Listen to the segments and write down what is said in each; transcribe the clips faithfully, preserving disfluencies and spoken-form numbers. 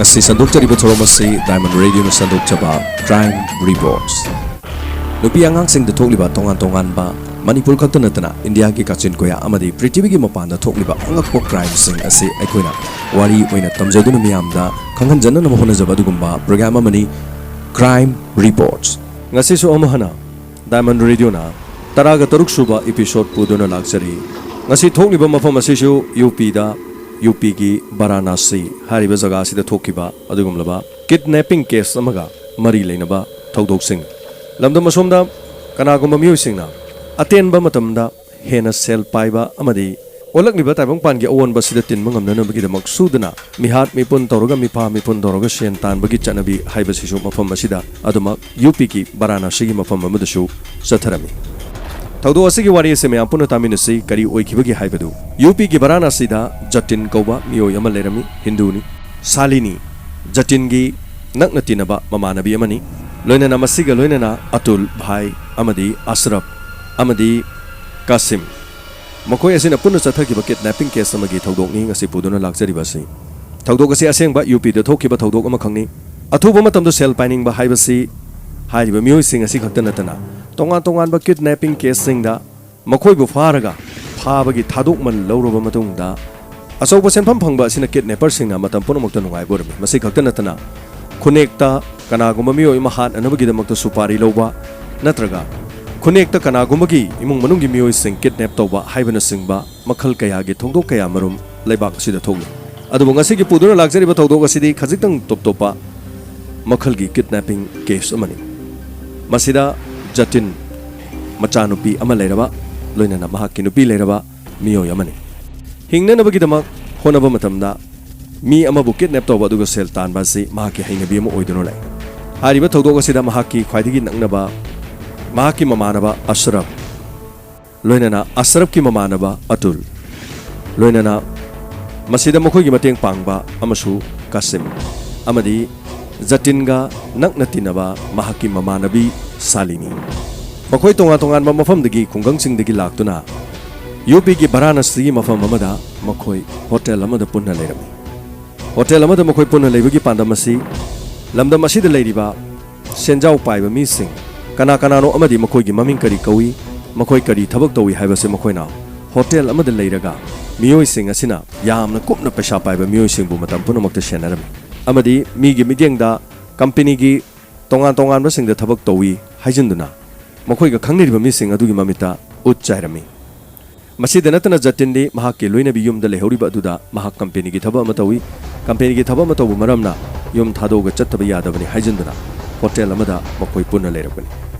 ꯉꯁꯤ ꯁꯟꯗꯣꯛꯆꯔꯤꯕ ꯊꯧꯔꯝ ꯑꯁꯤ Diamond Radioꯅ ꯁꯟꯗꯣꯛꯆꯕ Crime Reports꯫ ꯅꯨꯄꯤ ꯑꯉꯥꯡꯁꯤꯡꯗ ꯊꯣꯛꯂꯤꯕ ꯇꯣꯉꯥꯟ ꯇꯣꯉꯥꯟꯕ, ꯃꯅꯤꯄꯨꯔ ꯈꯛꯇ ꯅꯠꯇꯅ ꯏꯟꯗꯤꯌꯥꯒꯤ ꯀꯥꯆꯤꯟ ꯀꯣꯌꯥ ꯑꯃꯗꯤ ꯄ꯭ꯔꯤꯊꯤꯕꯤꯒꯤ ꯃꯄꯥꯟꯗ ꯊꯣꯛꯂꯤꯕ ꯑꯉꯛꯄ crimeꯁꯤꯡ ꯑꯁꯤ ꯑꯩꯈꯣꯏꯅ ꯋꯥꯔꯤ ꯑꯣꯏꯅ ꯇꯝꯖꯗꯨꯅ ꯃꯤꯌꯥꯝꯗ ꯈꯪꯍꯟꯖꯅꯅꯕ ꯍꯣꯠꯅꯖꯕ ꯑꯗꯨꯒꯨꯝꯕ program ꯑꯃꯅꯤ Crime Reports꯫ ꯉꯁꯤꯁꯨ ꯑꯃꯨꯛ ꯍꯟꯅ Diamond Radioꯅ ꯇꯔꯥꯒ ꯇꯔꯨꯛ ꯁꯨꯕ episode ꯄꯨꯗꯨꯅ ꯂꯥꯛꯆꯔꯤ꯫ ꯉꯁꯤ ꯊꯣꯛꯂꯤꯕ ꯃꯐꯝ ꯑꯁꯤꯁꯨ UPꯗ, UPꯒꯤ ꯕꯔꯥꯅꯥꯁꯤ ꯍꯥꯏꯔꯤꯕ ꯖꯒꯥ ꯑꯁꯤꯗ ꯊꯣꯛꯈꯤꯕ ꯑꯗꯨꯒꯨꯝꯂꯕ kidnapping case ꯑꯃꯒ ꯃꯔꯤ ꯂꯩꯅꯕ ꯊꯧꯗꯣꯛꯁꯤꯡ꯫ ꯂꯝꯗꯝ ꯑꯁꯣꯝꯗ ꯀꯅꯥꯒꯨꯝꯕ ꯃꯤꯑꯣꯏꯁꯤꯡꯅ ꯑꯇꯦꯟꯕ ꯃꯇꯝꯗ ꯍꯦꯟꯅ ꯁꯦꯜ ꯄꯥꯏꯕ ꯑꯃꯗꯤ ꯑꯣꯜꯂꯛꯂꯤꯕ ꯇꯥꯏꯕꯪꯄꯥꯟꯒꯤ ꯑꯑꯣꯟꯕ ꯑꯁꯤꯗ ꯇꯤꯟꯕ ꯉꯝꯅꯅꯕꯒꯤꯗꯃꯛ ꯁꯨꯗꯨꯅ ꯃꯤꯍꯥꯠ ꯃꯤꯄꯨꯟ ꯇꯧꯔꯒ, ꯃꯤꯐꯥ ꯃꯤꯄꯨꯟ ꯇꯧꯔꯒ ꯁꯦꯟ ꯇꯥꯟꯕꯒꯤ ꯆꯠꯅꯕꯤ ꯍꯥꯏꯕꯁꯤꯁꯨ ꯃꯐꯝ ꯑꯁꯤꯗ, ꯑꯗꯨꯃꯛ UPꯒꯤ ꯕꯔꯥꯅꯥꯁꯤꯒꯤ ꯃꯐꯝ ꯑꯃꯗꯁꯨ ꯆꯠꯊꯔꯝꯃꯤ꯫ ꯊꯧꯗꯣꯛ ꯑꯁꯤꯒꯤ ꯋꯥꯔꯤ ꯑꯁꯤ ꯃꯌꯥꯝ ꯄꯨꯟꯅ ꯇꯥꯃꯤꯟꯅꯁꯤ꯫ ꯀꯔꯤ ꯑꯣꯏꯈꯤꯕꯒꯦ ꯍꯥꯏꯕꯗꯨ, UPꯒꯤ ꯕꯔꯥꯅꯥꯁꯤꯗ ꯖꯇꯤꯟ ꯀꯧꯕ ꯃꯤꯑꯣꯏ ꯑꯃ ꯂꯩꯔꯝꯃꯤ, ꯍꯤꯟꯗꯨꯅꯤ꯫ ꯁꯥꯂꯤꯅꯤ, ꯖꯇꯤꯟꯒꯤ ꯅꯛꯅ ꯇꯤꯟꯅꯕ ꯃꯃꯥꯟꯅꯕꯤ ꯑꯃꯅꯤ꯫ ꯂꯣꯏꯅꯅ ꯃꯁꯤꯒ ꯂꯣꯏꯅꯅ ꯑꯇꯨꯜ, ꯚꯥꯏ, ꯑꯃꯗꯤ ꯑꯁꯔꯐ ꯑꯃꯗꯤ ꯀꯥꯁꯤꯝ, ꯃꯈꯣꯏ ꯑꯁꯤꯅ ꯄꯨꯟꯅ ꯆꯠꯊꯈꯤꯕ kidnapping case ꯑꯃꯒꯤ ꯊꯧꯗꯣꯛꯅꯤ ꯉꯁꯤ ꯄꯨꯗꯨꯅ ꯂꯥꯛꯆꯔꯤꯕ ꯑꯁꯤ꯫ ꯊꯧꯗꯣꯛ ꯑꯁꯤ ꯑꯁꯦꯡꯕ UPꯗ ꯊꯣꯛꯈꯤꯕ ꯊꯧꯗꯣꯛ ꯑꯃꯈꯛꯅꯤ꯫ ꯑꯊꯨꯕ ꯃꯇꯝꯗ ꯁꯦꯜ ꯄꯥꯏꯅꯤꯡꯕ ꯍꯥꯏꯕꯁꯤ ꯍꯥꯏꯔꯤꯕ ꯃꯤꯑꯣꯏꯁꯤꯡ ꯑꯁꯤ ꯈꯛꯇ ꯅꯠꯇꯅ ꯇꯣꯉꯥꯟ ꯇꯣꯉꯥꯟꯕ kidnapping caseꯁꯤꯡꯗ ꯃꯈꯣꯏꯕꯨ ꯐꯥꯔꯒ ꯐꯥꯕꯒꯤ ꯊꯥꯗꯣꯛꯃꯜ ꯂꯧꯔꯕ ꯃꯇꯨꯡꯗ ꯑꯆꯧꯕ ꯁꯦꯟꯐꯝ ꯐꯪꯕ ꯑꯁꯤꯅ kidnapperꯁꯤꯡꯅ ꯃꯇꯝ ꯄꯨꯝꯅꯃꯛꯇ ꯅꯨꯡꯉꯥꯏꯕ ꯑꯣꯏꯔꯝꯃꯤ꯫ ꯃꯁꯤ ꯈꯛꯇ ꯅꯠꯇꯅ ꯈꯨꯟꯅꯦꯛꯇ ꯀꯅꯥꯒꯨꯝꯕ ꯃꯤꯑꯣꯏ ꯑꯃ ꯍꯥꯠꯅꯅꯕꯒꯤꯗꯃꯛꯇ ꯁꯨꯄꯥꯔꯤ ꯂꯧꯕ ꯅꯠꯇ꯭ꯔꯒ ꯈꯨꯟꯅꯦꯛꯇ ꯀꯅꯥꯒꯨꯝꯕꯒꯤ ꯏꯃꯨꯡ ꯃꯅꯨꯡꯒꯤ ꯃꯤꯑꯣꯏꯁꯤꯡ kidnap ꯇꯧꯕ ꯍꯥꯏꯕꯅꯆꯤꯡꯕ ꯃꯈꯜ ꯀꯌꯥꯒꯤ ꯊꯧꯗꯣꯛ ꯀꯌꯥ ꯃꯔꯨꯝ ꯂꯩꯕꯥꯛ ꯑꯁꯤꯗ ꯊꯣꯛꯂꯤ꯫ ꯑꯗꯨꯕꯨ ꯉꯁꯤꯒꯤ ꯄꯨꯗꯨꯅ ꯂꯥꯛꯆꯔꯤꯕ ꯊꯧꯗꯣꯛ ꯑꯁꯤꯗꯤ ꯈꯖꯤꯛꯇꯪ ꯇꯣꯞ ꯇꯣꯞꯄ ꯃꯈꯜꯒꯤ kidnapping case ꯑꯃꯅꯤ꯫ ꯃꯁꯤꯗ ꯖꯇꯤꯟ, ꯃꯆꯥꯅꯨꯄꯤ ꯑꯃ ꯂꯩꯔꯕ, ꯂꯣꯏꯅꯅ ꯃꯍꯥꯛꯀꯤ ꯅꯨꯄꯤ ꯂꯩꯔꯕ ꯃꯤꯑꯣꯏ ꯑꯃꯅꯤ꯫ ꯍꯤꯡꯅꯅꯕꯒꯤꯗꯃꯛ ꯍꯣꯠꯅꯕ ꯃꯇꯝꯗ ꯃꯤ ꯑꯃꯕꯨ kidnap ꯇꯧꯕ ꯑꯗꯨꯒ ꯁꯦꯜ ꯇꯥꯟꯕ ꯑꯁꯤ ꯃꯍꯥꯛꯀꯤ ꯍꯩꯅꯕꯤ ꯑꯃ ꯑꯣꯏꯗꯨꯅ ꯂꯩ꯫ ꯍꯥꯏꯔꯤꯕ ꯊꯧꯗꯣꯛ ꯑꯁꯤꯗ ꯃꯍꯥꯛꯀꯤ ꯈ꯭ꯋꯥꯏꯗꯒꯤ ꯅꯛꯅꯕ, ꯃꯍꯥꯛꯀꯤ ꯃꯃꯥꯟꯅꯕ ꯑꯁꯔꯐ, ꯂꯣꯏꯅꯅ ꯑꯁꯔꯐꯀꯤ ꯃꯃꯥꯟꯅꯕ ꯑꯇꯨꯜ, ꯂꯣꯏꯅꯅ ꯃꯁꯤꯗ ꯃꯈꯣꯏꯒꯤ ꯃꯇꯦꯡ ꯄꯥꯡꯕ ꯑꯃꯁꯨ ꯀꯥꯁꯤꯝ, ꯑꯃꯗꯤ ꯖꯇꯤꯟꯒ ꯅꯛꯅ ꯇꯤꯟꯅꯕ ꯃꯍꯥꯛꯀꯤ ꯃꯃꯥꯟꯅꯕꯤ ꯁꯥꯂꯤꯅꯤ꯫ ꯃꯈꯣꯏ ꯇꯣꯉꯥꯟ ꯇꯣꯉꯥꯟꯕ ꯃꯐꯝꯗꯒꯤ, ꯈꯨꯡꯒꯪꯁꯤꯡꯗꯒꯤ ꯂꯥꯛꯇꯨꯅ UPꯒꯤ ꯕꯔꯥꯅꯥꯁꯤꯒꯤ ꯃꯐꯝ ꯑꯃꯗ ꯃꯈꯣꯏ hotel ꯑꯃꯗ ꯄꯨꯟꯅ ꯂꯩꯔꯝꯃꯤ꯫ ꯍꯣꯇꯦꯜ ꯑꯃꯗ ꯃꯈꯣꯏ ꯄꯨꯟꯅ ꯂꯩꯕꯒꯤ ꯄꯥꯟꯗꯝ ꯑꯁꯤ ꯂꯝꯗꯝ ꯑꯁꯤꯗ ꯂꯩꯔꯤꯕ ꯁꯦꯟꯖꯥꯎ ꯄꯥꯏꯕ ꯃꯤꯁꯤꯡ ꯀꯅꯥ ꯀꯅꯥꯅꯣ ꯑꯃꯗꯤ ꯃꯈꯣꯏꯒꯤ ꯃꯃꯤꯡ ꯀꯔꯤ ꯀꯧꯏ, ꯃꯈꯣꯏ ꯀꯔꯤ ꯊꯕꯛ ꯇꯧꯏ ꯍꯥꯏꯕꯁꯤ ꯃꯈꯣꯏꯅ ꯍꯣꯇꯦꯜ ꯑꯃꯗ ꯂꯩꯔꯒ ꯃꯤꯑꯣꯏꯁꯤꯡ ꯑꯁꯤꯅ ꯌꯥꯝꯅ ꯀꯨꯞꯅ ꯄꯩꯁꯥ ꯄꯥꯏꯕ ꯃꯤꯑꯣꯏꯁꯤꯡꯕꯨ ꯃꯇꯝ ꯄꯨꯝꯅꯃꯛꯇ ꯁꯦꯟꯅꯔꯝꯃꯤ ꯑꯃꯗꯤ ꯃꯤꯒꯤ ꯃꯤꯠꯌꯦꯡꯗ ꯀꯝꯄꯦꯅꯤꯒꯤ ꯇꯣꯉꯥꯟ ꯇꯣꯉꯥꯟꯕꯁꯤꯡꯗ ꯊꯕꯛ ꯇꯧꯏ ꯍꯥꯏꯖꯤꯟꯗꯨꯅ ꯃꯈꯣꯏꯒ ꯈꯪꯅꯔꯤꯕ ꯃꯤꯁꯤꯡ ꯑꯗꯨꯒꯤ ꯃꯃꯤꯠꯇ ꯎꯠ ꯆꯥꯏꯔꯝꯃꯤ꯫ ꯃꯁꯤꯗ ꯅꯠꯇꯅ ꯖꯇꯤꯟꯗꯤ ꯃꯍꯥꯛꯀꯤ ꯂꯣꯏꯅꯕꯤ ꯌꯨꯝꯗ ꯂꯩꯍꯧꯔꯤꯕ ꯑꯗꯨꯗ ꯃꯍꯥꯛ ꯀꯝꯄꯦꯅꯤꯒꯤ ꯊꯕꯛ ꯑꯃ ꯇꯧꯏ꯫ ꯀꯝꯄꯦꯅꯤꯒꯤ ꯊꯕꯛ ꯑꯃ ꯇꯧꯕ ꯃꯔꯝꯅ ꯌꯨꯝ ꯊꯥꯗꯣꯛꯑꯒ ꯆꯠꯇꯕ ꯌꯥꯗꯕꯅꯤ ꯍꯥꯏꯖꯤꯟꯗꯨꯅ ꯍꯣꯇꯦꯜ ꯑꯃꯗ ꯃꯈꯣꯏ ꯄꯨꯟꯅ ꯂꯩꯔꯛꯄꯅꯤ꯫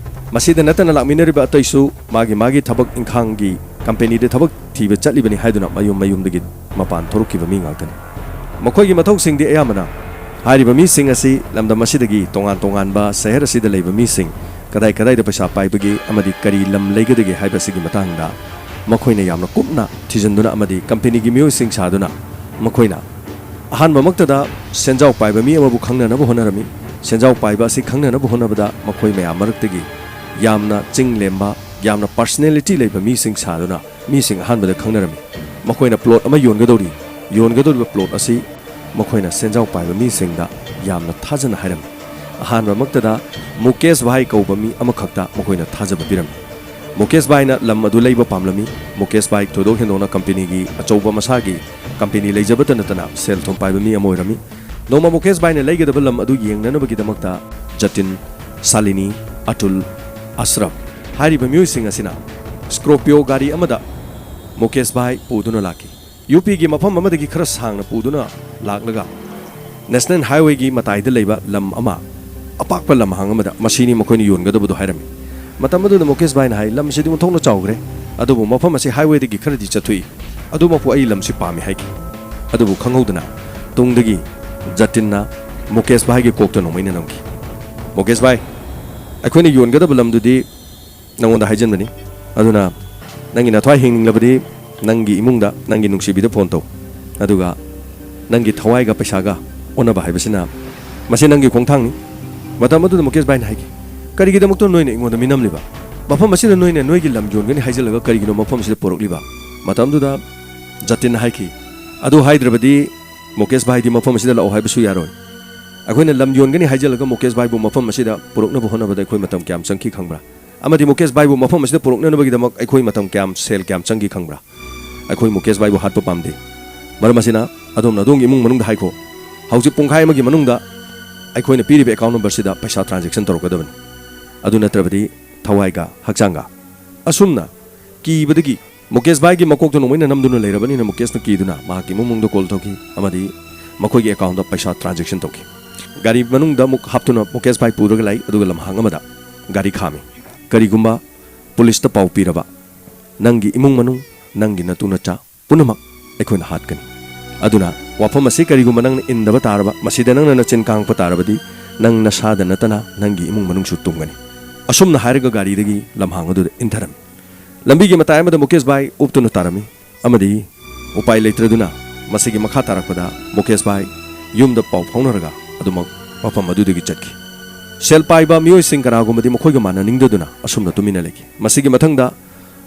ꯃꯁꯤꯗ ꯅꯠꯇꯅ ꯂꯥꯛꯃꯤꯟꯅꯔꯤꯕ ꯑꯇꯩꯁꯨ ꯃꯥꯒꯤ ꯃꯥꯒꯤ ꯊꯕꯛ ꯏꯪꯈꯥꯡꯒꯤ ꯀꯝꯄꯦꯅꯤꯗ ꯊꯕꯛ ꯊꯤꯕ ꯆꯠꯂꯤꯕꯅꯤ ꯍꯥꯏꯗꯨꯅ ꯃꯌꯨꯝ ꯃꯌꯨꯝꯗꯒꯤ ꯃꯄꯥꯟ ꯊꯣꯔꯛꯈꯤꯕ ꯃꯤ ꯉꯥꯛꯇꯅꯤ꯫ ꯃꯈꯣꯏꯒꯤ ꯃꯊꯧꯁꯤꯡꯗꯤ ꯑꯌꯥꯝꯕꯅ ꯍꯥꯏꯔꯤꯕ ꯃꯤꯁꯤꯡ ꯑꯁꯤ ꯂꯝꯗꯝ ꯑꯁꯤꯗꯒꯤ ꯇꯣꯉꯥꯟ ꯇꯣꯉꯥꯟꯕ ꯁꯍꯔ ꯑꯁꯤꯗ ꯂꯩꯕ ꯃꯤꯁꯤꯡ ꯀꯗꯥꯏ ꯀꯗꯥꯏꯗ ꯄꯩꯁꯥ ꯄꯥꯏꯕꯒꯦ ꯑꯃꯗꯤ ꯀꯔꯤ ꯂꯝ ꯂꯩꯒꯗꯒꯦ ꯍꯥꯏꯕꯁꯤꯒꯤ ꯃꯇꯥꯡꯗ ꯃꯈꯣꯏꯅ ꯌꯥꯝꯅ ꯀꯨꯞꯅ ꯊꯤꯖꯤꯟꯗꯨꯅ ꯑꯃꯗꯤ ꯀꯝꯄꯦꯅꯤꯒꯤ ꯃꯤꯑꯣꯏꯁꯤꯡ ꯁꯥꯗꯨꯅ ꯃꯈꯣꯏꯅ ꯑꯍꯥꯟꯕꯃꯛꯇꯗ ꯁꯦꯟꯖꯥꯎ ꯄꯥꯏꯕ ꯃꯤ ꯑꯃꯕꯨ ꯈꯪꯅꯅꯕ ꯍꯣꯠꯅꯔꯝꯃꯤ꯫ ꯁꯦꯟꯖꯥꯎ ꯄꯥꯏꯕ ꯑꯁꯤ ꯈꯪꯅꯅꯕ ꯍꯣꯠꯅꯕꯗ ꯃꯈꯣꯏ ꯃꯌꯥꯝ ꯃꯔꯛꯇꯒꯤ ꯌꯥꯝꯅ ꯆꯤꯡ ꯂꯦꯝꯕ, ꯌꯥꯝꯅ ꯄꯔꯁꯅꯦꯂꯤꯇꯤ ꯂꯩꯕ ꯃꯤꯁꯤꯡ ꯁꯥꯗꯨꯅ ꯃꯤꯁꯤꯡ ꯑꯍꯥꯟꯕꯗ ꯈꯪꯅꯔꯝꯃꯤ꯫ ꯃꯈꯣꯏꯅ ꯄ꯭ꯂꯣꯠ ꯑꯃ ꯌꯣꯟꯒꯗꯧꯔꯤ, ꯌꯣꯟꯒꯗꯧꯔꯤꯕ ꯄ꯭ꯂꯣꯠ ꯑꯁꯤ ꯃꯈꯣꯏꯅ ꯁꯦꯟꯖꯥꯎ ꯄꯥꯏꯕ ꯃꯤꯁꯤꯡꯗ ꯌꯥꯝꯅ ꯊꯥꯖꯅ ꯍꯥꯏꯔꯝꯃꯤ꯫ ꯑꯍꯥꯟꯕꯃꯛꯇꯗ ꯃꯨꯀꯦꯁ ꯚꯥꯏ ꯀꯧꯕ ꯃꯤ ꯑꯃꯈꯛꯇ ꯃꯈꯣꯏꯅ ꯊꯥꯖꯕ ꯄꯤꯔꯝꯃꯤ꯫ ꯃꯨꯀꯦꯁ ꯚꯥꯏꯅ ꯂꯝ ꯑꯗꯨ ꯂꯩꯕ ꯄꯥꯝꯂꯝꯃꯤ꯫ ꯃꯨꯀꯦꯁ ꯚꯥꯏ ꯊꯣꯏꯗꯣꯛ ꯍꯦꯟꯗꯣꯛꯅ ꯀꯝꯄꯦꯅꯤꯒꯤ ꯑꯆꯧꯕ ꯃꯁꯥꯒꯤ ꯀꯝꯄꯦꯅꯤ ꯂꯩꯖꯕꯇ ꯅꯠꯇꯅ ꯁꯦꯜ ꯊꯨꯝ ꯄꯥꯏꯕ ꯃꯤ ꯑꯃ ꯑꯣꯏꯔꯝꯃꯤ꯫ ꯅꯣꯡꯃ ꯃꯨꯀꯦꯁ ꯚꯥꯏꯅ ꯂꯩꯒꯗꯕ ꯂꯝ ꯑꯗꯨ ꯌꯦꯡꯅꯅꯕꯒꯤꯗꯃꯛꯇ ꯖꯇꯤꯟ, ꯁꯥꯂꯤꯅꯤ, ꯑꯇꯨꯜ, ꯑꯁ꯭ꯔꯞ ꯍꯥꯏꯔꯤꯕ ꯃꯤꯑꯣꯏꯁꯤꯡ ꯑꯁꯤꯅ ꯁ꯭ꯀꯣꯔꯄꯤꯌꯣ ꯒꯥꯔꯤ ꯑꯃꯗ ꯃꯨꯀꯦꯁ ꯚꯥꯏ ꯄꯨꯗꯨꯅ ꯂꯥꯛꯈꯤ꯫ ꯌꯨ ꯄꯤꯒꯤ ꯃꯐꯝ ꯑꯃꯗꯒꯤ ꯈꯔ ꯁꯥꯡꯅ ꯄꯨꯗꯨꯅ ꯂꯥꯛꯂꯒ ꯅꯦꯁꯅꯦꯜ ꯍꯥꯏꯋꯦꯒꯤ ꯃꯇꯥꯏꯗ ꯂꯩꯕ ꯂꯝ ꯑꯃ, ꯑꯄꯥꯛꯄ ꯂꯝꯍꯥꯡ ꯑꯃꯗ ꯃꯁꯤꯅꯤ ꯃꯈꯣꯏꯅ ꯌꯣꯟꯒꯗꯕꯗꯨ ꯍꯥꯏꯔꯝꯃꯤ꯫ ꯃꯇꯝ ꯑꯗꯨꯗ ꯃꯨꯀꯦꯁ ꯚꯥꯏꯅ ꯍꯥꯏ, "ꯂꯝꯁꯤꯗꯤ ꯑꯣꯟꯊꯣꯛꯅ ꯆꯥꯎꯈ꯭ꯔꯦ, ꯑꯗꯨꯕꯨ ꯃꯐꯝ ꯑꯁꯤ ꯍꯥꯏꯋꯦꯗꯒꯤ ꯈꯔꯗꯤ ꯆꯠꯊꯣꯛꯏ, ꯑꯗꯨꯃꯛꯄꯨ ꯑꯩ ꯂꯝꯁꯤ ꯄꯥꯝꯃꯤ" ꯍꯥꯏꯈꯤ꯫ ꯑꯗꯨꯕꯨ ꯈꯪꯍꯧꯗꯅ ꯇꯨꯡꯗꯒꯤ ꯖꯇꯤꯟꯅ ꯃꯨꯀꯦꯁ ꯚꯥꯏꯒꯤ ꯀꯣꯛꯇ ꯅꯣꯡꯃꯩꯅ ꯅꯝꯈꯤ꯫ "ꯃꯨꯀꯦꯁ ꯚꯥꯏ, ꯑꯩꯈꯣꯏꯅ ꯌꯣꯟꯒꯗꯕ ꯂꯝꯗꯨꯗꯤ ꯅꯉꯣꯟꯗ ꯍꯥꯏꯖꯤꯟꯕꯅꯤ꯫ ꯑꯗꯨꯅ ꯅꯪꯒꯤ ꯅꯊ꯭ꯋꯥꯏ ꯍꯤꯡꯅꯤꯡꯂꯕꯗꯤ ꯅꯪꯒꯤ ꯏꯃꯨꯡꯗ ꯅꯪꯒꯤ ꯅꯨꯡꯁꯤꯕꯤꯗ ꯐꯣꯟ ꯇꯧ꯫ ꯑꯗꯨꯒ ꯅꯪꯒꯤ ꯊꯋꯥꯏꯒ ꯄꯩꯁꯥꯒ ꯑꯣꯟꯅꯕ ꯍꯥꯏꯕꯁꯤꯅ ꯃꯁꯤ ꯅꯪꯒꯤ ꯈꯣꯡꯊꯥꯡꯅꯤ꯫" ꯃꯇꯝ ꯑꯗꯨꯗ ꯃꯨꯀꯦꯁ ꯚꯥꯏꯅ ꯍꯥꯏꯈꯤ, "ꯀꯔꯤꯒꯤꯗꯃꯛꯇ ꯅꯣꯏꯅ ꯑꯩꯉꯣꯟꯗ ꯃꯤꯅꯝꯂꯤꯕ? ꯃꯐꯝ ꯑꯁꯤꯗ ꯅꯣꯏꯅ ꯅꯣꯏꯒꯤ ꯂꯝ ꯌꯣꯟꯒꯅꯤ ꯍꯥꯏꯖꯤꯜꯂꯒ ꯀꯔꯤꯒꯤꯅꯣ ꯃꯐꯝ ꯑꯁꯤꯗ ꯄꯨꯔꯛꯂꯤꯕ?" ꯃꯇꯝꯗꯨꯗ ꯖꯇꯤꯟꯅ ꯍꯥꯏꯈꯤ, "ꯑꯗꯨ ꯍꯥꯏꯗ꯭ꯔꯕꯗꯤ ꯃꯨꯀꯦꯁ ꯚꯥꯏꯗꯤ ꯃꯐꯝ ꯑꯁꯤꯗ ꯂꯥꯛꯑꯣ ꯍꯥꯏꯕꯁꯨ ꯌꯥꯔꯣꯏ꯫ ꯑꯩꯈꯣꯏꯅ ꯂꯝ ꯌꯣꯟꯒꯅꯤ ꯍꯥꯏꯖꯤꯜꯂꯒ ꯃꯨꯀꯦꯁ ꯚꯥꯏꯕꯨ ꯃꯐꯝ ꯑꯁꯤꯗ ꯄꯨꯔꯛꯅꯕ ꯍꯣꯠꯅꯕꯗ ꯑꯩꯈꯣꯏ ꯃꯇꯝ ꯀꯌꯥꯝ ꯆꯪꯈꯤ ꯈꯪꯕ꯭ꯔꯥ? ꯑꯃꯗꯤ ꯃꯨꯀꯦꯁ ꯚꯥꯏꯕꯨ ꯃꯐꯝ ꯑꯁꯤꯗ ꯄꯨꯔꯛꯅꯅꯕꯒꯤꯗꯃꯛ ꯑꯩꯈꯣꯏ ꯃꯇꯝ ꯀꯌꯥꯝ, ꯁꯦꯜ ꯀꯌꯥꯝ ꯆꯪꯈꯤ ꯈꯪꯕ꯭ꯔꯥ? ꯑꯩꯈꯣꯏ ꯃꯨꯀꯦꯁ ꯚꯥꯏꯕꯨ ꯍꯥꯠꯄ ꯄꯥꯝꯗꯦ꯫ ꯃꯔꯝ ꯑꯁꯤꯅ, ꯑꯗꯣꯝꯅ ꯑꯗꯣꯝꯒꯤ ꯏꯃꯨꯡ ꯃꯅꯨꯡꯗ ꯍꯥꯏꯈꯣ, ꯍꯧꯖꯤꯛ ꯄꯨꯡꯈꯥꯏ ꯑꯃꯒꯤ ꯃꯅꯨꯡꯗ ꯑꯩꯈꯣꯏꯅ ꯄꯤꯔꯤꯕ ꯑꯦꯀꯥꯎꯟ ꯅꯝꯕꯔꯁꯤꯗ ꯄꯩꯁꯥ ꯇ꯭ꯔꯥꯟꯖꯦꯛꯁꯟ ꯇꯧꯔꯛꯀꯗꯕꯅꯤ꯫ ꯑꯗꯨ ꯅꯠꯇ꯭ꯔꯕꯗꯤ ꯊꯋꯥꯏꯒ ꯍꯛꯆꯥꯡꯒ꯫ ꯑꯁꯨꯝꯅ ꯀꯤꯕꯗꯒꯤ ꯃꯨꯀꯦꯁ ꯚꯥꯏꯒꯤ ꯃꯀꯣꯛꯇ ꯅꯣꯡꯃꯩꯅ ꯅꯝꯗꯨꯅ ꯂꯩꯔꯕꯅꯤꯅ, ꯃꯨꯀꯦꯁꯅ ꯀꯤꯗꯨꯅ ꯃꯍꯥꯛꯀꯤ ꯏꯃꯨꯡ ꯃꯅꯨꯡꯗ ꯀꯣꯜ ꯇꯧꯈꯤ ꯑꯃꯗꯤ ꯃꯈꯣꯏꯒꯤ ꯑꯦꯀꯥꯎꯟꯗ ꯄꯩꯁꯥ ꯇ꯭ꯔꯥꯟꯖꯦꯛꯁꯟ ꯇꯧꯈꯤ꯫ ꯒꯥꯔꯤ ꯃꯅꯨꯡꯗ ꯑꯃꯨꯛ ꯍꯥꯞꯇꯨꯅ ꯃꯨꯀꯦꯁ ꯚꯥꯏ ꯄꯨꯔꯒ ꯂꯥꯛꯏ, ꯑꯗꯨꯒ ꯂꯝꯍꯥꯡ ꯑꯃꯗ ꯒꯥꯔꯤ ꯈꯥꯝꯃꯤ꯫ "ꯀꯔꯤꯒꯨꯝꯕ ꯄꯨꯂꯤꯁꯇ ꯄꯥꯎ ꯄꯤꯔꯕ, ꯅꯪꯒꯤ ꯏꯃꯨꯡ ꯃꯅꯨꯡ, ꯅꯪꯒꯤ ꯅꯇꯨ ꯅꯆꯥ ꯄꯨꯝꯅꯃꯛ ꯑꯩꯈꯣꯏꯅ ꯍꯥꯠꯀꯅꯤ꯫ ꯑꯗꯨꯅ ꯋꯥꯐꯝ ꯑꯁꯤ ꯀꯔꯤꯒꯨꯝꯕ ꯅꯪꯅ ꯏꯟꯗꯕ ꯇꯥꯔꯕ, ꯃꯁꯤꯗ ꯅꯪꯅ ꯅꯆꯤꯟ ꯀꯥꯡꯂꯛꯄ ꯇꯥꯔꯕꯗꯤ, ꯅꯪ ꯅꯁꯥꯗ ꯅꯠꯇꯅ ꯅꯪꯒꯤ ꯏꯃꯨꯡ ꯃꯅꯨꯡꯁꯨ ꯇꯨꯝꯒꯅꯤ"꯫ ꯑꯁꯨꯝꯅ ꯍꯥꯏꯔꯒ ꯒꯥꯔꯤꯗꯒꯤ ꯂꯝꯍꯥꯡ ꯑꯗꯨꯗ ꯏꯟꯊꯔꯝꯃꯤ꯫ ꯂꯝꯕꯤꯒꯤ ꯃꯇꯥꯏ ꯑꯃꯗ ꯃꯨꯀꯦꯁ ꯚꯥꯏ ꯎꯞꯇꯨꯅ ꯇꯥꯔꯝꯃꯤ ꯑꯃꯗꯤ ꯎꯄꯥꯏ ꯂꯩꯇ꯭ꯔꯗꯨꯅ ꯃꯁꯤꯒꯤ ꯃꯈꯥ ꯇꯥꯔꯛꯄꯗ ꯃꯨꯀꯦꯁ ꯚꯥꯏ ꯌꯨꯝꯗ ꯄꯥꯎ ꯐꯥꯎꯅꯔꯒ ꯑꯗꯨꯃꯛ ꯃꯐꯝ ꯑꯗꯨꯗꯒꯤ ꯆꯠꯈꯤ꯫ ꯁꯦꯜ ꯄꯥꯏꯕ ꯃꯤꯑꯣꯏꯁꯤꯡ ꯀꯅꯥꯒꯨꯝꯕꯗꯤ ꯃꯈꯣꯏꯒ ꯃꯥꯟꯅꯅꯤꯡꯗꯗꯨꯅ ꯑꯁꯨꯝꯅ ꯇꯨꯃꯤꯟꯅ ꯂꯩꯈꯤ꯫ ꯃꯁꯤꯒꯤ ꯃꯊꯪꯗ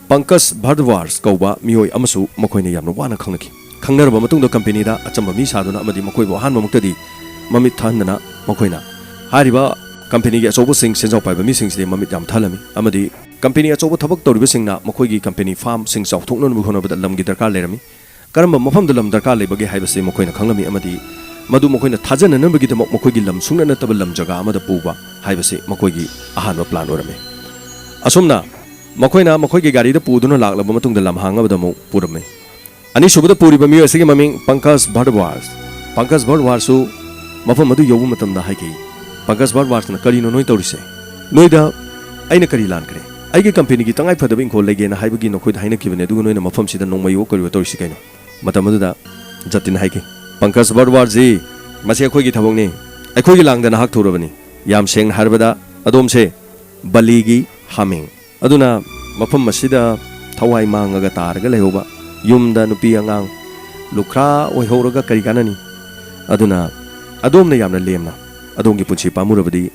ꯄꯪꯀꯖ ꯚꯥꯔꯗ꯭ꯋꯥꯖ ꯀꯧꯕ ꯃꯤꯑꯣꯏ ꯑꯃꯁꯨ ꯃꯈꯣꯏꯅ ꯌꯥꯝꯅ ꯋꯥꯅ ꯈꯪꯅꯈꯤ꯫ ꯈꯪꯅꯔꯕ ꯃꯇꯨꯡꯗ ꯀꯝꯄꯦꯅꯤꯗ ꯑꯆꯝꯕ ꯃꯤ ꯁꯥꯗꯨꯅ ꯑꯃꯗꯤ ꯃꯈꯣꯏꯕꯨ ꯑꯍꯥꯟꯕꯃꯛꯇꯗꯤ ꯃꯃꯤꯠ ꯊꯛꯍꯟꯗꯅ ꯃꯈꯣꯏꯅ ꯍꯥꯏꯔꯤꯕ ꯀꯝꯄꯦꯅꯤꯒꯤ ꯑꯆꯧꯕꯁꯤꯡ, ꯁꯦꯟꯖꯥꯎ ꯄꯥꯏꯕ ꯃꯤꯁꯤꯡꯁꯤꯗꯤ ꯃꯃꯤꯠ ꯌꯥꯝ ꯊꯛꯍꯜꯂꯝꯃꯤ ꯑꯃꯗꯤ ꯀꯝꯄꯦꯅꯤ ꯑꯆꯧꯕ ꯊꯕꯛ ꯇꯧꯔꯤꯕꯁꯤꯡꯅ ꯃꯈꯣꯏꯒꯤ ꯀꯝꯄꯦꯅꯤ ꯐꯥꯔꯝꯁꯤꯡ ꯆꯥꯎꯊꯣꯛꯅꯅꯕ ꯍꯣꯠꯅꯕꯗ ꯂꯝꯒꯤ ꯗꯔꯀꯥꯔ ꯂꯩꯔꯝꯃꯤ꯫ ꯀꯔꯝꯕ ꯃꯐꯝꯗ ꯂꯝ ꯗꯔꯀꯥꯔ ꯂꯩꯕꯒꯦ ꯍꯥꯏꯕꯁꯤ ꯃꯈꯣꯏꯅ ꯈꯪꯂꯝꯃꯤ ꯑꯃꯗꯤ ꯃꯗꯨ ꯃꯈꯣꯏꯅ ꯊꯥꯖꯅꯅꯕꯒꯤꯗꯃꯛ ꯃꯈꯣꯏꯒꯤ ꯂꯝ ꯁꯨꯡꯅ ꯅꯠꯇꯕ ꯂꯝ ꯖꯒꯥ ꯑꯃꯗ ꯄꯨꯕ ꯍꯥꯏꯕꯁꯤ ꯃꯈꯣꯏꯒꯤ ꯑꯍꯥꯟꯕ ꯄ꯭ꯂꯥꯟ ꯑꯣꯏꯔꯝꯃꯤ꯫ ꯑꯁꯨꯝꯅ ꯃꯈꯣꯏꯅ ꯃꯈꯣꯏꯒꯤ ꯒꯥꯔꯤꯗ ꯄꯨꯗꯨꯅ ꯂꯥꯛꯂꯕ ꯃꯇꯨꯡꯗ ꯂꯝꯍꯥꯡ ꯑꯃꯗ ꯑꯃꯨꯛ ꯄꯨꯔꯝꯃꯤ꯫ ꯑꯅꯤꯁꯨꯕꯗ ꯄꯨꯔꯤꯕ ꯃꯤꯑꯣꯏ ꯑꯁꯤꯒꯤ ꯃꯃꯤꯡ ꯄꯪꯀꯖ ꯚꯥꯔꯗ꯭ꯋꯥꯖ꯫ ꯄꯪꯀꯖ ꯚꯥꯔꯗ꯭ꯋꯥꯖꯁꯨ ꯃꯐꯝ ꯑꯗꯨ ꯌꯧꯕ ꯃꯇꯝꯗ ꯍꯥꯏꯈꯤ꯫ ꯄꯪꯀꯖ ꯚꯥꯔꯗ꯭ꯋꯥꯖꯅ, "ꯀꯔꯤꯅꯣ ꯅꯣꯏ ꯇꯧꯔꯤꯁꯦ? ꯅꯣꯏꯗ ꯑꯩꯅ ꯀꯔꯤ ꯂꯥꯟꯈ꯭ꯔꯦ? ꯑꯩꯒꯤ ꯀꯝꯄꯦꯅꯤꯒꯤ ꯇꯉꯥꯏ ꯐꯗꯕ ꯏꯪꯈꯣꯜ ꯂꯩꯒꯦꯅ ꯍꯥꯏꯕꯒꯤ ꯅꯈꯣꯏꯗ ꯍꯥꯏꯅꯈꯤꯕꯅꯦ, ꯑꯗꯨꯒ ꯅꯣꯏꯅ ꯃꯐꯝꯁꯤꯗ ꯅꯣꯡꯃꯩ ꯌꯣꯛ ꯀꯔꯤꯑꯣ ꯇꯧꯔꯤꯁꯤ ꯀꯩꯅꯣ?" ꯃꯇꯝ ꯑꯗꯨꯗ ꯖꯇꯤꯟ ꯍꯥꯏꯈꯤ, "ꯄꯪꯀꯖ ꯚꯥꯔꯗ꯭ꯋꯥꯖꯖꯤ, ꯃꯁꯤ ꯑꯩꯈꯣꯏꯒꯤ ꯊꯕꯛꯅꯤ꯫ ꯑꯩꯈꯣꯏꯒꯤ ꯂꯥꯡꯗ ꯅꯍꯥꯛ ꯊꯨꯔꯕꯅꯤ꯫ ꯌꯥꯝ ꯁꯦꯡꯅ ꯍꯥꯏꯔꯕꯗ, ꯑꯗꯣꯝꯁꯦ ꯕꯂꯤꯒꯤ ꯍꯥꯃꯦꯡ꯫ ꯑꯗꯨꯅ ꯃꯐꯝ ꯑꯁꯤꯗ ꯊꯋꯥꯏ ꯃꯥꯡꯉꯒ ꯇꯥꯔꯒ ꯂꯩꯍꯧꯕ, ꯌꯨꯝꯗ ꯅꯨꯄꯤ ꯑꯉꯥꯡ ꯂꯨꯈ꯭ꯔꯥ ꯑꯣꯏꯍꯧꯔꯒ ꯀꯔꯤ ꯀꯥꯟꯅꯅꯤ? ꯑꯗꯨꯅ ꯑꯗꯣꯝꯅ ꯌꯥꯝꯅ ꯂꯦꯝꯅ ꯑꯗꯣꯝꯒꯤ ꯄꯨꯟꯁꯤ ꯄꯥꯝꯃꯨꯔꯕꯗꯤ,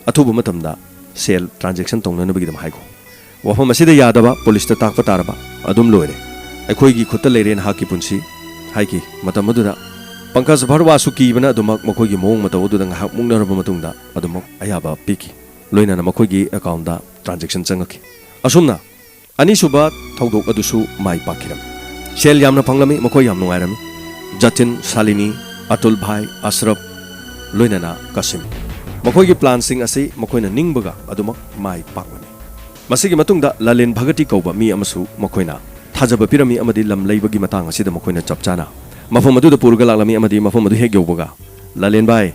ꯑꯊꯨꯕ ꯃꯇꯝꯗ ꯁꯦꯜ ꯇ꯭ꯔꯥꯟꯖꯦꯛꯁꯟ ꯇꯧꯅꯅꯕꯒꯤꯗꯃꯛ ꯍꯥꯏꯈꯣ꯫ ꯋꯥꯐꯝ ꯑꯁꯤꯗ ꯌꯥꯗꯕ, ꯄꯨꯂꯤꯁꯇ ꯇꯥꯛꯄ ꯇꯥꯔꯕ, ꯑꯗꯨꯝ ꯂꯣꯏꯔꯦ꯫ ꯑꯩꯈꯣꯏꯒꯤ ꯈꯨꯠꯇ ꯂꯩꯔꯦ ꯅꯍꯥꯛꯀꯤ ꯄꯨꯟꯁꯤ" ꯍꯥꯏꯈꯤ꯫ ꯃꯇꯝ ꯑꯗꯨꯗ ꯄꯪꯀꯖ ꯚꯔꯋꯥꯁꯨ ꯀꯤꯕꯅ ꯑꯗꯨꯃꯛ ꯃꯈꯣꯏꯒꯤ ꯃꯑꯣꯡ ꯃꯇꯧ ꯑꯗꯨꯗ ꯉꯥꯏꯍꯥꯛ ꯃꯨꯛꯅꯔꯕ ꯃꯇꯨꯡꯗ ꯑꯗꯨꯃꯛ ꯑꯌꯥꯕ ꯄꯤꯈꯤ꯫ ꯂꯣꯏꯅꯅ ꯃꯈꯣꯏꯒꯤ ꯑꯦꯀꯥꯎꯟꯗ ꯇ꯭ꯔꯥꯟꯖꯦꯛꯁꯟ ꯆꯪꯉꯛꯈꯤ꯫ ꯑꯁꯨꯝꯅ ꯑꯅꯤꯁꯨꯕ ꯊꯧꯗꯣꯛ ꯑꯗꯨꯁꯨ ꯃꯥꯏ ꯄꯥꯛꯈꯤꯔꯝꯃꯤ꯫ ꯁꯦꯜ ꯌꯥꯝꯅ ꯐꯪꯂꯝꯃꯤ, ꯃꯈꯣꯏ ꯌꯥꯝ ꯅꯨꯡꯉꯥꯏꯔꯝꯃꯤ꯫ ꯖꯇꯤꯟ, ꯁꯥꯂꯤꯅꯤ, ꯑꯇꯨꯜ ꯚꯥꯏ, ꯑꯁꯔꯞ, ꯂꯣꯏꯅꯅ ꯀꯥꯁꯤꯝ꯫ ꯃꯈꯣꯏꯒꯤ ꯄ꯭ꯂꯥꯟꯁꯤꯡ ꯑꯁꯤ ꯃꯈꯣꯏꯅ ꯅꯤꯡꯕꯒ ꯑꯗꯨꯃꯛ ꯃꯥꯏ ꯄꯥꯛꯂꯝꯃꯤ꯫ ꯃꯁꯤꯒꯤ ꯃꯇꯨꯡꯗ ꯂꯂꯦꯟ ꯚꯒꯇꯤ ꯀꯧꯕ ꯃꯤ ꯑꯃꯁꯨ ꯃꯈꯣꯏꯅ ꯊꯥꯖꯕ ꯄꯤꯔꯝꯃꯤ ꯑꯃꯗꯤ ꯂꯝ ꯂꯩꯕꯒꯤ ꯃꯇꯥꯡ ꯑꯁꯤꯗ ꯃꯈꯣꯏꯅ ꯆꯞ ꯆꯥꯅ ꯃꯐꯝ ꯑꯗꯨꯗ ꯄꯨꯔꯒ ꯂꯥꯛꯂꯝꯃꯤ ꯑꯃꯗꯤ ꯃꯐꯝ ꯑꯗꯨ ꯍꯦꯛ ꯌꯧꯕꯒ, "ꯂꯂꯦꯟ ꯚꯥꯏ,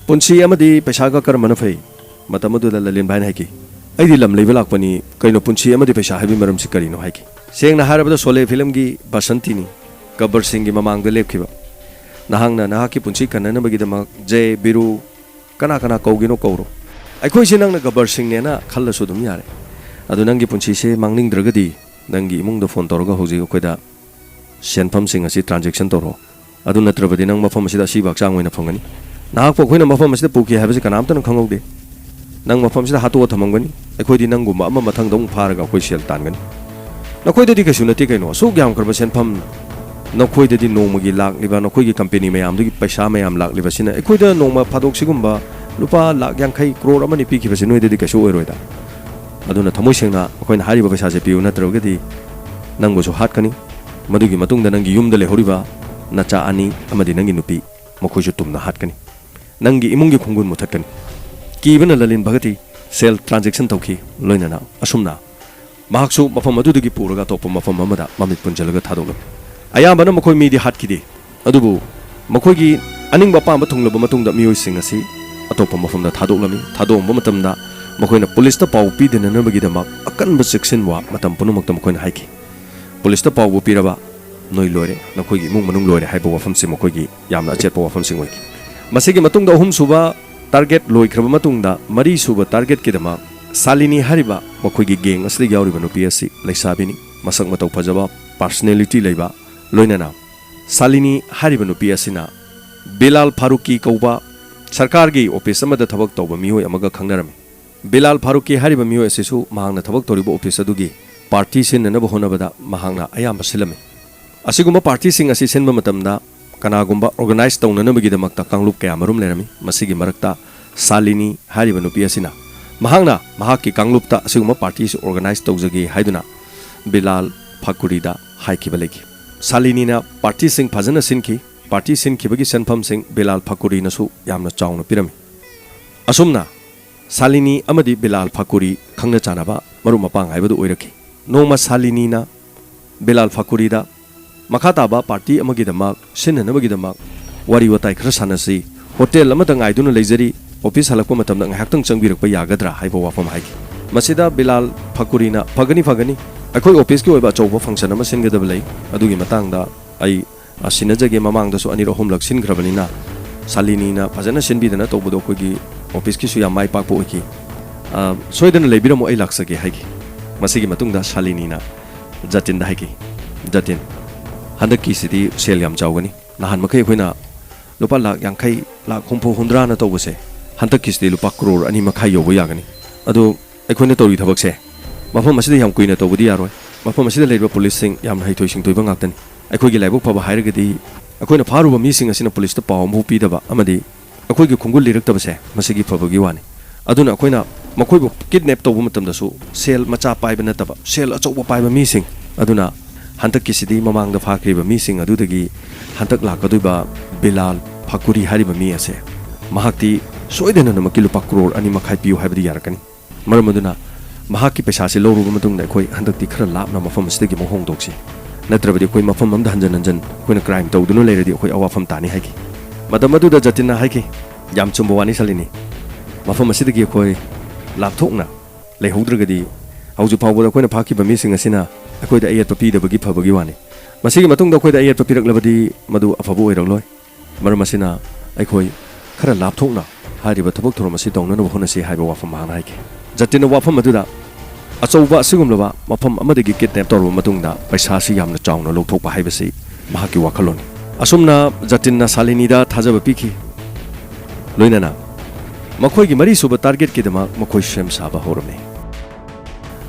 ꯄꯨꯟꯁꯤ ꯑꯃꯗꯤ ꯄꯩꯁꯥꯒ ꯀꯔꯝꯕꯅ ꯐꯩ?" ꯃꯇꯝ ꯑꯗꯨꯗ ꯂꯂꯦꯟ ꯚꯥꯏꯅ ꯍꯥꯏꯈꯤ, "ꯑꯩꯗꯤ ꯂꯝ ꯂꯩꯕ ꯂꯥꯛꯄꯅꯤ, ꯀꯩꯅꯣ ꯄꯨꯟꯁꯤ ꯑꯃꯗꯤ ꯄꯩꯁꯥ ꯍꯥꯏꯕꯒꯤ ꯃꯔꯝꯁꯤ ꯀꯔꯤꯅꯣ?" ꯍꯥꯏꯈꯤ꯫ ꯁꯦꯡꯅ ꯍꯥꯏꯔꯕꯗ ꯁꯣꯂꯦ ꯐꯤꯂꯝꯒꯤ ꯕꯁꯟꯇꯤꯅꯤ ꯒꯕꯔ ꯁꯤꯡꯒꯤ ꯃꯃꯥꯡꯗ ꯂꯦꯞꯈꯤꯕ꯫ ꯅꯍꯥꯛꯅ ꯅꯍꯥꯛꯀꯤ ꯄꯨꯟꯁꯤ ꯀꯟꯅꯅꯕꯒꯤꯗꯃꯛ ꯖꯦ, ꯕꯤꯔꯨ, ꯀꯅꯥ ꯀꯅꯥ ꯀꯧꯒꯦꯅꯣ ꯀꯧꯔꯣ꯫ ꯑꯩꯈꯣꯏꯁꯦ ꯅꯪꯅ ꯒꯕꯔ ꯁꯤꯡꯅꯦꯅ ꯈꯜꯂꯁꯨ ꯑꯗꯨꯝ ꯌꯥꯔꯦ꯫ ꯑꯗꯨ ꯅꯪꯒꯤ ꯄꯨꯟꯁꯤꯁꯦ ꯃꯥꯡꯅꯤꯡꯗ꯭ꯔꯒꯗꯤ ꯅꯪꯒꯤ ꯏꯃꯨꯡꯗ ꯐꯣꯟ ꯇꯧꯔꯒ ꯍꯧꯖꯤꯛ ꯑꯩꯈꯣꯏꯗ ꯁꯦꯟꯐꯝꯁꯤꯡ ꯑꯁꯤ ꯇ꯭ꯔꯥꯟꯖꯦꯛꯁꯟ ꯇꯧꯔꯣ꯫ ꯑꯗꯨ ꯅꯠꯇ꯭ꯔꯕꯗꯤ ꯅꯪ ꯃꯐꯝ ꯑꯁꯤꯗ ꯑꯁꯤꯕ ꯍꯛꯆꯥꯡ ꯑꯣꯏꯅ ꯐꯪꯒꯅꯤ꯫ ꯅꯍꯥꯛꯄꯨ ꯑꯩꯈꯣꯏꯅ ꯃꯐꯝ ꯑꯁꯤꯗ ꯄꯨꯈꯤ ꯍꯥꯏꯕꯁꯤ ꯀꯅꯥꯝꯇꯅ ꯈꯪꯍꯧꯗꯦ꯫ ꯅꯪ ꯃꯐꯝꯁꯤꯗ ꯍꯥꯠꯇꯣꯛꯑ ꯊꯝꯃꯝꯒꯅꯤ꯫ ꯑꯩꯈꯣꯏꯗꯤ ꯅꯪꯒꯨꯝꯕ ꯑꯃ ꯃꯊꯪꯗ ꯑꯃꯨꯛ ꯐꯥꯔꯒ ꯑꯩꯈꯣꯏ ꯁꯦꯜ ꯇꯥꯟꯒꯅꯤ꯫ ꯅꯈꯣꯏꯗꯗꯤ ꯀꯩꯁꯨ ꯅꯠꯇꯦ ꯀꯩꯅꯣ, ꯑꯁꯨꯛ ꯌꯥꯝꯈ꯭ꯔꯕ ꯁꯦꯟꯐꯝ, ꯅꯈꯣꯏꯗꯗꯤ ꯅꯣꯡꯃꯒꯤ ꯂꯥꯛꯂꯤꯕ, ꯅꯈꯣꯏꯒꯤ ꯀꯝꯄꯦꯅꯤ ꯃꯌꯥꯝꯗꯨꯒꯤ ꯄꯩꯁꯥ ꯃꯌꯥꯝ ꯂꯥꯛꯂꯤꯕꯁꯤꯅ ꯑꯩꯈꯣꯏꯗ ꯅꯣꯡꯃ ꯐꯥꯗꯣꯛ ꯁꯤꯒꯨꯝꯕ ꯂꯨꯄꯥ ꯂꯥꯛ ꯌꯥꯡꯈꯩ, ꯀ꯭ꯔꯣꯔ ꯑꯃꯅꯤ ꯄꯤꯈꯤꯕꯁꯦ ꯅꯣꯏꯗꯗꯤ ꯀꯩꯁꯨ ꯑꯣꯏꯔꯣꯏꯗ꯫ ꯑꯗꯨꯅ ꯊꯃꯣꯏ ꯁꯦꯡꯅ ꯑꯩꯈꯣꯏꯅ ꯍꯥꯏꯔꯤꯕ ꯄꯩꯁꯥꯁꯦ ꯄꯤꯌꯨ, ꯅꯠꯇ꯭ꯔꯒꯗꯤ ꯅꯪꯕꯨꯁꯨ ꯍꯥꯠꯀꯅꯤ, ꯃꯗꯨꯒꯤ ꯃꯇꯨꯡꯗ ꯅꯪꯒꯤ ꯌꯨꯝꯗ ꯂꯩꯍꯧꯔꯤꯕ ꯅꯆꯥ ꯑꯅꯤ ꯑꯃꯗꯤ ꯅꯪꯒꯤ ꯅꯨꯄꯤ, ꯃꯈꯣꯏꯁꯨ ꯇꯨꯝꯅ ꯍꯥꯠꯀꯅꯤ꯫ ꯅꯪꯒꯤ ꯏꯃꯨꯡꯒꯤ ꯈꯣꯡꯒꯨꯟ ꯃꯨꯊꯠꯀꯅꯤ꯫ ꯀꯤꯕꯅ ꯂꯂꯤꯟ ꯚꯒꯇꯤ ꯁꯦꯜ ꯇ꯭ꯔꯥꯟꯖꯦꯛꯁꯟ ꯇꯧꯈꯤ꯫ ꯂꯣꯏꯅꯅ ꯑꯁꯨꯝꯅ ꯃꯍꯥꯛꯁꯨ ꯃꯐꯝ ꯑꯗꯨꯗꯒꯤ ꯄꯨꯔꯒ ꯑꯇꯣꯞꯄ ꯃꯐꯝ ꯑꯃꯗ ꯃꯃꯤꯠ ꯄꯨꯟꯁꯤꯜꯂꯒ ꯊꯥꯗꯣꯛꯂꯝꯃꯤ꯫ ꯑꯌꯥꯝꯕꯅ ꯃꯈꯣꯏ ꯃꯤꯗꯤ ꯍꯥꯠꯈꯤꯗꯦ, ꯑꯗꯨꯕꯨ ꯃꯈꯣꯏꯒꯤ ꯑꯅꯤꯡꯕ ꯑꯄꯥꯝꯕ ꯊꯨꯡꯂꯕ ꯃꯇꯨꯡꯗ ꯃꯤꯑꯣꯏꯁꯤꯡ ꯑꯁꯤ ꯑꯇꯣꯞꯄ ꯃꯐꯝꯗ ꯊꯥꯗꯣꯛꯂꯝꯃꯤ꯫ ꯊꯥꯗꯣꯛꯂꯝꯕ ꯃꯇꯝꯗ ꯃꯈꯣꯏꯅ ꯄꯨꯂꯤꯁꯇ ꯄꯥꯎ ꯄꯤꯗꯅꯅꯕꯒꯤꯗꯃꯛ ꯑꯀꯟꯕ ꯆꯦꯛꯁꯤꯟꯋꯥ ꯃꯇꯝ ꯄꯨꯝꯅꯃꯛꯇ ꯃꯈꯣꯏꯅ ꯍꯥꯏꯈꯤ꯫ ꯄꯨꯂꯤꯁꯇ ꯄꯥꯎꯕꯨ ꯄꯤꯔꯕ, ꯅꯣꯏ ꯂꯣꯏꯔꯦ, ꯅꯈꯣꯏꯒꯤ ꯏꯃꯨꯡ ꯃꯅꯨꯡ ꯂꯣꯏꯔꯦ ꯍꯥꯏꯕ ꯋꯥꯐꯝꯁꯤ ꯃꯈꯣꯏꯒꯤ ꯌꯥꯝꯅ ꯑꯆꯦꯠꯄ ꯋꯥꯐꯝꯁꯤꯡ ꯑꯣꯏꯈꯤ꯫ ꯃꯁꯤꯒꯤ ꯃꯇꯨꯡꯗ ꯑꯍꯨꯝꯁꯨꯕ ꯇꯥꯔꯒꯦꯠ ꯂꯣꯏꯈ꯭ꯔꯕ ꯃꯇꯨꯡꯗ, ꯃꯔꯤꯁꯨꯕ ꯇꯥꯔꯒꯦꯠꯀꯤꯗꯃꯛ ꯁꯥꯂꯤꯅꯤ ꯍꯥꯏꯔꯤꯕ ꯃꯈꯣꯏꯒꯤ ꯒꯦꯡ ꯑꯁꯤꯗ ꯌꯥꯎꯔꯤꯕ ꯅꯨꯄꯤ ꯑꯁꯤ ꯂꯩꯁꯥꯕꯤꯅꯤ, ꯃꯁꯛ ꯃꯇꯧ ꯐꯖꯕ, ꯄꯥꯔꯁꯅꯦꯂꯤꯇꯤ ꯂꯩꯕ, ꯂꯣꯏꯅꯅ ꯁꯥꯂꯤꯅꯤ ꯍꯥꯏꯔꯤꯕ ꯅꯨꯄꯤ ꯑꯁꯤꯅ ꯕꯤꯂꯥꯜ ꯐꯥꯔꯨꯀꯤ ꯀꯧꯕ ꯁꯔꯀꯥꯔꯒꯤ ꯑꯣꯐꯤꯁ ꯑꯃꯗ ꯊꯕꯛ ꯇꯧꯕ ꯃꯤꯑꯣꯏ ꯑꯃꯒ ꯈꯪꯅꯔꯝꯃꯤ꯫ ꯕꯤꯂꯥꯜ ꯐꯥꯔꯨꯀꯤ ꯍꯥꯏꯔꯤꯕ ꯃꯤꯑꯣꯏ ꯑꯁꯤꯁꯨ ꯃꯍꯥꯛꯅ ꯊꯕꯛ ꯇꯧꯔꯤꯕ ꯑꯣꯐꯤꯁ ꯑꯗꯨꯒꯤ ꯄꯥꯔꯇꯤ ꯁꯤꯟꯅꯅꯕ ꯍꯣꯠꯅꯕꯗ ꯃꯍꯥꯛꯅ ꯑꯌꯥꯝꯕ ꯁꯤꯜꯂꯝꯃꯤ꯫ ꯑꯁꯤꯒꯨꯝꯕ ꯄꯥꯔꯇꯤꯁꯤꯡ ꯑꯁꯤ ꯁꯤꯟꯕ ꯃꯇꯝꯗ ꯀꯅꯥꯒꯨꯝꯕ organize ꯇꯧꯅꯅꯕꯒꯤꯗꯃꯛꯇ ꯀꯥꯡꯂꯨꯞ ꯀꯌꯥ ꯃꯔꯨꯝ ꯂꯩꯔꯝꯃꯤ꯫ ꯃꯁꯤꯒꯤ ꯃꯔꯛꯇ ꯁꯥꯂꯤꯅꯤ ꯍꯥꯏꯔꯤꯕ ꯅꯨꯄꯤ ꯑꯁꯤꯅ ꯃꯍꯥꯛꯅ ꯃꯍꯥꯛꯀꯤ ꯀꯥꯡꯂꯨꯞꯇ ꯑꯁꯤꯒꯨꯝꯕ partyꯁꯤ organize ꯇꯧꯖꯒꯦ ꯍꯥꯏꯗꯨꯅ ꯕꯤꯂꯥꯜ ꯐꯥꯀꯨꯔꯤꯗ ꯍꯥꯏꯈꯤꯕ ꯂꯩꯈꯤ꯫ ꯁꯥꯂꯤꯅꯤꯅ partyꯁꯤꯡ ꯐꯖꯅ ꯁꯤꯟꯈꯤ꯫ Party ꯁꯤꯟꯈꯤꯕꯒꯤ ꯁꯦꯟꯐꯝꯁꯤꯡ ꯕꯤꯂꯥꯜ ꯐꯥꯀꯨꯔꯤꯅꯁꯨ ꯌꯥꯝꯅ ꯆꯥꯎꯅ ꯄꯤꯔꯝꯃꯤ꯫ ꯑꯁꯨꯝꯅ ꯁꯥꯂꯤꯅꯤ ꯑꯃꯗꯤ ꯕꯤꯂꯥꯜ ꯐꯥꯀꯨꯔꯤ ꯈꯪꯅ ꯆꯥꯟꯅꯕ ꯃꯔꯨꯞ ꯃꯄꯥꯡ ꯍꯥꯏꯕꯗꯨ ꯑꯣꯏꯔꯛꯈꯤ꯫ ꯅꯣꯡꯃ ꯁꯥꯂꯤꯅꯤꯅ ꯕꯤꯂꯥꯜ ꯐꯥꯀꯨꯔꯤꯗ ꯃꯈꯥ ꯇꯥꯕ party ꯑꯃꯒꯤꯗꯃꯛ ꯁꯤꯟꯅꯅꯕꯒꯤꯗꯃꯛ ꯋꯥꯔꯤ ꯋꯥꯇꯥꯏ ꯈꯔ ꯁꯥꯟꯅꯁꯤ, hotel ꯑꯃꯗ ꯉꯥꯏꯗꯨꯅ ꯂꯩꯖꯔꯤ, office ꯍꯜꯂꯛꯄ ꯃꯇꯝꯗ ꯉꯥꯏꯍꯥꯛꯇꯪ ꯆꯪꯕꯤꯔꯛꯄ ꯌꯥꯒꯗ꯭ꯔꯥ ꯍꯥꯏꯕ ꯋꯥꯐꯝ ꯍꯥꯏꯈꯤ꯫ ꯃꯁꯤꯗ ꯕꯤꯂꯥꯜ ꯐꯥꯀꯨꯔꯤꯅ, "ꯐꯒꯅꯤ, ꯐꯒꯅꯤ, ꯑꯩꯈꯣꯏ officeꯀꯤ ꯑꯣꯏꯕ ꯑꯆꯧꯕ function ꯑꯃ ꯁꯤꯟꯒꯗꯕ ꯂꯩ, ꯑꯗꯨꯒꯤ ꯃꯇꯥꯡꯗ ꯑꯩ, ꯑ, ꯁꯤꯟꯅꯖꯒꯦ, ꯃꯃꯥꯡꯗꯁꯨ ꯑꯅꯤꯔꯛ ꯑꯍꯨꯝꯂꯛ ꯁꯤꯟꯈ꯭ꯔꯕꯅꯤꯅ ꯁꯥꯂꯤꯅꯤꯅ ꯐꯖꯅ ꯁꯤꯟꯕꯤꯗꯅ ꯇꯧꯕꯗꯣ ꯑꯩꯈꯣꯏꯒꯤ officeꯀꯤꯁꯨ ꯌꯥꯝ ꯃꯥꯏ ꯄꯥꯛꯄ ꯑꯣꯏꯈꯤ꯫ ꯑ, ꯁꯣꯏꯗꯅ ꯂꯩꯕꯤꯔꯝꯃꯣ, ꯑꯩ ꯂꯥꯛꯆꯒꯦ" ꯍꯥꯏꯈꯤ꯫ ꯃꯁꯤꯒꯤ ꯃꯇꯨꯡꯗ ꯁꯥꯂꯤꯅꯤꯅ ꯖꯇꯤꯟꯗ ꯍꯥꯏꯈꯤ, "ꯖꯇꯤꯟ, ꯍꯟꯗꯛꯀꯤꯁꯤꯗꯤ ꯁꯦꯜ ꯌꯥꯝ ꯆꯥꯎꯒꯅꯤ꯫ ꯅꯍꯥꯟ ꯃꯈꯩ ꯑꯩꯈꯣꯏꯅ ꯂꯨꯄꯥ ꯂꯥꯛ ꯌꯥꯡꯈꯩ, ꯂꯥꯛ ꯍꯨꯝꯐꯨ, ꯍꯨꯝꯗ꯭ꯔꯥꯅ ꯇꯧꯕꯁꯦ, ꯍꯟꯗꯛꯀꯤꯁꯤꯗꯤ ꯂꯨꯄꯥ ꯀ꯭ꯔꯣꯔ ꯑꯅꯤ ꯃꯈꯥꯏ ꯌꯧꯕ ꯌꯥꯒꯅꯤ꯫ ꯑꯗꯣ ꯑꯩꯈꯣꯏꯅ ꯇꯧꯔꯤ ꯊꯕꯛꯁꯦ ꯃꯐꯝ ꯑꯁꯤꯗ ꯌꯥꯝ ꯀꯨꯏꯅ ꯇꯧꯕꯗꯤ ꯌꯥꯔꯣꯏ꯫ ꯃꯐꯝ ꯑꯁꯤꯗ ꯂꯩꯔꯤꯕ policeꯁꯤꯡ ꯌꯥꯝꯅ ꯍꯩꯊꯣꯏ ꯁꯤꯡꯊꯣꯏꯕ ꯉꯥꯛꯇꯅꯤ꯫ ꯑꯩꯈꯣꯏꯒꯤ ꯂꯥꯏꯕꯛ ꯐꯕ ꯍꯥꯏꯔꯒꯗꯤ ꯑꯩꯈꯣꯏꯅ ꯐꯥꯔꯨꯕ ꯃꯤꯁꯤꯡ ꯑꯁꯤꯅ policeꯇ ꯄꯥꯎ ꯑꯃꯐꯥꯎ ꯄꯤꯗꯕ ꯑꯃꯗꯤ ꯑꯩꯈꯣꯏꯒꯤ ꯈꯣꯡꯒꯨꯜ ꯂꯤꯔꯛꯇꯕꯁꯦ ꯃꯁꯤꯒꯤ ꯐꯕꯒꯤ ꯋꯥꯅꯤ꯫ ꯑꯗꯨꯅ ꯑꯩꯈꯣꯏꯅ ꯃꯈꯣꯏꯕꯨ kidnap ꯇꯧꯕ ꯃꯇꯝꯗꯁꯨ ꯁꯦꯜ ꯃꯆꯥ ꯄꯥꯏꯕ ꯅꯠꯇꯕ, ꯁꯦꯜ ꯑꯆꯧꯕ ꯄꯥꯏꯕ ꯃꯤꯁꯤꯡ, ꯑꯗꯨꯅ ꯍꯟꯗꯛꯀꯤꯁꯤꯗꯤ ꯃꯃꯥꯡꯗ ꯐꯥꯈ꯭ꯔꯤꯕ ꯃꯤꯁꯤꯡ ꯑꯗꯨꯗꯒꯤ ꯍꯟꯗꯛ ꯂꯥꯛꯀꯗꯣꯏꯕ ꯕꯤꯂꯥꯜ ꯐꯥꯀꯨꯔꯤ ꯍꯥꯏꯔꯤꯕ ꯃꯤ ꯑꯁꯦ, ꯃꯍꯥꯛꯇꯤ ꯁꯣꯏꯗꯅꯃꯛꯀꯤ ꯂꯨꯄꯥ ꯀ꯭ꯔꯣꯔ ꯑꯅꯤ ꯃꯈꯥꯏ ꯄꯤꯌꯨ ꯍꯥꯏꯕꯗꯤ ꯌꯥꯔꯛꯀꯅꯤ꯫ ꯃꯔꯝ ꯑꯗꯨꯅ ꯃꯍꯥꯛꯀꯤ ꯄꯩꯁꯥꯁꯤ ꯂꯧꯔꯨꯕ ꯃꯇꯨꯡꯗ ꯑꯩꯈꯣꯏ ꯍꯟꯗꯛꯇꯤ ꯈꯔ ꯂꯥꯞꯅ ꯃꯐꯝ ꯑꯁꯤꯗꯒꯤ ꯑꯃꯨꯛ ꯍꯣꯡꯗꯣꯛꯁꯤ, ꯅꯠꯇ꯭ꯔꯕꯗꯤ ꯑꯩꯈꯣꯏ ꯃꯐꯝ ꯑꯃꯗ ꯍꯟꯖꯟ ꯍꯟꯖꯟ ꯑꯩꯈꯣꯏꯅ crime ꯇꯧꯗꯨꯅ ꯂꯩꯔꯗꯤ ꯑꯩꯈꯣꯏ ꯑꯋꯥꯐꯝ ꯇꯥꯅꯤ" ꯍꯥꯏꯈꯤ꯫ ꯃꯇꯝ ꯑꯗꯨꯗ ꯖꯇꯤꯟꯅ ꯍꯥꯏꯈꯤ, "ꯌꯥꯝ ꯆꯨꯝꯕ ꯋꯥꯅꯤ ꯁꯥꯂꯤꯅꯤ, ꯃꯐꯝ ꯑꯁꯤꯗꯒꯤ ꯑꯩꯈꯣꯏ ꯂꯥꯞꯊꯣꯛꯅ ꯂꯩꯍꯧꯗ꯭ꯔꯒꯗꯤ ꯍꯧꯖꯤꯛ ꯐꯥꯎꯕꯗ ꯑꯩꯈꯣꯏꯅ ꯐꯥꯈꯤꯕ ꯃꯤꯁꯤꯡ ꯑꯁꯤꯅ ꯑꯩꯈꯣꯏꯗ ꯑꯌꯦꯠꯄ ꯄꯤꯗꯕꯒꯤ ꯐꯕꯒꯤ ꯋꯥꯅꯤ꯫ ꯃꯁꯤꯒꯤ ꯃꯇꯨꯡꯗ ꯑꯩꯈꯣꯏꯗ ꯑꯌꯦꯠꯄ ꯄꯤꯔꯛꯂꯕꯗꯤ ꯃꯗꯨ ꯑꯐꯕ ꯑꯣꯏꯔꯛꯂꯣꯏ꯫ ꯃꯔꯝ ꯑꯁꯤꯅ ꯑꯩꯈꯣꯏ ꯈꯔ ꯂꯥꯞꯊꯣꯛꯅ ꯍꯥꯏꯔꯤꯕ ꯊꯕꯛ ꯊꯧꯔꯝ ꯑꯁꯤ ꯇꯧꯅꯅꯕ ꯍꯣꯠꯅꯁꯤ" ꯍꯥꯏꯕ ꯋꯥꯐꯝ ꯃꯍꯥꯛꯅ ꯍꯥꯏꯈꯤ꯫ ꯖꯇꯤꯟꯅ ꯋꯥꯐꯝ ꯑꯗꯨꯗ ꯑꯆꯧꯕ ꯑꯁꯤꯒꯨꯝꯂꯕ ꯃꯐꯝ ꯑꯃꯗꯒꯤ kidnap ꯇꯧꯔꯕ ꯃꯇꯨꯡꯗ ꯄꯩꯁꯥꯁꯤ ꯌꯥꯝꯅ ꯆꯥꯎꯅ ꯂꯧꯊꯣꯛꯄ ꯍꯥꯏꯕꯁꯤ ꯃꯍꯥꯛꯀꯤ ꯋꯥꯈꯜꯂꯣꯟꯅꯤ꯫ ꯑꯁꯨꯝꯅ ꯖꯇꯤꯟꯅ ꯁꯥꯂꯤꯅꯤꯗ ꯊꯥꯖꯕ ꯄꯤꯈꯤ꯫ ꯂꯣꯏꯅꯅ ꯃꯈꯣꯏꯒꯤ ꯃꯔꯤꯁꯨꯕ targetꯀꯤꯗꯃꯛ ꯃꯈꯣꯏ ꯁꯦꯝ ꯁꯥꯕ ꯍꯧꯔꯝꯃꯤ꯫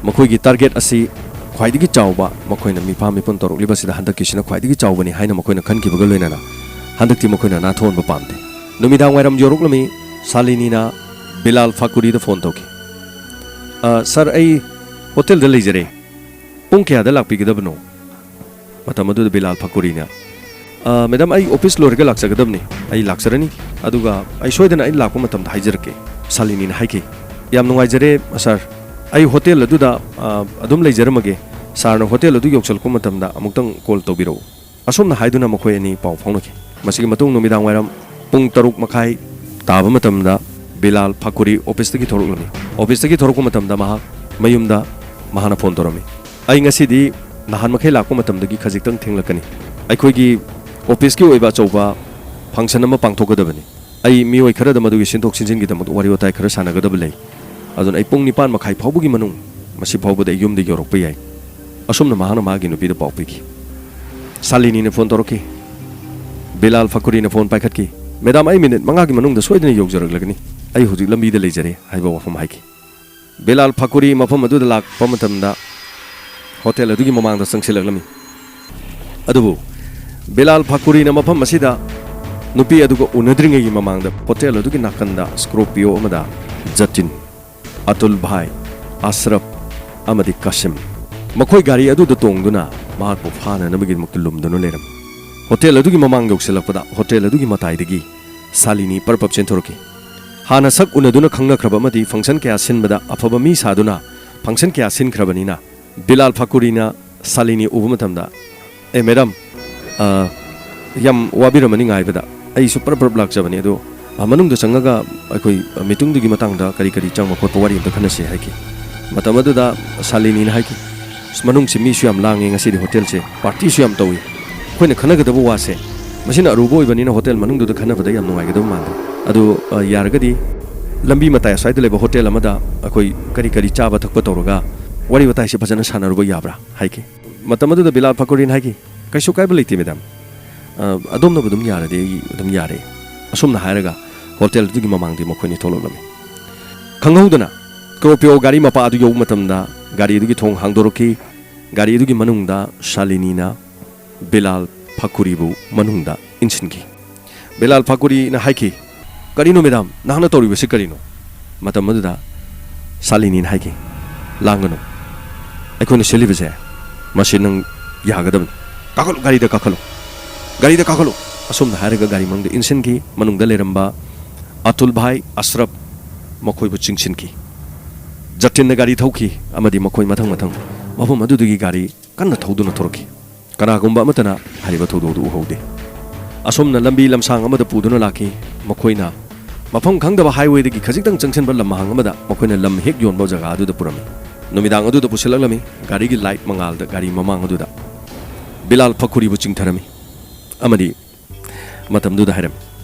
ꯃꯈꯣꯏꯒꯤ target ꯑꯁꯤ ꯈ꯭ꯋꯥꯏꯗꯒꯤ ꯆꯥꯎꯕ, ꯃꯈꯣꯏꯅ ꯃꯤꯐꯥ ꯃꯤꯄꯨꯟ ꯇꯧꯔꯛꯂꯤꯕꯁꯤꯗ ꯍꯟꯗꯛꯀꯤꯁꯤꯅ ꯈ꯭ꯋꯥꯏꯗꯒꯤ ꯆꯥꯎꯕꯅꯤ ꯍꯥꯏꯅ ꯃꯈꯣꯏꯅ ꯈꯟꯈꯤꯕꯒ ꯂꯣꯏꯅꯅ ꯍꯟꯗꯛꯇꯤ ꯃꯈꯣꯏꯅ ꯅꯥꯊꯣꯛꯍꯟꯕ ꯄꯥꯝꯗꯦ꯫ ꯅꯨꯃꯤꯗꯥꯡ ꯋꯥꯏꯔꯝ ꯌꯧꯔꯛꯂꯝꯃꯤ꯫ ꯁꯥꯂꯤꯅꯤꯅ ꯕꯤꯂꯥꯜ ꯐꯥꯀꯨꯔꯤꯗ ꯐꯣꯟ ꯇꯧꯈꯤ꯫ "ꯑ, ꯁꯥꯔ, ꯑꯩ ꯍꯣꯇꯦꯜꯗ ꯂꯩꯖꯔꯦ꯫ ꯄꯨꯡ ꯀꯌꯥꯗ ꯂꯥꯛꯄꯤꯒꯗꯕꯅꯣ?" ꯃꯇꯝ ꯑꯗꯨꯗ ꯕꯤꯂꯥꯜ ꯐꯥꯀꯨꯔꯤꯅ, "ꯑ, ꯃꯦꯗꯥꯝ, ꯑꯩ ꯑꯣꯐꯤꯁ ꯂꯣꯏꯔꯒ ꯂꯥꯛꯆꯒꯗꯕꯅꯤ꯫ ꯑꯩ ꯂꯥꯛꯆꯔꯅꯤ꯫ ꯑꯗꯨꯒ ꯑꯩ ꯁꯣꯏꯗꯅ ꯑꯩ ꯂꯥꯛꯄ ꯃꯇꯝꯗ ꯍꯥꯏꯖꯔꯛꯀꯦ", ꯁꯥꯂꯤꯅꯤꯅ ꯍꯥꯏꯈꯤ꯫ "ꯌꯥꯝ ꯅꯨꯡꯉꯥꯏꯖꯔꯦ, ꯁꯥꯔ꯫ ꯑꯩ ꯍꯣꯇꯦꯜ ꯑꯗꯨꯗ, ꯑ, ꯑꯗꯨꯝ ꯂꯩꯖꯔꯝꯃꯒꯦ꯫ ꯁꯥꯔꯅ ꯍꯣꯇꯦꯜ ꯑꯗꯨ ꯌꯧꯁꯤꯜꯂꯛꯄ ꯃꯇꯝꯗ ꯑꯃꯨꯛꯇꯪ ꯀꯣꯜ ꯇꯧꯕꯤꯔꯛꯎ"꯫ ꯑꯁꯨꯝꯅ ꯍꯥꯏꯗꯨꯅ ꯃꯈꯣꯏ ꯑꯅꯤ ꯄꯥꯎ ꯐꯥꯎꯅꯈꯤ꯫ ꯃꯁꯤꯒꯤ ꯃꯇꯨꯡ ꯅꯨꯃꯤꯗꯥꯡ ꯋꯥꯏꯔꯝ ꯄꯨꯡ ꯇꯔꯨꯛ ꯃꯈꯥꯏ ꯇꯥꯕ ꯃꯇꯝꯗ ꯕꯤꯂꯥꯜ ꯐꯥꯀꯨꯔꯤ ꯑꯣꯐꯤꯁꯇꯒꯤ ꯊꯣꯔꯛꯂꯝꯃꯤ꯫ ꯑꯣꯐꯤꯁꯇꯒꯤ ꯊꯣꯔꯛꯄ ꯃꯇꯝꯗ ꯃꯍꯥꯛ ꯃꯌꯨꯝꯗ ꯃꯍꯥꯛꯅ ꯐꯣꯟ ꯇꯧꯔꯝꯃꯤ꯫ "ꯑꯩ ꯉꯁꯤꯗꯤ ꯅꯍꯥꯟ ꯃꯈꯩ ꯂꯥꯛꯄ ꯃꯇꯝꯗꯒꯤ ꯈꯖꯤꯛꯇꯪ ꯊꯦꯡꯂꯛꯀꯅꯤ꯫ ꯑꯩꯈꯣꯏꯒꯤ ꯑꯣꯐꯤꯁꯀꯤ ꯑꯣꯏꯕ ꯑꯆꯧꯕ ꯐꯪꯁꯟ ꯑꯃ ꯄꯥꯡꯊꯣꯛꯀꯗꯕꯅꯤ꯫ ꯑꯩ ꯃꯤꯑꯣꯏ ꯈꯔꯗ ꯃꯗꯨꯒꯤ ꯁꯤꯟꯗꯣꯛ ꯁꯤꯟꯖꯤꯟꯒꯤꯗꯃꯛ ꯋꯥꯔꯤ ꯋꯥꯇꯥꯏ ꯈꯔ ꯁꯥꯟꯅꯒꯗꯕ ꯂꯩ꯫ ꯑꯗꯨꯅ ꯑꯩ ꯄꯨꯡ ꯅꯤꯄꯥꯟ ꯃꯈꯥꯏ ꯐꯥꯎꯕꯒꯤ ꯃꯅꯨꯡ ꯃꯁꯤ ꯐꯥꯎꯕꯗ ꯑꯩ ꯌꯨꯝꯗ ꯌꯧꯔꯛꯄ ꯌꯥꯏ"꯫ ꯑꯁꯨꯝꯅ ꯃꯍꯥꯛꯅ ꯃꯥꯒꯤ ꯅꯨꯄꯤꯗ ꯄꯥꯎ ꯄꯤꯈꯤ꯫ ꯁꯥꯂꯤꯅꯤꯅ ꯐꯣꯟ ꯇꯧꯔꯛꯈꯤ꯫ ꯕꯤꯂꯥꯜ ꯐꯥꯀꯨꯔꯤꯅ ꯐꯣꯟ ꯄꯥꯏꯈꯠꯈꯤ꯫ "ꯃꯦꯗꯥꯝ, ꯑꯩ ꯃꯤꯅꯤꯠ ꯃꯉꯥꯒꯤ ꯃꯅꯨꯡꯗ ꯁꯣꯏꯗꯅ ꯌꯧꯖꯔꯛꯂꯒꯅꯤ꯫ ꯑꯩ ꯍꯧꯖꯤꯛ ꯂꯝꯕꯤꯗ ꯂꯩꯖꯔꯦ" ꯍꯥꯏꯕ ꯋꯥꯐꯝ ꯍꯥꯏꯈꯤ꯫ ꯕꯤꯂꯥꯜ ꯐꯥꯀꯨꯔꯤ ꯃꯐꯝ ꯑꯗꯨꯗ ꯂꯥꯛꯄ ꯃꯇꯝꯗ ꯍꯣꯇꯦꯜ ꯑꯗꯨꯒꯤ ꯃꯃꯥꯡꯗ ꯆꯪꯁꯤꯜꯂꯛꯂꯝꯃꯤ꯫ ꯑꯗꯨꯕꯨ ꯕꯤꯂꯥꯜ ꯐꯥꯀꯨꯔꯤꯅ ꯃꯐꯝ ꯑꯁꯤꯗ ꯅꯨꯄꯤ ꯑꯗꯨꯒ ꯎꯅꯗ꯭ꯔꯤꯉꯩꯒꯤ ꯃꯃꯥꯡꯗ ꯍꯣꯇꯦꯜ ꯑꯗꯨꯒꯤ ꯅꯥꯀꯟꯗ ꯁ꯭ꯀꯣꯔꯄꯤꯌꯣ ꯑꯃꯗ ꯖꯇꯤꯟ, ꯑꯇꯨꯜ ꯚꯥꯏ, ꯑꯁꯔꯞ ꯑꯃꯗꯤ ꯀꯥꯁꯤꯝ, ꯃꯈꯣꯏ ꯒꯥꯔꯤ ꯑꯗꯨꯗ ꯇꯣꯡꯗꯨꯅ ꯃꯍꯥꯛꯄꯨ ꯐꯥꯅꯅꯕꯒꯤꯗꯃꯛꯇ ꯂꯨꯝꯗꯨꯅ ꯂꯩꯔꯝꯃꯤ꯫ ꯍꯣꯇꯦꯜ ꯑꯗꯨꯒꯤ ꯃꯃꯥꯡ ꯌꯧꯁꯤꯜꯂꯛꯄꯗ ꯍꯣꯇꯦꯜ ꯑꯗꯨꯒꯤ ꯃꯇꯥꯏꯗꯒꯤ ꯁꯥꯂꯤꯅꯤ ꯄꯔꯞ ꯄꯔꯞ ꯆꯦꯟꯊꯣꯔꯛꯈꯤ꯫ ꯍꯥꯟꯅ ꯁꯛ ꯎꯅꯗꯨꯅ ꯈꯪꯅꯈ꯭ꯔꯕ ꯑꯃꯗꯤ ꯐꯪꯁꯟ ꯀꯌꯥ ꯁꯤꯟꯕꯗ ꯑꯐꯕ ꯃꯤ ꯁꯥꯗꯨꯅ ꯐꯪꯁꯟ ꯀꯌꯥ ꯁꯤꯟꯈ꯭ꯔꯕꯅꯤꯅ, ꯕꯤꯂꯥꯜ ꯐꯥꯀꯨꯔꯤꯅ ꯁꯥꯂꯤꯅꯤ ꯎꯕ ꯃꯇꯝꯗ, "ꯑꯦ ꯃꯦꯗꯥꯝ, ꯑ, ꯌꯥꯝ ꯋꯥꯕꯤꯔꯝꯃꯅꯤ ꯉꯥꯏꯕꯗ꯫ ꯑꯩꯁꯨ ꯄꯔꯞ ꯄꯔꯞ ꯂꯥꯛꯆꯕꯅꯤ꯫ ꯑꯗꯣ, ꯑ, ꯃꯅꯨꯡꯗ ꯆꯪꯉꯒ ꯑꯩꯈꯣꯏ, ꯑ, ꯃꯤꯇꯤꯡꯗꯨꯒꯤ ꯃꯇꯥꯡꯗ ꯀꯔꯤ ꯀꯔꯤ ꯆꯪꯕ ꯈꯣꯠꯄ ꯋꯥꯔꯤ ꯑꯝꯇ ꯈꯟꯅꯁꯤ" ꯍꯥꯏꯈꯤ꯫ ꯃꯇꯝ ꯑꯗꯨꯗ ꯁꯥꯂꯤꯅꯤꯅ ꯍꯥꯏꯈꯤ, "ꯑꯁ, ꯃꯅꯨꯡꯁꯤ ꯃꯤꯁꯨ ꯌꯥꯝ ꯂꯥꯡꯉꯦ, ꯉꯁꯤꯗꯤ ꯍꯣꯇꯦꯜꯁꯦ ꯄꯥꯔꯇꯤꯁꯨ ꯌꯥꯝ ꯇꯧꯏ꯫ ꯑꯩꯈꯣꯏꯅ ꯈꯟꯅꯒꯗꯕ ꯋꯥꯁꯦ ꯃꯁꯤꯅ ꯑꯔꯨꯕ ꯑꯣꯏꯕꯅꯤꯅ ꯍꯣꯇꯦꯜ ꯃꯅꯨꯡꯗꯨꯗ ꯈꯟꯅꯕꯗ ꯌꯥꯝ ꯅꯨꯡꯉꯥꯏꯒꯗꯕ ꯃꯥꯟꯗ꯭ꯔꯦ꯫ ꯑꯗꯨ, ꯑ, ꯌꯥꯔꯒꯗꯤ ꯂꯝꯕꯤ ꯃꯇꯥꯏ ꯑꯁ꯭ꯋꯥꯏꯗ ꯂꯩꯕ ꯍꯣꯇꯦꯜ ꯑꯃꯗ ꯑꯩꯈꯣꯏ ꯀꯔꯤ ꯀꯔꯤ ꯆꯥꯕ ꯊꯛꯄ ꯇꯧꯔꯒ ꯋꯥꯔꯤ ꯋꯥꯇꯥꯏꯁꯦ ꯐꯖꯅ ꯁꯥꯟꯅꯔꯨꯕ ꯌꯥꯕ꯭ꯔꯥ?" ꯍꯥꯏꯈꯤ꯫ ꯃꯇꯝ ꯑꯗꯨꯗ ꯕꯤꯂꯥꯜ ꯐꯀꯨꯔꯤꯅ ꯍꯥꯏꯈꯤ, "ꯀꯩꯁꯨ ꯀꯥꯏꯕ ꯂꯩꯇꯦ, ꯃꯦꯗꯥꯝ꯫ ꯑ, ꯑꯗꯣꯝꯅꯕꯨ ꯑꯗꯨꯝ ꯌꯥꯔꯗꯤ ꯑꯩ ꯑꯗꯨꯝ ꯌꯥꯔꯦ"꯫ ꯑꯁꯨꯝꯅ ꯍꯥꯏꯔꯒ ꯍꯣꯇꯦꯜ ꯑꯗꯨꯒꯤ ꯃꯃꯥꯡꯗꯒꯤ ꯃꯈꯣꯏꯅꯤ ꯊꯣꯛꯂꯛꯂꯝꯃꯤ꯫ ꯈꯪꯍꯧꯗꯅ ꯁ꯭ꯀꯣꯔꯄꯤꯌꯣ ꯒꯥꯔꯤ ꯃꯄꯥ ꯑꯗꯨ ꯌꯧꯕ ꯃꯇꯝꯗ ꯒꯥꯔꯤ ꯑꯗꯨꯒꯤ ꯊꯣꯡ ꯍꯥꯡꯗꯣꯔꯛꯈꯤ꯫ ꯒꯥꯔꯤ ꯑꯗꯨꯒꯤ ꯃꯅꯨꯡꯗ ꯁꯥꯂꯤꯅꯤꯅ ꯕꯤꯂꯥꯜ ꯐꯥꯀꯨꯔꯤꯕꯨ ꯃꯅꯨꯡꯗ ꯏꯟꯁꯤꯟꯈꯤ꯫ ꯕꯤꯂꯥꯜ ꯐꯥꯀꯨꯔꯤꯅ ꯍꯥꯏꯈꯤ, "ꯀꯔꯤꯅꯣ ꯃꯦꯗꯥꯝ, ꯅꯍꯥꯛꯅ ꯇꯧꯔꯤꯕꯁꯤ ꯀꯔꯤꯅꯣ?" ꯃꯇꯝ ꯑꯗꯨꯗ ꯁꯥꯂꯤꯅꯤꯅ ꯍꯥꯏꯈꯤ, "ꯂꯥꯡꯒꯅꯨ, ꯑꯩꯈꯣꯏꯅ ꯁꯤꯜꯂꯤꯕꯁꯦ ꯃꯁꯤ ꯅꯪ ꯌꯥꯒꯗꯕꯅꯤ꯫ ꯀꯥꯈꯠꯂꯨ, ꯒꯥꯔꯤꯗ ꯀꯥꯈꯠꯂꯨ, ꯒꯥꯔꯤꯗ ꯀꯥꯈꯠꯂꯨ꯫" ꯑꯁꯨꯝꯅ ꯍꯥꯏꯔꯒ ꯒꯥꯔꯤ ꯃꯅꯨꯡꯗ ꯏꯟꯁꯤꯟꯈꯤ꯫ ꯃꯅꯨꯡꯗ ꯂꯩꯔꯝꯕ ꯑꯇꯨꯜ ꯚꯥꯏ, ꯑꯁ꯭ꯔꯞ ꯃꯈꯣꯏꯕꯨ ꯆꯤꯡꯁꯤꯟꯈꯤ꯫ ꯖꯇꯤꯟꯅ ꯒꯥꯔꯤ ꯊꯧꯈꯤ ꯑꯃꯗꯤ ꯃꯈꯣꯏ ꯃꯊꯪ ꯃꯊꯪ ꯃꯐꯝ ꯑꯗꯨꯗꯒꯤ ꯒꯥꯔꯤ ꯀꯟꯅ ꯊꯧꯗꯨꯅ ꯊꯣꯔꯛꯈꯤ꯫ ꯀꯅꯥꯒꯨꯝꯕ ꯑꯃꯠꯇꯅ ꯍꯥꯏꯔꯤꯕ ꯊꯧꯗꯣꯛ ꯑꯗꯨ ꯎꯍꯧꯗꯦ꯫ ꯑꯁꯣꯝꯅ ꯂꯝꯕꯤ ꯂꯝꯁꯥꯡ ꯑꯃꯗ ꯄꯨꯗꯨꯅ ꯂꯥꯛꯈꯤ꯫ ꯃꯈꯣꯏꯅ ꯃꯐꯝ ꯈꯪꯗꯕ highwayꯗꯒꯤ ꯈꯖꯤꯛꯇꯪ ꯆꯪꯁꯤꯟꯕ ꯂꯝꯍꯥꯡ ꯑꯃꯗ ꯃꯈꯣꯏꯅ ꯂꯝ ꯍꯦꯛ ꯌꯣꯟꯕ ꯖꯒꯥ ꯑꯗꯨꯗ ꯄꯨꯔꯝꯃꯤ꯫ ꯅꯨꯃꯤꯗꯥꯡ ꯑꯗꯨꯗ ꯄꯨꯁꯤꯜꯂꯛꯂꯝꯃꯤ꯫ ꯒꯥꯔꯤꯒꯤ light ꯃꯉꯥꯜꯗ ꯒꯥꯔꯤ ꯃꯃꯥꯡ ꯑꯗꯨꯗ ꯕꯤꯂꯥꯜ ꯐꯈꯨꯔꯤꯕꯨ ꯆꯤꯡꯊꯔꯝꯃꯤ ꯑꯃꯗꯤ ꯃꯇꯝꯗꯨꯗ ꯍꯥꯏꯔꯝꯃꯤ,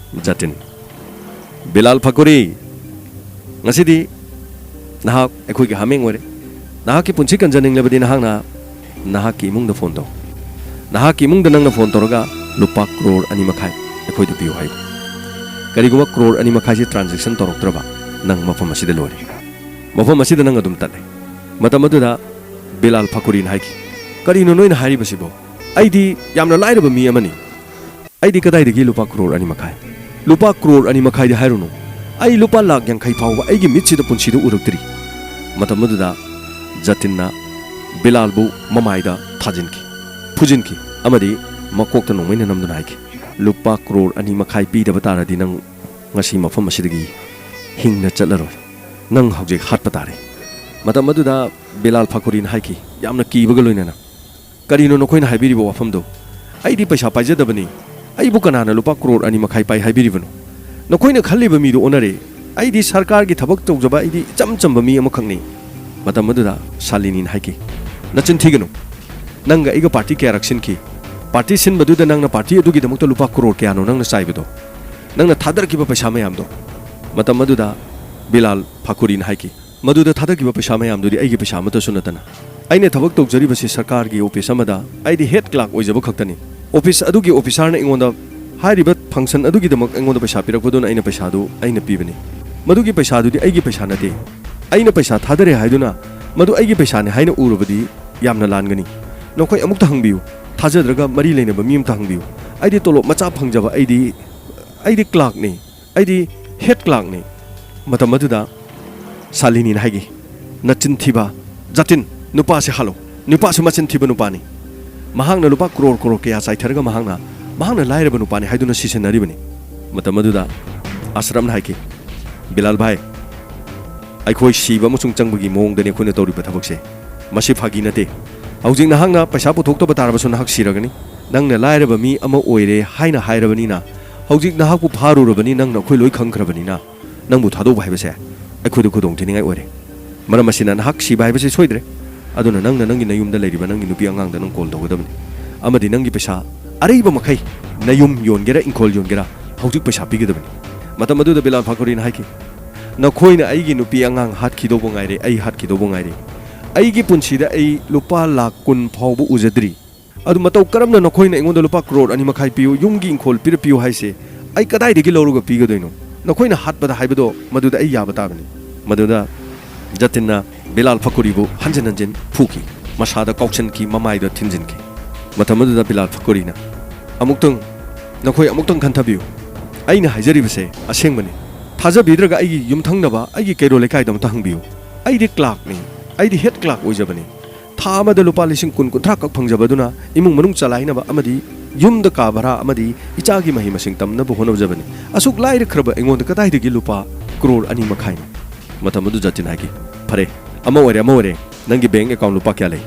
"ꯖꯇꯤꯟ, ꯕꯤꯂꯥꯜ ꯐꯈꯨꯔꯤ, ꯉꯁꯤꯗꯤ ꯅꯍꯥꯛ ꯑꯩꯈꯣꯏꯒꯤ ꯍꯥꯃꯦꯡ ꯑꯣꯏꯔꯦ꯫ ꯅꯍꯥꯛꯀꯤ ꯄꯨꯟꯁꯤ ꯀꯟꯖꯅꯤꯡꯂꯕꯗꯤ ꯅꯍꯥꯛꯅ ꯅꯍꯥꯛꯀꯤ ꯏꯃꯨꯡꯗ phone ꯇꯧ꯫ ꯅꯍꯥꯛꯀꯤ ꯏꯃꯨꯡꯗ ꯅꯪꯅ phone ꯇꯧꯔꯒ ꯂꯨꯄꯥ ꯀ꯭ꯔꯣꯔ ꯑꯅꯤ ꯃꯈꯥꯏ ꯑꯩꯈꯣꯏꯗ ꯄꯤꯌꯨ ꯍꯥꯏꯌꯨ꯫ ꯀꯔꯤꯒꯨꯝꯕ ꯀ꯭ꯔꯣꯔ ꯑꯅꯤ ꯃꯈꯥꯏꯁꯤ transaction ꯇꯧꯔꯛꯇ꯭ꯔꯕ ꯅꯪ ꯃꯐꯝ ꯑꯁꯤꯗ ꯂꯣꯏꯔꯦ꯫ ꯃꯐꯝ ꯑꯁꯤꯗ ꯅꯪ ꯑꯗꯨꯝ ꯇꯠꯂꯦ꯫" ꯃꯇꯝ ꯑꯗꯨꯗ ꯕꯤꯂꯥꯜ ꯐꯈꯨꯔꯤꯅ ꯍꯥꯏꯈꯤ, "ꯀꯔꯤꯅꯣ ꯅꯣꯏꯅ ꯍꯥꯏꯔꯤꯕꯁꯤꯕꯣ? ꯑꯩꯗꯤ ꯌꯥꯝꯅ ꯂꯥꯏꯔꯕ ꯃꯤ ꯑꯃꯅꯤ꯫ ꯑꯩꯗꯤ ꯀꯗꯥꯏꯗꯒꯤ ꯂꯨꯄꯥ ꯀ꯭ꯔꯣꯔ ꯑꯅꯤ ꯃꯈꯥꯏ? ꯂꯨꯄꯥ ꯀ꯭ꯔꯣꯔ ꯑꯅꯤ ꯃꯈꯥꯏꯗꯤ ꯍꯥꯏꯔꯨꯅꯨ, ꯑꯩ ꯂꯨꯄꯥ ꯂꯥꯈ ꯌꯥꯡꯈꯩ ꯐꯥꯎꯕ ꯑꯩꯒꯤ ꯃꯤꯠꯁꯤꯗ ꯄꯨꯟꯁꯤꯗ ꯎꯔꯛꯇ꯭ꯔꯤ꯫" ꯃꯇꯝ ꯑꯗꯨꯗ ꯖꯇꯤꯟꯅ ꯕꯤꯂꯥꯜꯕꯨ ꯃꯃꯥꯏꯗ ꯊꯥꯖꯤꯟꯈꯤ, ꯐꯨꯖꯤꯟꯈꯤ ꯑꯃꯗꯤ ꯃꯀꯣꯛꯇ ꯅꯣꯡꯃꯩꯅ ꯅꯝꯗꯨꯅ ꯍꯥꯏꯈꯤ, "ꯂꯨꯄꯥ ꯀ꯭ꯔꯣꯔ ꯑꯅꯤ ꯃꯈꯥꯏ ꯄꯤꯗꯕ ꯇꯥꯔꯗꯤ ꯅꯪ ꯉꯁꯤ ꯃꯐꯝ ꯑꯁꯤꯗꯒꯤ ꯍꯤꯡꯅ ꯆꯠꯂꯔꯣꯏ꯫ ꯅꯪ ꯍꯧꯖꯤꯛ ꯍꯥꯠꯄ ꯇꯥꯔꯦ꯫" ꯃꯇꯝ ꯑꯗꯨꯗ ꯕꯤꯂꯥꯜ ꯐꯈꯨꯔꯤꯅ ꯍꯥꯏꯈꯤ, ꯌꯥꯝꯅ ꯀꯤꯕꯒ ꯂꯣꯏꯅꯅ, "ꯀꯔꯤꯅꯣ ꯅꯈꯣꯏꯅ ꯍꯥꯏꯕꯤꯔꯤꯕ ꯋꯥꯐꯝꯗꯣ? ꯑꯩꯗꯤ ꯄꯩꯁꯥ ꯄꯥꯏꯖꯗꯕꯅꯤ꯫ ꯑꯩꯕꯨ ꯀꯅꯥꯅ ꯂꯨꯄꯥ ꯀ꯭ꯔꯣꯔ ꯑꯅꯤ ꯃꯈꯥꯏ ꯄꯥꯏ ꯍꯥꯏꯕꯤꯔꯤꯕꯅꯣ? ꯅꯈꯣꯏꯅ ꯈꯜꯂꯤꯕ ꯃꯤꯗꯨ ꯑꯣꯟꯅꯔꯦ꯫ ꯑꯩꯗꯤ ꯁꯔꯀꯥꯔꯒꯤ ꯊꯕꯛ ꯇꯧꯖꯕ ꯑꯩꯗꯤ ꯏꯆꯝ ꯆꯝꯕ ꯃꯤ ꯑꯃꯈꯛꯅꯤ꯫" ꯃꯇꯝ ꯑꯗꯨꯗ ꯁꯥꯂꯤꯅꯤꯅ ꯍꯥꯏꯈꯤ, "ꯅꯆꯤꯟ ꯊꯤꯒꯅꯨ꯫ ꯅꯪꯒ ꯑꯩꯒ party ꯀꯌꯥꯔꯛ ꯁꯤꯟꯈꯤ? Party ꯁꯤꯟꯕꯗꯨꯗ ꯅꯪꯅ party ꯑꯗꯨꯒꯤꯗꯃꯛꯇ ꯂꯨꯄꯥ ꯀ꯭ꯔꯣꯔ ꯀꯌꯥꯅꯣ ꯅꯪꯅ ꯆꯥꯏꯕꯗꯣ? ꯅꯪꯅ ꯊꯥꯗꯔꯛꯈꯤꯕ ꯄꯩꯁꯥ ꯃꯌꯥꯝꯗꯣ?" ꯃꯇꯝ ꯑꯗꯨꯗ ꯕꯤꯂꯥꯜ ꯐꯥꯀꯨꯔꯤꯅ ꯍꯥꯏꯈꯤ, "ꯃꯗꯨꯗ ꯊꯥꯗꯈꯤꯕ ꯄꯩꯁꯥ ꯃꯌꯥꯝꯗꯨꯗꯤ ꯑꯩꯒꯤ ꯄꯩꯁꯥ ꯑꯃꯠꯇꯁꯨ ꯅꯠꯇꯅ꯫ ꯑꯩꯅ ꯊꯕꯛ ꯇꯧꯖꯔꯤꯕꯁꯤ ꯁꯔꯀꯥꯔꯒꯤ office ꯑꯃꯗ ꯑꯩꯗꯤ head clerk ꯑꯣꯏꯖꯕ ꯈꯛꯇꯅꯤ꯫ Office ꯑꯗꯨꯒꯤ officerꯅ ꯑꯩꯉꯣꯟꯗ ꯍꯥꯏꯔꯤꯕ function ꯑꯗꯨꯒꯤꯗꯃꯛ ꯑꯩꯉꯣꯟꯗ ꯄꯩꯁꯥ ꯄꯤꯔꯛꯄꯗꯨꯅ ꯑꯩꯅ ꯄꯩꯁꯥꯗꯨ ꯑꯩꯅ ꯄꯤꯕꯅꯤ꯫ ꯃꯗꯨꯒꯤ ꯄꯩꯁꯥꯗꯨꯗꯤ ꯑꯩꯒꯤ ꯄꯩꯁꯥ ꯅꯠꯇꯦ꯫ ꯑꯩꯅ ꯄꯩꯁꯥ ꯊꯥꯗꯔꯦ ꯍꯥꯏꯗꯨꯅ ꯃꯗꯨ ꯑꯩꯒꯤ ꯄꯩꯁꯥꯅꯤ ꯍꯥꯏꯅ ꯎꯔꯕꯗꯤ ꯌꯥꯝꯅ ꯂꯥꯟꯒꯅꯤ꯫ ꯅꯈꯣꯏ ꯑꯃꯨꯛꯇ ꯍꯪꯕꯤꯌꯨ, ꯊꯥꯖꯗ꯭ꯔꯒ ꯃꯔꯤ ꯂꯩꯅꯕ ꯃꯤ ꯑꯃꯇ ꯍꯪꯕꯤꯌꯨ꯫ ꯑꯩꯗꯤ ꯇꯣꯂꯣꯞ ꯃꯆꯥ ꯐꯪꯖꯕ, ꯑꯩꯗꯤ, ꯑꯩꯗꯤ ꯀ꯭ꯂꯥꯔꯛꯅꯤ, ꯑꯩꯗꯤ ꯍꯦꯗ ꯀ꯭ꯂꯥꯔꯛꯅꯤ꯫ ꯃꯇꯝ ꯑꯗꯨꯗ ꯁꯥꯂꯤꯅꯤꯅ ꯍꯥꯏꯈꯤ, "ꯅꯆꯤꯟ ꯊꯤꯕ ꯖꯇꯤꯟ, ꯅꯨꯄꯥꯁꯦ ꯍꯥꯠꯂꯣ꯫ ꯅꯨꯄꯥꯁꯦ ꯃꯆꯤꯟ ꯊꯤꯕ ꯅꯨꯄꯥꯅꯤ꯫ ꯃꯍꯥꯛꯅ ꯂꯨꯄꯥ ꯀ꯭ꯔꯣꯔ ꯀ꯭ꯔꯣꯔ ꯀꯌꯥ ꯆꯥꯏꯊꯔꯒ ꯃꯍꯥꯛꯅ, ꯃꯍꯥꯛꯅ ꯂꯥꯏꯔꯕ ꯅꯨꯄꯥꯅꯤ ꯍꯥꯏꯗꯨꯅ ꯁꯤꯖꯤꯟꯅꯔꯤꯕꯅꯤ"꯫ ꯃꯇꯝ ꯑꯗꯨꯗ ꯑꯁꯔꯞꯅ ꯍꯥꯏꯈꯤ, "ꯕꯤꯂꯥꯜ ꯚꯥꯏ, ꯑꯩꯈꯣꯏ ꯁꯤꯕ ꯑꯃꯁꯨꯡ ꯆꯪꯕꯒꯤ ꯃꯑꯣꯡꯗꯅꯤ ꯑꯩꯈꯣꯏꯅ ꯇꯧꯔꯤꯕ ꯊꯕꯛꯁꯦ꯫ ꯃꯁꯤ ꯐꯥꯒꯤ ꯅꯠꯇꯦ꯫ ꯍꯧꯖꯤꯛ ꯅꯍꯥꯛꯅ ꯄꯩꯁꯥ ꯄꯨꯊꯣꯛꯇꯕ ꯇꯥꯔꯕꯁꯨ ꯅꯍꯥꯛ ꯁꯤꯔꯒꯅꯤ꯫ ꯅꯪꯅ ꯂꯥꯏꯔꯕ ꯃꯤ ꯑꯃ ꯑꯣꯏꯔꯦ ꯍꯥꯏꯅ ꯍꯥꯏꯔꯕꯅꯤꯅ, ꯍꯧꯖꯤꯛ ꯅꯍꯥꯛꯄꯨ ꯐꯥꯔꯨꯔꯕꯅꯤ, ꯅꯪꯅ ꯑꯩꯈꯣꯏ ꯂꯣꯏ ꯈꯪꯈ꯭ꯔꯕꯅꯤꯅ, ꯅꯪꯕꯨ ꯊꯥꯗꯣꯛꯄ ꯍꯥꯏꯕꯁꯦ ꯑꯩꯈꯣꯏꯗ ꯈꯨꯗꯣꯡꯊꯤꯅꯤꯡꯉꯥꯏ ꯑꯣꯏꯔꯦ꯫ ꯃꯔꯝ ꯑꯁꯤꯅ ꯅꯍꯥꯛ ꯁꯤꯕ ꯍꯥꯏꯕꯁꯤ ꯁꯣꯏꯗ꯭ꯔꯦ꯫ ꯑꯗꯨꯅ ꯅꯪꯅ ꯅꯪꯒꯤ ꯅꯌꯨꯝꯗ ꯂꯩꯔꯤꯕ ꯅꯪꯒꯤ ꯅꯨꯄꯤ ꯑꯉꯥꯡꯗ ꯅꯪ ꯀꯣꯜ ꯇꯧꯒꯗꯕꯅꯤ꯫ ꯑꯃꯗꯤ ꯅꯪꯒꯤ ꯄꯩꯁꯥ ꯑꯔꯩꯕ ꯃꯈꯩ ꯅꯌꯨꯝ ꯌꯣꯟꯒꯦꯔꯥ, ꯏꯪꯈꯣꯜ ꯌꯣꯟꯒꯦꯔꯥ, ꯍꯧꯖꯤꯛ ꯄꯩꯁꯥ ꯄꯤꯒꯗꯕꯅꯤ"꯫ ꯃꯇꯝ ꯑꯗꯨꯗ ꯕꯤꯂꯥꯜ ꯐꯀꯣꯔꯤꯅ ꯍꯥꯏꯈꯤ, "ꯅꯈꯣꯏꯅ ꯑꯩꯒꯤ ꯅꯨꯄꯤ ꯑꯉꯥꯡ ꯍꯥꯠꯈꯤꯗꯧꯕ ꯉꯥꯏꯔꯦ, ꯑꯩ ꯍꯥꯠꯈꯤꯗꯧꯕ ꯉꯥꯏꯔꯦ꯫ ꯑꯩꯒꯤ ꯄꯨꯟꯁꯤꯗ ꯑꯩ ꯂꯨꯄꯥ ꯂꯥꯈ ꯀꯨꯟ ꯐꯥꯎꯕ ꯎꯖꯗ꯭ꯔꯤ꯫ ꯑꯗꯨ ꯃꯇꯧ ꯀꯔꯝꯅ ꯅꯈꯣꯏꯅ ꯑꯩꯉꯣꯟꯗ ꯂꯨꯄꯥ ꯀ꯭ꯔꯣꯔ ꯑꯅꯤ ꯃꯈꯥꯏ ꯄꯤꯌꯨ, ꯌꯨꯝꯒꯤ ꯏꯪꯈꯣꯜ ꯄꯤꯔ ꯄꯤꯌꯨ ꯍꯥꯏꯁꯦ ꯑꯩ ꯀꯗꯥꯏꯗꯒꯤ ꯂꯧꯔꯒ ꯄꯤꯒꯗꯣꯏꯅꯣ? ꯅꯈꯣꯏꯅ ꯍꯥꯠꯄꯗ ꯍꯥꯏꯕꯗꯣ ꯃꯗꯨꯗ ꯑꯩ ꯌꯥꯕ ꯇꯥꯕꯅꯤ"꯫ ꯃꯗꯨꯗ ꯖꯇꯤꯟꯅ ꯕꯤꯂꯥꯜ ꯐꯀꯣꯔꯤꯕꯨ ꯍꯟꯖꯤꯟ ꯍꯟꯖꯤꯟ ꯐꯨꯈꯤ, ꯃꯁꯥꯗ ꯀꯥꯎꯁꯟꯈꯤ, ꯃꯃꯥꯏꯗ ꯊꯤꯟꯖꯤꯟꯈꯤ꯫ ꯃꯇꯝ ꯑꯗꯨꯗ ꯕꯤꯂꯥꯜ ꯐꯀꯣꯔꯤꯅ, "ꯑꯃꯨꯛꯇꯪ ꯅꯈꯣꯏ ꯑꯃꯨꯛꯇꯪ ꯈꯟꯊꯕꯤꯌꯨ꯫ ꯑꯩꯅ ꯍꯥꯏꯖꯔꯤꯕꯁꯦ ꯑꯁꯦꯡꯕꯅꯤ꯫ ꯊꯥꯖꯕꯤꯗ꯭ꯔꯒ ꯑꯩꯒꯤ ꯌꯨꯝꯊꯪꯅꯕ, ꯑꯩꯒꯤ ꯀꯩꯔꯣꯜ ꯂꯩꯀꯥꯏꯗ ꯑꯃꯇ ꯍꯪꯕꯤꯌꯨ꯫ ꯑꯩꯗꯤ ꯀ꯭ꯂꯥꯔꯛꯅꯤ, ꯑꯩꯗꯤ ꯍꯦꯗ ꯀ꯭ꯂꯥꯔꯛ ꯑꯣꯏꯖꯕꯅꯤ꯫ ꯊꯥ ꯑꯃꯗ ꯂꯨꯄꯥ ꯂꯤꯁꯤꯡ ꯀꯨꯟ, ꯀꯨꯟꯊ꯭ꯔꯥ ꯈꯛ ꯐꯪꯖꯕꯗꯨꯅ ꯏꯃꯨꯡ ꯃꯅꯨꯡ ꯆꯂꯥꯏꯅꯕ ꯑꯃꯗꯤ ꯌꯨꯝꯗ ꯀꯥ ꯚꯔꯥ ꯑꯃꯗꯤ ꯏꯆꯥꯒꯤ ꯃꯍꯩ ꯃꯁꯤꯡ ꯇꯝꯅꯕ ꯍꯣꯠꯅꯖꯕꯅꯤ꯫ ꯑꯁꯨꯛ ꯂꯥꯏꯔꯈ꯭ꯔꯕ ꯑꯩꯉꯣꯟꯗ ꯀꯗꯥꯏꯗꯒꯤ ꯂꯨꯄꯥ ꯀ꯭ꯔꯣꯔ ꯑꯅꯤ ꯃꯈꯥꯏꯅꯣ?" ꯃꯇꯝ ꯑꯗꯨ ꯖꯇꯤꯟ ꯍꯥꯏꯈꯤ, "ꯐꯔꯦ, ꯑꯃ ꯑꯣꯏꯔꯦ, ꯑꯃ ꯑꯣꯏꯔꯦ꯫ ꯅꯪꯒꯤ ꯕꯦꯡ ꯑꯦꯀꯥꯎꯟ ꯂꯨꯄꯥ ꯀꯌꯥ ꯂꯩ?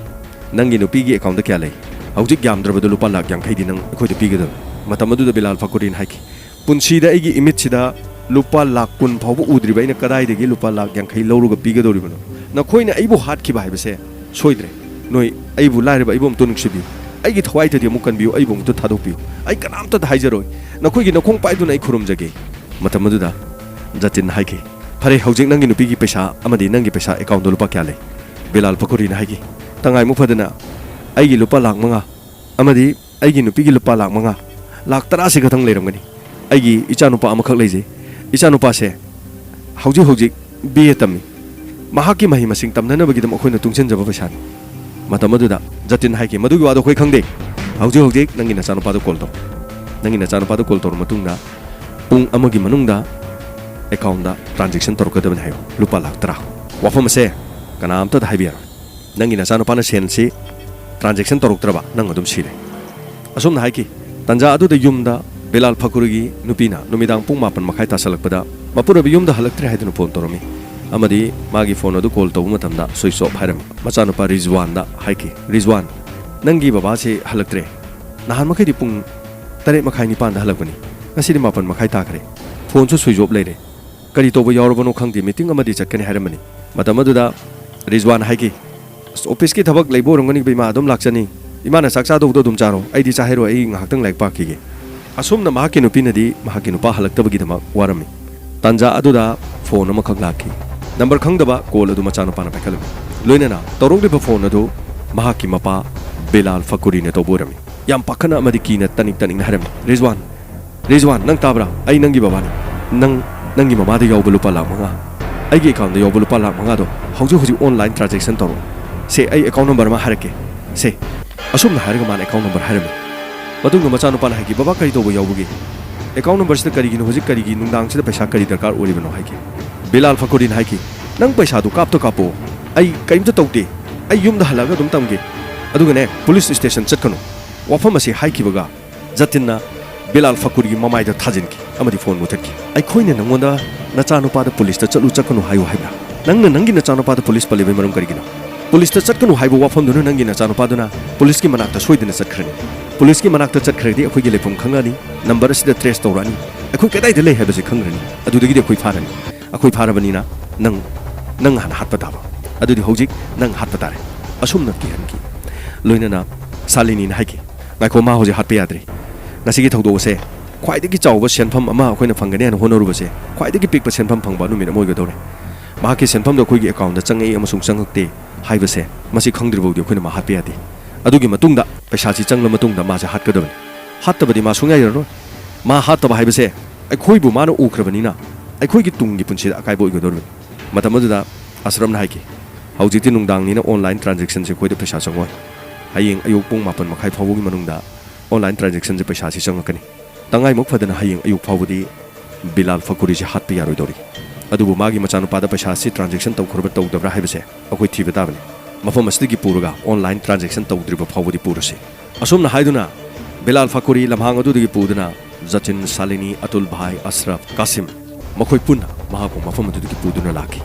ꯅꯪꯒꯤ ꯅꯨꯄꯤꯒꯤ ꯑꯦꯀꯥꯎꯟꯗ ꯀꯌꯥ ꯂꯩ? ꯍꯧꯖꯤꯛ ꯌꯥꯝꯗ꯭ꯔꯕꯗ ꯂꯨꯄꯥ ꯂꯥꯈ ꯌꯥꯡꯈꯩꯗꯤ ꯅꯪ ꯑꯩꯈꯣꯏꯗ ꯄꯤꯒꯗꯕꯅꯤ"꯫ ꯃꯇꯝ ꯑꯗꯨꯗ ꯕꯤꯂꯥꯜ ꯐꯀꯣꯔꯤꯅ ꯍꯥꯏꯈꯤ, "ꯄꯨꯟꯁꯤꯗ ꯑꯩꯒꯤ ꯏꯃꯤꯠꯁꯤꯗ ꯂꯨꯄꯥ ꯂꯥꯈ ꯀꯨꯟ ꯐꯥꯎꯕ ꯎꯗ꯭ꯔꯤꯕ ꯑꯩꯅ ꯀꯗꯥꯏꯗꯒꯤ ꯂꯨꯄꯥ ꯂꯥꯈ ꯌꯥꯡꯈꯩ ꯂꯧꯔꯒ ꯄꯤꯒꯗꯧꯔꯤꯕꯅꯣ? ꯅꯈꯣꯏꯅ ꯑꯩꯕꯨ ꯍꯥꯠꯈꯤꯕ ꯍꯥꯏꯕꯁꯦ ꯁꯣꯏꯗ꯭ꯔꯦ꯫ ꯅꯣꯏ ꯑꯩꯕꯨ, ꯂꯥꯏꯔꯕ ꯑꯩꯕꯨ ꯑꯃꯨꯛꯇ ꯅꯨꯡꯁꯤꯕꯤꯌꯨ꯫ ꯑꯩꯒꯤ ꯊꯋꯥꯏꯇꯗꯤ ꯑꯃꯨꯛ ꯀꯟꯕꯤꯌꯨ, ꯑꯩꯕꯨ ꯑꯃꯨꯛꯇ ꯊꯥꯗꯣꯛꯄꯤꯌꯨ꯫ ꯑꯩ ꯀꯅꯥꯝꯇꯗ ꯍꯥꯏꯖꯔꯣꯏ꯫ ꯅꯈꯣꯏꯒꯤ ꯅꯈꯣꯡ ꯄꯥꯏꯗꯨꯅ ꯑꯩ ꯈꯨꯔꯨꯝꯖꯒꯦ"꯫ ꯃꯇꯝ ꯑꯗꯨꯗ ꯖꯇꯤꯟꯅ ꯍꯥꯏꯈꯤ, "ꯐꯔꯦ, ꯍꯧꯖꯤꯛ ꯅꯪꯒꯤ ꯅꯨꯄꯤꯒꯤ ꯄꯩꯁꯥ ꯑꯃꯗꯤ ꯅꯪꯒꯤ ꯄꯩꯁꯥ ꯑꯦꯀꯥꯎꯟꯗ ꯂꯨꯄꯥ ꯀꯌꯥ ꯂꯩ?" ꯕꯤꯂꯥꯜ ꯐꯀꯣꯔꯤꯅ ꯍꯥꯏꯈꯤ, "ꯇꯉꯥꯏꯃꯨꯛ ꯐꯗꯅ ꯑꯩꯒꯤ ꯂꯨꯄꯥ ꯂꯥꯈ ꯃꯉꯥ ꯑꯃꯗꯤ ꯑꯩꯒꯤ ꯅꯨꯄꯤꯒꯤ ꯂꯨꯄꯥ ꯂꯥꯈ ꯃꯉꯥ, ꯂꯥꯈ ꯇꯔꯥꯁꯤ ꯈꯛꯇꯪ ꯂꯩꯔꯝꯒꯅꯤ꯫ ꯑꯩꯒꯤ ꯏꯆꯥꯅꯨꯄꯥ ꯑꯃꯈꯛ ꯂꯩꯖꯩ꯫ ꯏꯆꯥꯅꯨꯄꯥꯁꯦ ꯍꯧꯖꯤꯛ ꯍꯧꯖꯤꯛ ꯕꯤ ꯑꯦ ꯇꯝꯃꯤ꯫ ꯃꯍꯥꯛꯀꯤ ꯃꯍꯩ ꯃꯁꯤꯡ ꯇꯝꯅꯅꯕꯒꯤꯗꯃꯛ ꯑꯩꯈꯣꯏꯅ ꯇꯨꯡꯁꯤꯟꯖꯕ ꯄꯩꯁꯥꯅꯤ"꯫ ꯃꯇꯝ ꯑꯗꯨꯗ ꯖꯇꯤꯟ ꯍꯥꯏꯈꯤ, "ꯃꯗꯨꯒꯤ ꯋꯥꯗꯣ ꯑꯩꯈꯣꯏ ꯈꯪꯗꯦ꯫ ꯍꯧꯖꯤꯛ ꯍꯧꯖꯤꯛ ꯅꯪꯒꯤ ꯅꯆꯥꯅꯨꯄꯥꯗ ꯀꯣꯜ ꯇꯧ꯫ ꯅꯪꯒꯤ ꯅꯆꯥꯅꯨꯄꯥꯗ ꯀꯣꯜ ꯇꯧꯔꯕ ꯃꯇꯨꯡꯗ ꯄꯨꯡ ꯑꯃꯒꯤ ꯃꯅꯨꯡꯗ ꯑꯦꯀꯥꯎꯟꯗ ꯇ꯭ꯔꯥꯟꯖꯦꯛꯁꯟ ꯇꯧꯔꯛꯀꯗꯕꯅꯤ ꯍꯥꯏꯌꯨ, ꯂꯨꯄꯥ ꯂꯥꯈ ꯇꯔꯥ꯫ ꯋꯥꯐꯝ ꯑꯁꯦ ꯀꯅꯥꯝꯇꯗ ꯍꯥꯏꯕꯤꯔꯣꯏ꯫ ꯅꯪꯒꯤ ꯅꯆꯥꯅꯨꯄꯥꯅ ꯁꯦꯟꯁꯤ ꯇ꯭ꯔꯥꯟꯖꯦꯛꯁꯟ ꯇꯧꯔꯛꯇ꯭ꯔꯕ ꯅꯪ ꯑꯗꯨꯝ ꯁꯤꯔꯦ"꯫ ꯑꯁꯨꯝꯅ ꯍꯥꯏꯈꯤ꯫ ꯇꯥꯟꯖꯥ ꯑꯗꯨꯗ ꯌꯨꯝꯗ ꯕꯤꯂꯥꯜ ꯐꯀꯨꯔꯤꯒꯤ ꯅꯨꯄꯤꯅ ꯅꯨꯃꯤꯗꯥꯡ ꯄꯨꯡ ꯃꯥꯄꯟ ꯃꯈꯥꯏ ꯇꯥꯁꯜꯂꯛꯄꯗ ꯃꯄꯨꯔꯣꯏꯕ ꯌꯨꯝꯗ ꯍꯜꯂꯛꯇ꯭ꯔꯦ ꯍꯥꯏꯗꯨꯅ ꯐꯣꯟ ꯇꯧꯔꯝꯃꯤ꯫ ꯑꯃꯗꯤ ꯃꯥꯒꯤ ꯐꯣꯟ ꯑꯗꯨ ꯀꯣꯜ ꯇꯧꯕ ꯃꯇꯝꯗ ꯁ꯭ꯋꯤꯆ ꯑꯣꯐ ꯍꯥꯏꯔꯝꯃꯤ꯫ ꯃꯆꯥꯅꯨꯄꯥ ꯔꯤꯖꯋꯥꯟꯗ ꯍꯥꯏꯈꯤ, "ꯔꯤꯖꯋꯥꯟ, ꯅꯪꯒꯤ ꯕꯕꯥꯁꯤ ꯍꯜꯂꯛꯇ꯭ꯔꯦ꯫ ꯅꯍꯥꯟ ꯃꯈꯩꯗꯤ ꯄꯨꯡ ꯇꯔꯦꯠ ꯃꯈꯥꯏ ꯅꯤꯄꯥꯟꯗ ꯍꯜꯂꯛꯄꯅꯤ꯫ ꯉꯁꯤꯗꯤ ꯃꯥꯄꯟ ꯃꯈꯥꯏ ꯇꯥꯈ꯭ꯔꯦ꯫ ꯐꯣꯟꯁꯨ ꯁ꯭ꯋꯤꯆ ꯑꯣꯐ ꯂꯩꯔꯦ꯫ ꯀꯔꯤ ꯇꯧꯕ ꯌꯥꯎꯔꯕꯅꯣ ꯈꯪꯗꯦ, ꯃꯤꯇꯤꯡ ꯑꯃꯗꯤ ꯆꯠꯀꯅꯤ" ꯍꯥꯏꯔꯝꯕꯅꯤ꯫ ꯃꯇꯝ ꯑꯗꯨꯗ ꯔꯤꯖꯋꯥꯟ ꯍꯥꯏꯈꯤ, "ꯑꯁ, ꯑꯣꯐꯤꯁꯀꯤ ꯊꯕꯛ ꯂꯩꯕ ꯑꯣꯏꯔꯝꯒꯅꯤꯕ, ꯏꯃꯥ ꯑꯗꯨꯝ ꯂꯥꯛꯆꯅꯤ꯫ ꯏꯃꯥꯅ ꯆꯥꯛ ꯆꯥꯗꯧꯕꯗꯣ ꯑꯗꯨꯝ ꯆꯥꯔꯣ, ꯑꯩꯗꯤ ꯆꯥ ꯍꯩꯔꯣꯏ, ꯑꯩ ꯉꯥꯏꯍꯥꯛꯇꯪ ꯂꯥꯏꯔꯤꯛ ꯄꯥꯈꯤꯒꯦ"꯫ ꯑꯁꯨꯝꯅ ꯃꯍꯥꯛꯀꯤ ꯅꯨꯄꯤꯅꯗꯤ ꯃꯍꯥꯛꯀꯤ ꯅꯨꯄꯥ ꯍꯜꯂꯛꯇꯕꯒꯤꯗꯃꯛ ꯋꯥꯔꯝꯃꯤ꯫ ꯇꯥꯟꯖꯥ ꯑꯗꯨꯗ ꯐꯣꯟ ꯑꯃꯈꯛ ꯂꯥꯛꯈꯤ꯫ ꯅꯝꯕꯔ ꯈꯪꯗꯕ ꯀꯣꯜ ꯑꯗꯨ ꯃꯆꯥꯅꯨꯄꯥꯅ ꯄꯥꯏꯈꯠꯂꯝꯃꯤ꯫ ꯂꯣꯏꯅꯅ ꯇꯧꯔꯛꯂꯤꯕ ꯐꯣꯟ ꯑꯗꯨ ꯃꯍꯥꯛꯀꯤ ꯃꯄꯥ ꯕꯤꯂꯥꯜ ꯐꯀꯨꯔꯤꯅ ꯇꯧꯕ ꯑꯣꯏꯔꯝꯃꯤ꯫ ꯌꯥꯝ ꯄꯥꯈꯠꯅ ꯑꯃꯗꯤ ꯀꯤꯅ ꯇꯅꯤꯛ ꯇꯅꯤꯛꯅ ꯍꯥꯏꯔꯝꯃꯤ, "ꯔꯤꯖꯋꯥꯟ, ꯔꯤꯖꯋꯥꯟ, ꯅꯪ ꯇꯥꯕ꯭ꯔꯥ? ꯑꯩ ꯅꯪꯒꯤ ꯕꯕꯥꯅꯤ꯫ ꯅꯪ, ꯅꯪꯒꯤ ꯃꯃꯥꯗ ꯌꯥꯎꯕ ꯂꯨꯄꯥ ꯂꯥꯈ ꯃꯉꯥ, ꯑꯩꯒꯤ ꯑꯦꯀꯥꯎꯟꯗ ꯌꯥꯎꯕ ꯂꯨꯄꯥ ꯂꯥꯈ ꯃꯉꯥꯗꯣ ꯍꯧꯖꯤꯛ ꯍꯧꯖꯤꯛ ꯑꯣꯟꯂꯥꯏꯟ ꯇ꯭ꯔꯥꯟꯖꯦꯛꯁꯟ ꯇꯧꯔꯛꯑꯣ꯫ ꯁꯦ, ꯑꯩ ꯑꯦꯀꯥꯎꯟ ꯅꯝꯕꯔ ꯑꯃ ꯍꯥꯏꯔꯛꯀꯦ꯫ ꯁꯦ"꯫ ꯑꯁꯨꯝꯅ ꯍꯥꯏꯔꯒ ꯃꯥꯅ ꯑꯦꯀꯥꯎꯟ ꯅꯝꯕꯔ ꯍꯥꯏꯔꯝꯃꯤ꯫ ꯃꯇꯨꯡꯗ ꯃꯆꯥꯅꯨꯄꯥꯅ ꯍꯥꯏꯈꯤ, "ꯕꯕꯥ, ꯀꯔꯤ ꯇꯧꯕ ꯌꯥꯎꯕꯒꯦ? ꯑꯦꯀꯥꯎꯟ ꯅꯝꯕꯔꯁꯤꯗ ꯀꯔꯤꯒꯤꯅꯣ? ꯍꯧꯖꯤꯛ ꯀꯔꯤꯒꯤ ꯅꯨꯡꯗꯥꯡꯁꯤꯗ ꯄꯩꯁꯥ ꯀꯔꯤ ꯗꯔꯀꯥꯔ ꯑꯣꯏꯔꯤꯕꯅꯣ?" ꯍꯥꯏꯈꯤ꯫ ꯕꯤꯂꯥꯜ ꯐꯀꯨꯔꯤꯅ ꯍꯥꯏꯈꯤ, "ꯅꯪ ꯄꯩꯁꯥꯗꯨ ꯀꯥꯞꯇ ꯀꯥꯞꯄꯣ, ꯑꯩ ꯀꯔꯤꯝꯇ ꯇꯧꯗꯦ꯫ ꯑꯩ ꯌꯨꯝꯗ ꯍꯜꯂꯛꯑꯒ ꯑꯗꯨꯝ ꯇꯝꯒꯦ꯫ ꯑꯗꯨꯒꯅꯦ, ꯄꯨꯂꯤꯁ ꯁ꯭ꯇꯦꯁꯟ ꯆꯠꯀꯅꯨ"꯫ ꯋꯥꯐꯝ ꯑꯁꯤ ꯍꯥꯏꯈꯤꯕꯒ ꯖꯇꯤꯟꯅ ꯕꯤꯂꯥꯜ ꯐꯀꯨꯔꯤꯒꯤ ꯃꯃꯥꯏꯗ ꯊꯥꯖꯤꯟꯈꯤ ꯑꯃꯗꯤ ꯐꯣꯟ ꯃꯨꯊꯠꯈꯤ꯫ "ꯑꯩꯈꯣꯏꯅ ꯅꯪꯉꯣꯟꯗ ꯅꯆꯥꯅꯨꯄꯥꯗ ꯄꯨꯂꯤꯁꯇ ꯆꯠꯂꯨ ꯆꯠꯀꯅꯨ ꯍꯥꯏꯌꯨ ꯍꯥꯏꯕ꯭ꯔꯥ? ꯅꯪꯅ ꯅꯪꯒꯤ ꯅꯆꯥꯅꯨꯄꯥꯗ ꯄꯨꯂꯤꯁ ꯄꯜꯂꯤꯕꯒꯤ ꯃꯔꯝ ꯀꯔꯤꯒꯤꯅꯣ? ꯄꯨꯂꯤꯁꯇ ꯆꯠꯀꯅꯨ ꯍꯥꯏꯕ ꯋꯥꯐꯝꯗꯨꯅ ꯅꯪꯒꯤ ꯅꯆꯥꯅꯨꯄꯥꯗꯨꯅ ꯄꯨꯂꯤꯁꯀꯤ ꯃꯅꯥꯛꯇ ꯁꯣꯏꯗꯅ ꯆꯠꯈ꯭ꯔꯅꯤ꯫ ꯄꯨꯂꯤꯁꯀꯤ ꯃꯅꯥꯛꯇ ꯆꯠꯈ꯭ꯔꯒꯗꯤ ꯑꯩꯈꯣꯏꯒꯤ ꯂꯩꯐꯝ ꯈꯪꯉꯅꯤ, ꯅꯝꯕꯔ ꯑꯁꯤꯗ ꯇ꯭ꯔꯦꯁ ꯇꯧꯔꯛꯑꯅꯤ, ꯑꯩꯈꯣꯏ ꯀꯗꯥꯏꯗ ꯂꯩ ꯍꯥꯏꯕꯁꯤ ꯈꯪꯈ꯭ꯔꯅꯤ꯫ ꯑꯗꯨꯗꯒꯤꯗꯤ ꯑꯩꯈꯣꯏ ꯐꯥꯔꯅꯤ꯫ ꯑꯩꯈꯣꯏ ꯐꯥꯔꯕꯅꯤꯅ ꯅꯪ, ꯅꯪ ꯍꯥꯟꯅ ꯍꯥꯠꯄ ꯇꯥꯕ꯫ ꯑꯗꯨꯗꯤ ꯍꯧꯖꯤꯛ ꯅꯪ ꯍꯥꯠꯄ ꯇꯥꯔꯦ"꯫ ꯑꯁꯨꯝꯅ ꯀꯤꯍꯟꯈꯤ꯫ ꯂꯣꯏꯅꯅ ꯁꯥꯂꯤꯅꯤꯅ ꯍꯥꯏꯈꯤ, "ꯉꯥꯏꯈꯣ, ꯃꯥ ꯍꯧꯖꯤꯛ ꯍꯥꯠꯄ ꯌꯥꯗ꯭ꯔꯤ꯫ ꯉꯁꯤꯒꯤ ꯊꯧꯗꯣꯛ ꯑꯁꯦ ꯈ꯭ꯋꯥꯏꯗꯒꯤ ꯆꯥꯎꯕ ꯁꯦꯟꯐꯝ ꯑꯃ ꯑꯩꯈꯣꯏꯅ ꯐꯪꯒꯅꯤ ꯍꯥꯏꯅ ꯍꯣꯠꯅꯔꯨꯕꯁꯦ ꯈ꯭ꯋꯥꯏꯗꯒꯤ ꯄꯤꯛꯄ ꯁꯦꯟꯐꯝ ꯐꯪꯕ ꯅꯨꯃꯤꯠ ꯑꯃ ꯑꯣꯏꯒꯗꯧꯔꯦ꯫ ꯃꯍꯥꯛꯀꯤ ꯁꯦꯟꯐꯝꯗꯣ ꯑꯩꯈꯣꯏꯒꯤ ꯑꯦꯀꯥꯎꯟꯗ ꯆꯪꯉꯛꯏ ꯑꯃꯁꯨꯡ ꯆꯪꯉꯛꯇꯦ ꯍꯥꯏꯕꯁꯦ ꯃꯁꯤ ꯈꯪꯗ꯭ꯔꯤꯐꯥꯎꯗꯤ ꯑꯩꯈꯣꯏꯅ ꯃꯥ ꯍꯥꯠꯄ ꯌꯥꯗꯦ꯫ ꯑꯗꯨꯒꯤ ꯃꯇꯨꯡꯗ ꯄꯩꯁꯥꯁꯤ ꯆꯪꯂ ꯃꯇꯨꯡꯗ ꯃꯥꯁꯦ ꯍꯥꯠꯀꯗꯕꯅꯤ꯫ ꯍꯥꯠꯇꯕꯗꯤ ꯃꯥ ꯁꯨꯡꯌꯥ ꯌꯥꯔꯔꯣꯏ꯫ ꯃꯥ ꯍꯥꯠꯇꯕ ꯍꯥꯏꯕꯁꯦ ꯑꯩꯈꯣꯏꯕꯨ ꯃꯥꯅ ꯎꯈ꯭ꯔꯕꯅꯤꯅ ꯑꯩꯈꯣꯏꯒꯤ ꯇꯨꯡꯒꯤ ꯄꯨꯟꯁꯤꯗ ꯑꯀꯥꯏꯕ ꯑꯣꯏꯒꯗꯧꯔꯤꯕꯅꯤ"꯫ ꯃꯇꯝ ꯑꯗꯨꯗ ꯑꯁꯔꯝꯅ ꯍꯥꯏꯈꯤ, ꯍꯧꯖꯤꯛꯇꯤ ꯅꯨꯡꯗꯥꯡꯅꯤꯅ online transactionꯁꯦ ꯑꯩꯈꯣꯏꯗ ꯄꯩꯁꯥ ꯆꯪꯉꯣꯏ꯫ ꯍꯌꯦꯡ ꯑꯌꯨꯛ ꯄꯨꯡ ꯃꯥꯄꯟ ꯃꯈꯥꯏ ꯐꯥꯎꯕꯒꯤ ꯃꯅꯨꯡꯗ online transactionꯁꯦ ꯄꯩꯁꯥꯁꯤ ꯆꯪꯉꯛꯀꯅꯤ꯫ ꯇꯉꯥꯏꯃꯨꯛ ꯐꯗꯅ ꯍꯌꯦꯡ ꯑꯌꯨꯛ ꯐꯥꯎꯕꯗꯤ ꯕꯤꯂꯥꯜ ꯐꯀꯨꯔꯤꯁꯦ ꯍꯥꯠꯄ ꯌꯥꯔꯣꯏꯗꯧꯔꯤ꯫ ꯑꯗꯨꯕꯨ ꯃꯥꯒꯤ ꯃꯆꯥꯅꯨꯄꯥꯗ ꯄꯩꯁꯥꯁꯤ transaction ꯇꯧꯈ꯭ꯔꯕ ꯇꯧꯗꯕ꯭ꯔꯥ ꯍꯥꯏꯕꯁꯦ ꯑꯩꯈꯣꯏ ꯊꯤꯕ ꯇꯥꯕꯅꯤ꯫ ꯃꯐꯝ ꯑꯁꯤꯗꯒꯤ ꯄꯨꯔꯒ online transaction ꯇꯧꯗ꯭ꯔꯤꯕ ꯐꯥꯎꯕꯗꯤ ꯄꯨꯔꯁꯤ꯫ ꯑꯁꯨꯝꯅ ꯍꯥꯏꯗꯨꯅ ꯕꯤꯂꯥꯜ ꯐꯀꯨꯔꯤ ꯂꯝꯍꯥꯡ ꯑꯗꯨꯗꯒꯤ ꯄꯨꯗꯨꯅ ꯖꯇꯤꯟ, ꯁꯥꯂꯤꯅꯤ, ꯑꯇꯨꯜ ꯚꯥꯏ, ꯑꯁꯔꯐ, ꯀꯥꯁꯤꯝ, ꯃꯈꯣꯏ ꯄꯨꯟꯅ ꯃꯍꯥꯛꯄꯨ ꯃꯐꯝ ꯑꯗꯨꯗꯒꯤ ꯄꯨꯗꯨꯅ ꯂꯥꯛꯈꯤ꯫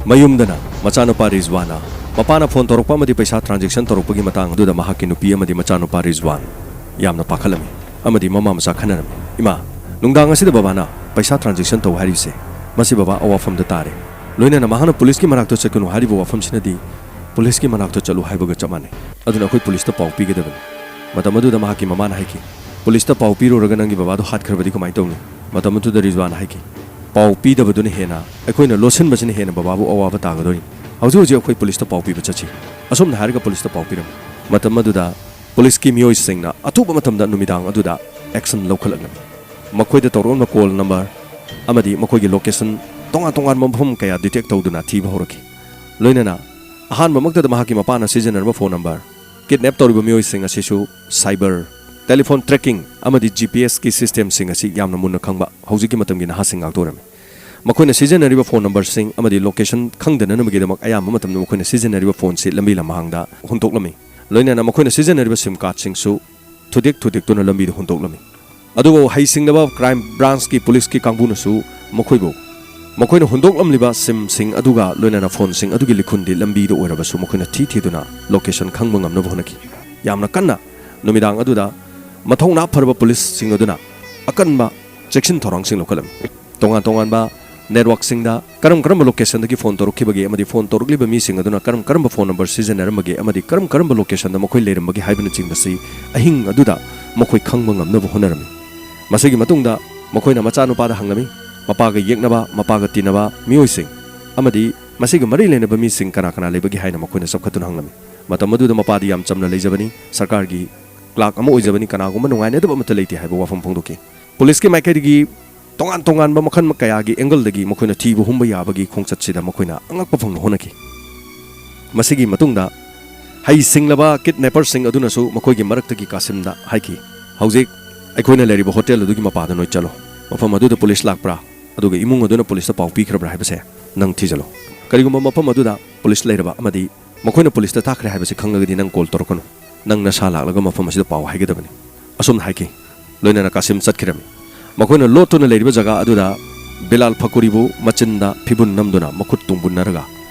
ꯃꯌꯨꯝꯗꯅ ꯃꯆꯥꯅꯨꯄꯥ ꯔꯤꯖꯋꯥꯅ ꯃꯄꯥꯅ ꯐꯣꯟ ꯇꯧꯔꯛꯄ ꯑꯃꯗꯤ ꯄꯩꯁꯥ transaction ꯇꯧꯔꯛꯄꯒꯤ ꯃꯇꯥꯡ ꯑꯗꯨꯗ ꯃꯍꯥꯛꯀꯤ ꯅꯨꯄꯤ ꯑꯃꯗꯤ ꯃꯆꯥꯅꯨꯄꯥ ꯔꯤꯖꯋꯥꯟ ꯌꯥꯝꯅ ꯄꯥꯈꯠꯂꯝꯃꯤ ꯑꯃꯗꯤ ꯃꯃꯥ ꯃꯆꯥ ꯈꯟꯅꯔꯝꯃꯤ꯫ "ꯏꯃꯥ, ꯅꯨꯡꯗꯥꯡ ꯑꯁꯤꯗ ꯕꯕꯥꯅ ꯄꯩꯁꯥ transaction ꯇꯧ ꯍꯥꯏꯔꯤꯁꯦ, ꯃꯁꯤ ꯕꯕꯥ ꯑꯋꯥꯐꯝꯗ ꯇꯥꯔꯦ꯫ ꯂꯣꯏꯅꯅ ꯃꯍꯥꯛꯅ ꯄꯨꯂꯤꯁꯀꯤ ꯃꯅꯥꯛꯇ ꯆꯠꯀꯅꯨ ꯍꯥꯏꯔꯤꯕ ꯋꯥꯐꯝꯁꯤꯅꯗꯤ ꯄꯨꯂꯤꯁꯀꯤ ꯃꯅꯥꯛꯇ ꯆꯠꯂꯨ ꯍꯥꯏꯕꯒ ꯆꯞ ꯃꯥꯟꯅꯩ꯫ ꯑꯗꯨꯅ ꯑꯩꯈꯣꯏ ꯄꯨꯂꯤꯁꯇ ꯄꯥꯎ ꯄꯤꯒꯗꯕꯅꯤ꯫" ꯃꯇꯝ ꯑꯗꯨꯗ ꯃꯍꯥꯛꯀꯤ ꯃꯃꯥꯅ ꯍꯥꯏꯈꯤ, "ꯄꯨꯂꯤꯁꯇ ꯄꯥꯎ ꯄꯤꯔꯨꯔꯒ ꯅꯪꯒꯤ ꯕꯕꯥꯗꯣ ꯍꯥꯠꯈ꯭ꯔꯕꯗꯤ ꯀꯃꯥꯏꯅ ꯇꯧꯅꯤ?" ꯃꯇꯝ ꯑꯗꯨꯗ ꯔꯤꯖꯋꯥꯟꯅ ꯍꯥꯏꯈꯤ, "ꯄꯥꯎ ꯄꯤꯗꯕꯗꯨꯅ ꯍꯦꯟꯅ, ꯑꯩꯈꯣꯏꯅ ꯂꯣꯠꯁꯤꯟꯕꯁꯤꯅ ꯍꯦꯟꯅ ꯕꯕꯥꯕꯨ ꯑꯋꯥꯕ ꯇꯥꯒꯗꯣꯔꯤꯅꯤ꯫ ꯍꯧꯖꯤꯛ ꯍꯧꯖꯤꯛ ꯑꯩꯈꯣꯏ ꯄꯨꯂꯤꯁꯇ ꯄꯥꯎ ꯄꯤꯕ ꯆꯠꯁꯤ꯫" ꯑꯁꯨꯝꯅ ꯍꯥꯏꯔꯒ ꯄꯨꯂꯤꯁꯇ ꯄꯥꯎ ꯄꯤꯔꯝꯃꯤ꯫ ꯃꯇꯝ ꯑꯗꯨꯗ ꯄꯨꯂꯤꯁꯀꯤ ꯃꯤꯑꯣꯏꯁꯤꯡꯅ ꯑꯊꯨꯕ ꯃꯇꯝꯗ ꯅꯨꯃꯤꯗꯥꯡ ꯑꯗꯨꯗ action ꯂꯧꯈꯠꯂꯛꯂꯝꯃꯤ꯫ ꯃꯈꯣꯏꯗ ꯇꯧꯔꯛꯂꯝꯕ call number ꯑꯃꯗꯤ ꯃꯈꯣꯏꯒꯤ location ꯇꯣꯉꯥꯟ ꯇꯣꯉꯥꯟꯕ ꯃꯐꯝ ꯀꯌꯥ detect ꯇꯧꯗꯨꯅ ꯊꯤꯕ ꯍꯧꯔꯛꯈꯤ꯫ ꯂꯣꯏꯅꯅ ꯑꯍꯥꯟꯕꯃꯛꯇꯗ ꯃꯍꯥꯛꯀꯤ ꯃꯄꯥꯅ ꯁꯤꯖꯤꯟꯅꯔꯝꯕ phone number, kidnap ꯇꯧꯔꯤꯕ ꯃꯤꯑꯣꯏꯁꯤꯡ ꯑꯁꯤꯁꯨ cyber, telephone tracking ꯑꯃꯗꯤ GPSꯀꯤ systemꯁꯤꯡ ꯑꯁꯤ ꯌꯥꯝꯅ ꯃꯨꯟꯅ ꯈꯪꯕ ꯍꯧꯖꯤꯛꯀꯤ ꯃꯇꯝꯒꯤ ꯅꯍꯥꯁꯤꯡ ꯉꯥꯛꯇ ꯑꯣꯏꯔꯝꯃꯤ꯫ ꯃꯈꯣꯏꯅ ꯁꯤꯖꯤꯟꯅꯔꯤꯕ phone numberꯁꯤꯡ ꯑꯃꯗꯤ location ꯈꯪꯗꯅꯅꯕꯒꯤꯗꯃꯛ ꯑꯌꯥꯝꯕ ꯃꯇꯝꯗ ꯃꯈꯣꯏꯅ ꯁꯤꯖꯤꯟꯅꯔꯤꯕ phoneꯁꯤ ꯂꯝꯕꯤ ꯂꯝꯍꯥꯡꯗ ꯍꯨꯟꯗꯣꯛꯂꯝꯃꯤ꯫ ꯂꯣꯏꯅꯅ ꯃꯈꯣꯏꯅ ꯁꯤꯖꯤꯟꯅꯔꯤꯕ SIM cardꯁꯤꯡꯁꯨ ꯊꯨꯗꯦꯛ ꯊꯨꯗꯦꯛꯇꯨꯅ ꯂꯝꯕꯤꯗ ꯍꯨꯟꯗꯣꯛꯂꯝꯃꯤ꯫ ꯑꯗꯨꯕꯨ ꯍꯩꯁꯤꯡꯂꯕ crime branchꯀꯤ ꯄꯨꯂꯤꯁꯀꯤ ꯀꯥꯡꯕꯨꯅꯁꯨ ꯃꯈꯣꯏꯕꯨ, ꯃꯈꯣꯏꯅ ꯍꯨꯟꯗꯣꯛꯂꯝꯂꯤꯕ SIMꯁꯤꯡ ꯑꯗꯨꯒ ꯂꯣꯏꯅꯅ phoneꯁꯤꯡ ꯑꯗꯨꯒꯤ ꯂꯤꯈꯨꯟꯗꯤ ꯂꯝꯕꯤꯗ ꯑꯣꯏꯔꯕꯁꯨ ꯃꯈꯣꯏꯅ ꯊꯤ ꯊꯤꯗꯨꯅ location ꯈꯪꯕ ꯉꯝꯅꯕ ꯍꯣꯠꯅꯈꯤ꯫ ꯌꯥꯝꯅ ꯀꯟꯅ ꯅꯨꯃꯤꯗꯥꯡ ꯑꯗꯨꯗ ꯃꯊꯧꯅꯥ ꯐꯔꯕ ꯄꯨꯂꯤꯁꯁꯤꯡ ꯑꯗꯨꯅ ꯑꯀꯟꯕ ꯆꯦꯛꯁꯤꯟ ꯊꯧꯔꯥꯡꯁꯤꯡ ꯂꯧꯈꯠꯂꯝꯃꯤ꯫ ꯇꯣꯉꯥꯟ ꯇꯣꯉꯥꯟꯕ networkꯁꯤꯡꯗ ꯀꯔꯝ ꯀꯔꯝꯕ locationꯗꯒꯤ phone ꯇꯧꯔꯛꯈꯤꯕꯒꯦ ꯑꯃꯗꯤ phone ꯇꯧꯔꯛꯂꯤꯕ ꯃꯤꯁꯤꯡ ꯑꯗꯨꯅ ꯀꯔꯝ ꯀꯔꯝꯕ phone number ꯁꯤꯖꯤꯟꯅꯔꯝꯕꯒꯦ ꯑꯃꯗꯤ ꯀꯔꯝ ꯀꯔꯝꯕ locationꯗ ꯃꯈꯣꯏ ꯂꯩꯔꯝꯕꯒꯦ ꯍꯥꯏꯕꯅꯆꯤꯡꯕꯁꯤ ꯑꯍꯤꯡ ꯑꯗꯨꯗ ꯃꯈꯣꯏ ꯈꯪꯕ ꯉꯝꯅꯕ ꯍꯣꯠꯅꯔꯝꯃꯤ꯫ ꯃꯁꯤꯒꯤ ꯃꯇꯨꯡꯗ ꯃꯈꯣꯏꯅ ꯃꯆꯥꯅꯨꯄꯥꯗ ꯍꯪꯂꯝꯃꯤ, ꯃꯄꯥꯒ ꯌꯦꯛꯅꯕ, ꯃꯄꯥꯒ ꯇꯤꯟꯅꯕ ꯃꯤꯑꯣꯏꯁꯤꯡ ꯑꯃꯗꯤ ꯃꯁꯤꯒ ꯃꯔꯤ ꯂꯩꯅꯕ ꯃꯤꯁꯤꯡ ꯀꯅꯥ ꯀꯅꯥ ꯂꯩꯕꯒꯦ ꯍꯥꯏꯅ ꯃꯈꯣꯏꯅ ꯆꯞꯈꯠꯇꯨꯅ ꯍꯪꯂꯝꯃꯤ꯫ ꯃꯇꯝ ꯑꯗꯨꯗ ꯃꯄꯥꯗꯤ ꯌꯥꯝ ꯆꯝꯅ ꯂꯩꯖꯕꯅꯤ, ꯁꯔꯀꯥꯔꯒꯤ clerk ꯑꯃ ꯑꯣꯏꯖꯕꯅꯤ, ꯀꯅꯥꯒꯨꯝꯕ ꯅꯨꯡꯉꯥꯏꯅꯗꯕ ꯑꯃꯠꯇ ꯂꯩꯇꯦ ꯍꯥꯏꯕ ꯋꯥꯐꯝ ꯐꯣꯡꯗꯣꯛꯈꯤ꯫ ꯄꯨꯂꯤꯁꯀꯤ ꯃꯥꯏꯀꯩꯗꯒꯤ ꯇꯣꯉꯥꯟ ꯇꯣꯉꯥꯟꯕ ꯃꯈꯜ ꯀꯌꯥꯒꯤ angleꯗꯒꯤ ꯃꯈꯣꯏꯅ ꯊꯤꯕ ꯍꯨꯝꯕ ꯌꯥꯕꯒꯤ ꯈꯣꯡꯆꯠꯁꯤꯗ ꯃꯈꯣꯏꯅ ꯑꯉꯛꯄ ꯐꯪꯅ ꯍꯣꯠꯅꯈꯤ꯫ ꯃꯁꯤꯒꯤ ꯃꯇꯨꯡꯗ ꯍꯩꯁꯤꯡꯂꯕ ꯀꯤꯗꯅꯦꯄꯔꯁꯤꯡ ꯑꯗꯨꯅꯁꯨ ꯃꯈꯣꯏꯒꯤ ꯃꯔꯛꯇꯒꯤ ꯀꯥꯁꯤꯝꯗ ꯍꯥꯏꯈꯤ, "ꯍꯧꯖꯤꯛ ꯑꯩꯈꯣꯏꯅ ꯂꯩꯔꯤꯕ ꯍꯣꯇꯦꯜ ꯑꯗꯨꯒꯤ ꯃꯄꯥꯗ ꯅꯣꯏ ꯆꯠꯂꯣ꯫ ꯃꯐꯝ ꯑꯗꯨꯗ ꯄꯨꯂꯤꯁ ꯂꯥꯛꯄ꯭ꯔꯥ? ꯑꯗꯨꯒ ꯏꯃꯨꯡ ꯑꯗꯨꯅ ꯄꯨꯂꯤꯁꯇ ꯄꯥꯎ ꯄꯤꯈ꯭ꯔꯕ꯭ꯔꯥ ꯍꯥꯏꯕꯁꯦ ꯅꯪ ꯊꯤꯖꯤꯜꯂꯣ꯫ ꯀꯔꯤꯒꯨꯝꯕ ꯃꯐꯝ ꯑꯗꯨꯗ ꯄꯨꯂꯤꯁ ꯂꯩꯔꯕ ꯑꯃꯗꯤ ꯃꯈꯣꯏꯅ ꯄꯨꯂꯤꯁꯇ ꯊꯥꯈ꯭ꯔꯦ ꯍꯥꯏꯕꯁꯤ ꯈꯪꯂꯒꯗꯤ ꯅꯪ ꯀꯣꯜ ꯇꯧꯔꯛꯀꯅꯨ꯫ ꯅꯪ ꯅꯁꯥ ꯂꯥꯛꯂꯒ ꯃꯐꯝ ꯑꯁꯤꯗ ꯄꯥꯎ ꯍꯥꯏꯒꯗꯕꯅꯤ," ꯑꯁꯨꯝꯅ ꯍꯥꯏꯈꯤ꯫ ꯂꯣꯏꯅꯅ ꯀꯥꯁꯤꯝ ꯆꯠꯈꯤꯔꯝꯃꯤ꯫ ꯃꯈꯣꯏꯅ ꯂꯣꯠꯇꯨꯅ ꯂꯩꯔꯤꯕ ꯖꯒꯥ ꯑꯗꯨꯗ ꯕꯤꯂꯥꯜ ꯐꯀꯨꯔꯤꯕꯨ ꯃꯆꯤꯟꯗ ꯐꯤꯕꯨꯟ ꯅꯝꯗꯨꯅ ꯃꯈꯨꯠ ꯇꯨꯡꯕꯨꯟꯅꯔꯒ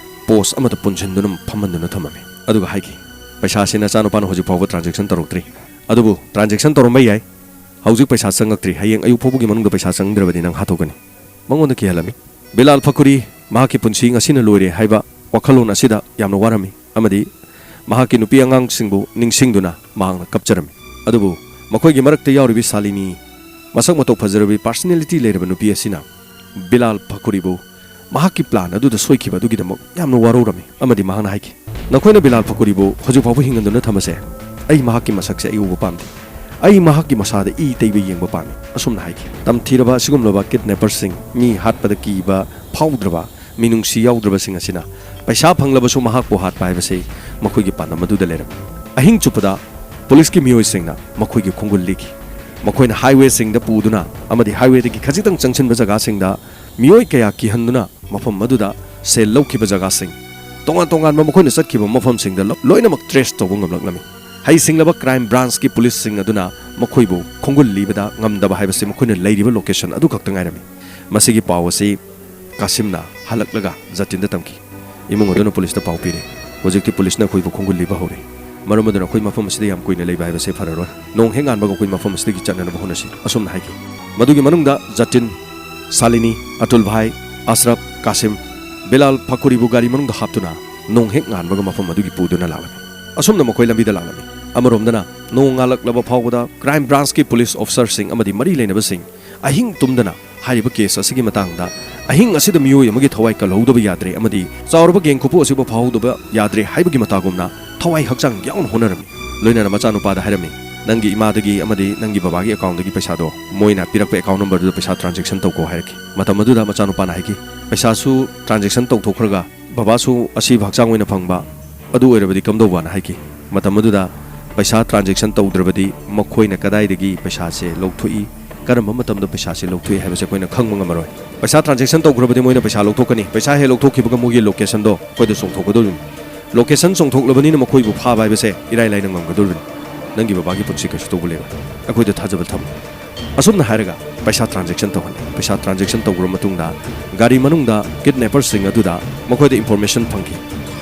ꯄꯣꯁ ꯑꯃꯗ ꯄꯨꯟꯁꯤꯟꯗꯨꯅ ꯐꯝꯍꯟꯗꯨꯅ ꯊꯝꯃꯝꯃꯤ꯫ ꯑꯗꯨꯒ ꯍꯥꯏꯈꯤ, "ꯄꯩꯁꯥꯁꯤ ꯅꯆꯥꯅꯨꯄꯥꯅ ꯍꯧꯖꯤꯛ ꯐꯥꯎꯕ ꯇ꯭ꯔꯥꯟꯖꯦꯛꯁꯟ ꯇꯧꯔꯛꯇ꯭ꯔꯤ꯫ ꯑꯗꯨꯕꯨ ꯇ꯭ꯔꯥꯟꯖꯦꯛꯁꯟ ꯇꯧꯔꯝꯕ ꯌꯥꯏ꯫ ꯍꯧꯖꯤꯛ ꯄꯩꯁꯥ ꯆꯪꯉꯛꯇ꯭ꯔꯤ꯫ ꯍꯌꯦꯡ ꯑꯌꯨꯛ ꯐꯥꯎꯕꯒꯤ ꯃꯅꯨꯡꯗ ꯄꯩꯁꯥ ꯆꯪꯗ꯭ꯔꯕꯗꯤ ꯅꯪ ꯍꯥꯠꯇꯣꯛꯀꯅꯤ꯫" ꯃꯉꯣꯟꯗ ꯀꯤꯍꯜꯂꯝꯃꯤ꯫ ꯕꯤꯂꯥꯜ ꯐꯀꯨꯔꯤ ꯃꯍꯥꯛꯀꯤ ꯄꯨꯟꯁꯤ ꯉꯁꯤꯅ ꯂꯣꯏꯔꯦ ꯍꯥꯏꯕ ꯋꯥꯈꯜꯂꯣꯟ ꯑꯁꯤꯗ ꯌꯥꯝꯅ ꯋꯥꯔꯝꯃꯤ ꯑꯃꯗꯤ ꯃꯍꯥꯛꯀꯤ ꯅꯨꯄꯤ ꯑꯉꯥꯡꯁꯤꯡꯕꯨ ꯅꯤꯡꯁꯤꯡꯗꯨꯅ ꯃꯍꯥꯛꯅ ꯀꯞꯆꯔꯝꯃꯤ꯫ ꯑꯗꯨꯕꯨ ꯃꯈꯣꯏꯒꯤ ꯃꯔꯛꯇ ꯌꯥꯎꯔꯤꯕꯤ ꯁꯥꯂꯤꯅꯤ, ꯃꯁꯛ ꯃꯇꯧ ꯐꯖꯔꯕꯤ, ꯄꯥꯔꯁꯅꯦꯂꯤꯇꯤ ꯂꯩꯔꯕ ꯅꯨꯄꯤ ꯑꯁꯤꯅ ꯕꯤꯂꯥꯜ ꯐꯀꯨꯔꯤꯕꯨ ꯃꯍꯥꯛꯀꯤ ꯄ꯭ꯂꯥꯟ ꯑꯗꯨꯗ ꯁꯣꯏꯈꯤꯕ ꯑꯗꯨꯒꯤꯗꯃꯛ ꯌꯥꯝꯅ ꯋꯥꯔꯧꯔꯝꯃꯤ ꯑꯃꯗꯤ ꯃꯍꯥꯛꯅ ꯍꯥꯏꯈꯤ, "ꯅꯈꯣꯏꯅ ꯕꯤꯂꯥꯜ ꯐꯀꯨꯔꯤꯕꯨ ꯍꯧꯖꯤꯛ ꯐꯥꯎꯕ ꯍꯤꯡꯍꯟꯗꯨꯅ ꯊꯝꯃꯁꯦ꯫ ꯑꯩ ꯃꯍꯥꯛꯀꯤ ꯃꯁꯛꯁꯦ ꯑꯩ ꯎꯕ ꯄꯥꯝꯗꯦ꯫ ꯑꯩ ꯃꯍꯥꯛꯀꯤ ꯃꯁꯥꯗ ꯏ ꯇꯩꯕ ꯌꯦꯡꯕ ꯄꯥꯝꯃꯤ," ꯑꯁꯨꯝꯅ ꯍꯥꯏꯈꯤ꯫ ꯇꯝꯊꯤꯔꯕ ꯑꯁꯤꯒꯨꯝꯂꯕ ꯀꯤꯗꯅꯦꯄꯔꯁꯤꯡ, ꯃꯤ ꯍꯥꯠꯄꯗ ꯀꯤꯕ ꯐꯥꯎꯗ꯭ꯔꯕ, ꯃꯤꯅꯨꯡꯁꯤ ꯌꯥꯎꯗ꯭ꯔꯕꯁꯤꯡ ꯑꯁꯤꯅ ꯄꯩꯁꯥ ꯐꯪꯂꯕꯁꯨ ꯃꯍꯥꯛꯄꯨ ꯍꯥꯠꯄ ꯍꯥꯏꯕꯁꯤ ꯃꯈꯣꯏꯒꯤ ꯄꯥꯟꯗꯝ ꯑꯗꯨꯗ ꯂꯩꯔꯝꯃꯤ꯫ ꯑꯍꯤꯡ ꯆꯨꯞꯄꯗ ꯄꯨꯂꯤꯁꯀꯤ ꯃꯤꯑꯣꯏꯁꯤꯡꯅ ꯃꯈꯣꯏꯒꯤ ꯈꯣꯡꯒꯨꯜ ꯂꯤꯈꯤ꯫ ꯃꯈꯣꯏꯅ ꯍꯥꯏꯋꯦꯁꯤꯡꯗ ꯄꯨꯗꯨꯅ ꯑꯃꯗꯤ ꯍꯥꯏꯋꯦꯗꯒꯤ ꯈꯖꯤꯛꯇꯪ ꯆꯪꯁꯤꯟꯕ ꯖꯒꯥꯁꯤꯡꯗ ꯃꯤꯑꯣꯏ ꯀꯌꯥ ꯀꯤꯍꯟꯗꯨꯅ ꯃꯐꯝ ꯑꯗꯨꯗ ꯁꯦꯜ ꯂꯧꯈꯤꯕ ꯖꯒꯥꯁꯤꯡ, ꯇꯣꯉꯥꯟ ꯇꯣꯉꯥꯟꯕ ꯃꯈꯣꯏꯅ ꯆꯠꯈꯤꯕ ꯃꯐꯝꯁꯤꯡꯗ ꯂꯣ-, ꯂꯣꯏꯅꯃꯛ ꯇ꯭ꯔꯦꯁ ꯇꯧꯕ ꯉꯝꯂꯛꯂꯝꯃꯤ꯫ ꯍꯩꯁꯤꯡꯂꯕ ꯀ꯭ꯔꯥꯏꯝ ꯕ꯭ꯔꯥꯟꯁꯀꯤ ꯄꯨꯂꯤꯁꯁꯤꯡ ꯑꯗꯨꯅ ꯃꯈꯣꯏꯕꯨ ꯈꯣꯡꯒꯨꯜ ꯂꯤꯕꯗ ꯉꯝꯗꯕ ꯍꯥꯏꯕꯁꯤ ꯃꯈꯣꯏꯅ ꯂꯩꯔꯤꯕ ꯂꯣꯀꯦꯁꯟ ꯑꯗꯨꯈꯛꯇ ꯉꯥꯏꯔꯝꯃꯤ꯫ ꯃꯁꯤꯒꯤ ꯄꯥꯎ ꯑꯁꯤ ꯀꯥꯁꯤꯝꯅ ꯍꯜꯂꯛꯂꯒ ꯖꯇꯤꯟꯗ ꯇꯝꯈꯤ꯫ ꯏꯃꯨꯡ ꯑꯗꯨꯅ ꯄꯨꯂꯤꯁꯇ ꯄꯥꯎ ꯄꯤꯔꯦ, "ꯍꯧꯖꯤꯛꯇꯤ ꯄꯨꯂꯤꯁꯅ ꯑꯩꯈꯣꯏꯕꯨ ꯈꯣꯡꯒꯨꯜ ꯂꯤꯕ ꯍꯧꯔꯦ꯫ ꯃꯔꯝ ꯑꯗꯨꯅ ꯑꯩꯈꯣꯏ ꯃꯐꯝ ꯑꯁꯤꯗ ꯌꯥꯝ ꯀꯨꯏꯅ ꯂꯩꯕ ꯍꯥꯏꯕꯁꯦ ꯐꯔꯔꯣꯏ꯫ ꯅꯣꯡ ꯍꯦꯛ ꯉꯥꯟꯕꯒ ꯑꯩꯈꯣꯏ ꯃꯐꯝ ꯑꯁꯤꯗꯒꯤ ꯆꯠꯅꯅꯕ ꯍꯣꯠꯅꯁꯤ," ꯑꯁꯨꯝꯅ ꯍꯥꯏꯈꯤ꯫ ꯃꯗꯨꯒꯤ ꯃꯅꯨꯡꯗ ꯖꯇꯤꯟ, ꯁꯥꯂꯤꯅꯤ, ꯑꯇꯨꯜ ꯚꯥꯏ, ꯑꯁꯔꯞ, ꯀꯥꯁꯤꯝ, ꯕꯤꯂꯥꯜ ꯐꯀꯨꯔꯤꯕꯨ ꯒꯥꯔꯤ ꯃꯅꯨꯡꯗ ꯍꯥꯞꯇꯨꯅ ꯅꯣꯡ ꯍꯦꯛ ꯉꯥꯟꯕꯒ ꯃꯐꯝ ꯑꯗꯨꯒꯤ ꯄꯨꯗꯨꯅ ꯂꯥꯛꯂꯝꯃꯤ꯫ ꯑꯁꯨꯝꯅ ꯃꯈꯣꯏ ꯂꯝꯕꯤꯗ ꯂꯥꯛꯂꯝꯃꯤ꯫ ꯑꯃꯔꯣꯝꯗꯅ ꯅꯣꯡ ꯉꯥꯜꯂꯛꯂꯕ ꯐꯥꯎꯕꯗ ꯀ꯭ꯔꯥꯏꯝ ꯕ꯭ꯔꯥꯟꯁꯀꯤ ꯄꯨꯂꯤꯁ ꯑꯣꯐꯤꯁꯥꯔꯁꯤꯡ ꯑꯃꯗꯤ ꯃꯔꯤ ꯂꯩꯅꯕꯁꯤꯡ ꯑꯍꯤꯡ ꯇꯨꯝꯗꯅ ꯍꯥꯏꯔꯤꯕ ꯀꯦꯁ ꯑꯁꯤꯒꯤ ꯃꯇꯥꯡꯗ, ꯑꯍꯤꯡ ꯑꯁꯤꯗ ꯃꯤꯑꯣꯏ ꯑꯃꯒꯤ ꯊꯋꯥꯏ ꯀꯜꯍꯧꯗꯕ ꯌꯥꯗ꯭ꯔꯦ ꯑꯃꯗꯤ ꯆꯥꯎꯔꯕ ꯒꯦꯡ ꯈꯨꯄꯨ ꯑꯁꯤꯕꯨ ꯐꯥꯍꯧꯗꯕ ꯌꯥꯗ꯭ꯔꯦ ꯍꯥꯏꯕꯒꯤ ꯃꯇꯥꯒꯨꯝꯅ ꯊꯋꯥꯏ ꯍꯛꯆꯥꯡ ꯌꯥꯎꯅ ꯍꯣꯠꯅꯔꯝꯃꯤ꯫ ꯂꯣꯏꯅꯅ ꯃꯆꯥꯅꯨꯄꯥꯗ ꯍꯥꯏꯔꯝꯃꯤ, "ꯅꯪꯒꯤ ꯏꯃꯥꯗꯒꯤ ꯑꯃꯗꯤ ꯅꯪꯒꯤ ꯕꯕꯥꯒꯤ ꯑꯦꯀꯥꯎꯟꯗꯒꯤ ꯄꯩꯁꯥꯗꯣ ꯃꯣꯏꯅ ꯄꯤꯔꯛꯄ ꯑꯦꯀꯥꯎꯟ ꯅꯝꯕꯔꯗꯨꯗ ꯄꯩꯁꯥ ꯇ꯭ꯔꯥꯟꯖꯦꯛꯁꯟ ꯇꯧꯀꯣ" ꯍꯥꯏꯔꯛꯈꯤ꯫ ꯃꯇꯝ ꯑꯗꯨꯗ ꯃꯆꯥꯅꯨꯄꯥꯅ ꯍꯥꯏꯈꯤ, "ꯄꯩꯁꯥꯁꯨ ꯇ꯭ꯔꯥꯟꯖꯦꯛꯁꯟ ꯇꯧꯊꯣꯛꯈ꯭ꯔꯒ ꯕꯕꯥꯁꯨ ꯑꯁꯤꯕ ꯍꯛꯆꯥꯡ ꯑꯣꯏꯅ ꯐꯪꯕ, ꯑꯗꯨ ꯑꯣꯏꯔꯕꯗꯤ ꯀꯝꯗꯧꯕꯅ ꯍꯥꯏꯈꯤ꯫ ꯃꯇꯝ ꯑꯗꯨꯗ ꯄꯩꯁꯥ ꯇ꯭ꯔꯥꯟꯖꯦꯛꯁꯟ ꯇꯧꯗ꯭ꯔꯕꯗꯤ ꯃꯈꯣꯏꯅ ꯀꯗꯥꯏꯗꯒꯤ ꯄꯩꯁꯥꯁꯦ ꯂꯧꯊꯣꯛꯏ, ꯀꯔꯝꯕ ꯃꯇꯝꯗ ꯄꯩꯁꯥꯁꯦ ꯂꯧꯊꯣꯛꯏ ꯍꯥꯏꯕꯁꯦ ꯑꯩꯈꯣꯏꯅ ꯈꯪꯕ ꯉꯝꯃꯔꯣꯏ꯫ ꯄꯩꯁꯥ ꯇ꯭ꯔꯥꯟꯖꯦꯛꯁꯟ ꯇꯧꯈ꯭ꯔꯕꯗꯤ ꯃꯣꯏꯅ ꯄꯩꯁꯥ ꯂꯧꯊꯣꯛꯀꯅꯤ꯫ ꯄꯩꯁꯥ ꯍꯦꯛ ꯂꯧꯊꯣꯛꯈꯤꯕꯒ ꯃꯣꯏꯒꯤ ꯂꯣꯀꯦꯁꯟꯗꯣ ꯑꯩꯈꯣꯏꯗ ꯆꯣꯡꯊꯣꯛꯀꯗꯧꯔꯤꯕꯅꯤ꯫ ꯂꯣꯀꯦꯁꯟ ꯆꯣꯡꯊꯣꯛꯂꯕꯅꯤꯅ ꯃꯈꯣꯏꯕꯨ ꯐꯥꯕ ꯍꯥꯏꯕꯁꯦ ꯏꯔꯥꯏ ꯂꯥꯏꯅ ꯉꯝꯒꯗꯧꯔꯤꯕꯅꯤ꯫ ꯅꯪꯒꯤ ꯕꯕꯥꯒꯤ ꯄꯨꯟꯁꯤ ꯀꯩꯁꯨ ꯇꯧꯕ ꯂꯩꯔꯣꯏ꯫ ꯑꯩꯈꯣꯏꯗ ꯊꯥꯖꯕ ꯊꯝꯃꯨ꯫ ꯑꯁꯨꯝꯅ ꯍꯥꯏꯔꯒ ꯄꯩꯁꯥ ꯇ꯭ꯔꯥꯟꯖꯦꯛꯁꯟ ꯇꯧꯍꯜꯂꯦ꯫ ꯄꯩꯁꯥ ꯇ꯭ꯔꯥꯟꯖꯦꯛꯁꯟ ꯇꯧꯈ꯭ꯔ ꯃꯇꯨꯡꯗ ꯒꯥꯔꯤ ꯃꯅꯨꯡꯗ ꯀꯤꯗꯅꯦꯄꯔꯁꯤꯡ ꯑꯗꯨꯗ ꯃꯈꯣꯏꯗ ꯏꯟꯐꯣꯔꯃꯦꯁꯟ ꯐꯪꯈꯤ,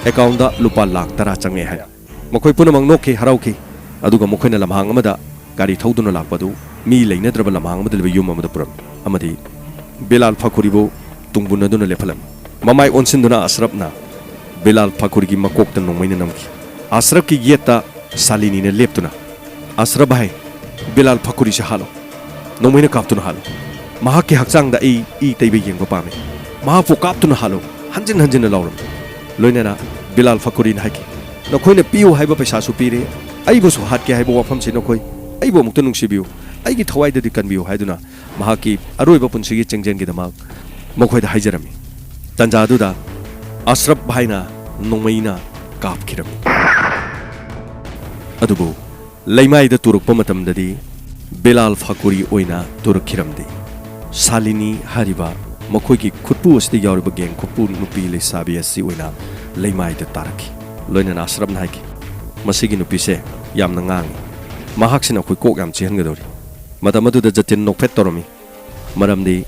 ꯑꯦꯀꯥꯎꯟꯗ ꯂꯨꯄꯥ ꯂꯥꯈ ꯇꯔꯥ ꯆꯪꯉꯦ ꯍꯥꯏꯅ꯫ ꯃꯈꯣꯏ ꯄꯨꯝꯅꯃꯛ ꯅꯣꯛꯈꯤ, ꯍꯔꯥꯎꯈꯤ꯫ ꯑꯗꯨꯒ ꯃꯈꯣꯏꯅ ꯂꯝꯍꯥꯡ ꯑꯃꯗ ꯒꯥꯔꯤ ꯊꯧꯗꯨꯅ ꯂꯥꯛꯄ ꯑꯗꯨ ꯃꯤ ꯂꯩꯅꯗ꯭ꯔꯕ ꯂꯝꯍꯥꯡ ꯑꯃꯗ ꯂꯩꯕ ꯌꯨꯝ ꯑꯃꯗ ꯄꯨꯔꯝꯃꯤ ꯑꯃꯗꯤ ꯕꯤꯂꯥꯜ ꯐꯥꯈꯨꯔꯤꯕꯨ ꯇꯨꯡꯕꯨꯟꯅꯗꯨꯅ ꯂꯦꯞꯍꯜꯂꯝꯃꯤ꯫ ꯃꯃꯥꯏ ꯑꯣꯟꯁꯤꯟꯗꯨꯅ ꯑꯁꯔꯞꯅ ꯕꯤꯂꯥꯜ ꯐꯥꯈꯨꯔꯤꯒꯤ ꯃꯀꯣꯛꯇ ꯅꯣꯡꯃꯩꯅ ꯅꯝꯈꯤ꯫ ꯑꯁꯔꯞꯀꯤ ꯌꯦꯠꯇ ꯁꯥꯂꯤꯅꯤꯅ ꯂꯦꯞꯇꯨꯅ, "ꯑꯁꯔꯞ ꯚꯥꯏ, ꯕꯤꯂꯥꯜ ꯐꯥꯈꯨꯔꯤꯁꯦ ꯍꯥꯠꯂꯣ꯫ ꯅꯣꯡꯃꯩꯅ ꯀꯥꯞꯇꯨꯅ ꯍꯥꯠꯂꯣ꯫ ꯃꯍꯥꯛꯀꯤ ꯍꯛꯆꯥꯡꯗ ꯑꯩ ꯏ ꯇꯩꯕ ꯌꯦꯡꯕ ꯄꯥꯝꯃꯤ꯫ ꯃꯍꯥꯛꯄꯨ ꯀꯥꯞꯇꯨꯅ ꯍꯥꯠꯂꯣ", ꯍꯟꯖꯤꯟ ꯍꯟꯖꯤꯟꯅ ꯂꯥꯎꯔꯝꯃꯤ꯫ ꯂꯣꯏꯅꯅ ꯕꯤꯂꯥꯜ ꯐꯥꯈꯨꯔꯤꯅ ꯍꯥꯏꯈꯤ, "ꯅꯈꯣꯏꯅ ꯄꯤꯌꯨ ꯍꯥꯏꯕ ꯄꯩꯁꯥꯁꯨ ꯄꯤꯔꯦ, ꯑꯩꯕꯨꯁꯨ ꯍꯥꯠꯀꯦ ꯍꯥꯏꯕ ꯋꯥꯐꯝꯁꯤ ꯅꯈꯣꯏ ꯑꯩꯕꯨ ꯑꯃꯨꯛꯇ ꯅꯨꯡꯁꯤꯕꯤꯌꯨ, ꯑꯩꯒꯤ ꯊꯋꯥꯏꯗꯗꯤ ꯀꯟꯕꯤꯌꯨ" ꯍꯥꯏꯗꯨꯅ ꯃꯍꯥꯛꯀꯤ ꯑꯔꯣꯏꯕ ꯄꯨꯟꯁꯤꯒꯤ ꯆꯦꯡꯖꯦꯜꯒꯤꯗꯃꯛ ꯃꯈꯣꯏꯗ ꯍꯥꯏꯖꯔꯝꯃꯤ꯫ ꯇꯟꯖꯥ ꯑꯗꯨꯗ ꯑꯁꯔꯞ ꯚꯥꯏꯅ ꯅꯣꯡꯃꯩꯅ ꯀꯥꯞꯈꯤꯔꯝꯃꯤ꯫ ꯑꯗꯨꯕꯨ ꯂꯩꯃꯥꯏꯗ ꯇꯨꯔꯛꯄ ꯃꯇꯝꯗꯗꯤ ꯕꯤꯂꯥꯜ ꯐꯥꯀꯨꯔꯤ ꯑꯣꯏꯅ ꯇꯨꯔꯛꯈꯤꯔꯝꯗꯦ꯫ ꯁꯥꯂꯤꯅꯤ ꯍꯥꯏꯔꯤꯕ ꯃꯈꯣꯏꯒꯤ ꯈꯨꯠꯄꯨ ꯑꯁꯤꯗ ꯌꯥꯎꯔꯤꯕ ꯒꯦꯡ ꯈꯨꯠꯄꯨ ꯅꯨꯄꯤ ꯂꯩꯁꯥꯕꯤ ꯑꯁꯤ ꯑꯣꯏꯅ ꯂꯩꯃꯥꯏꯗ ꯇꯥꯔꯛꯈꯤ꯫ ꯂꯣꯏꯅꯅ ꯑꯁꯔꯞꯅ ꯍꯥꯏꯈꯤ, "ꯃꯁꯤꯒꯤ ꯅꯨꯄꯤꯁꯦ ꯌꯥꯝꯅ ꯉꯥꯡꯉꯤ꯫ ꯃꯍꯥꯛꯁꯤꯅ ꯑꯩꯈꯣꯏ ꯀꯣꯛ ꯌꯥꯝ ꯆꯤꯛꯍꯟꯒꯗꯧꯔꯤ"꯫ ꯃꯇꯝ ꯑꯗꯨꯗ ꯖꯇꯤꯟ ꯅꯣꯛꯐꯦꯠ ꯇꯧꯔꯝꯃꯤ꯫ ꯃꯔꯝꯗꯤ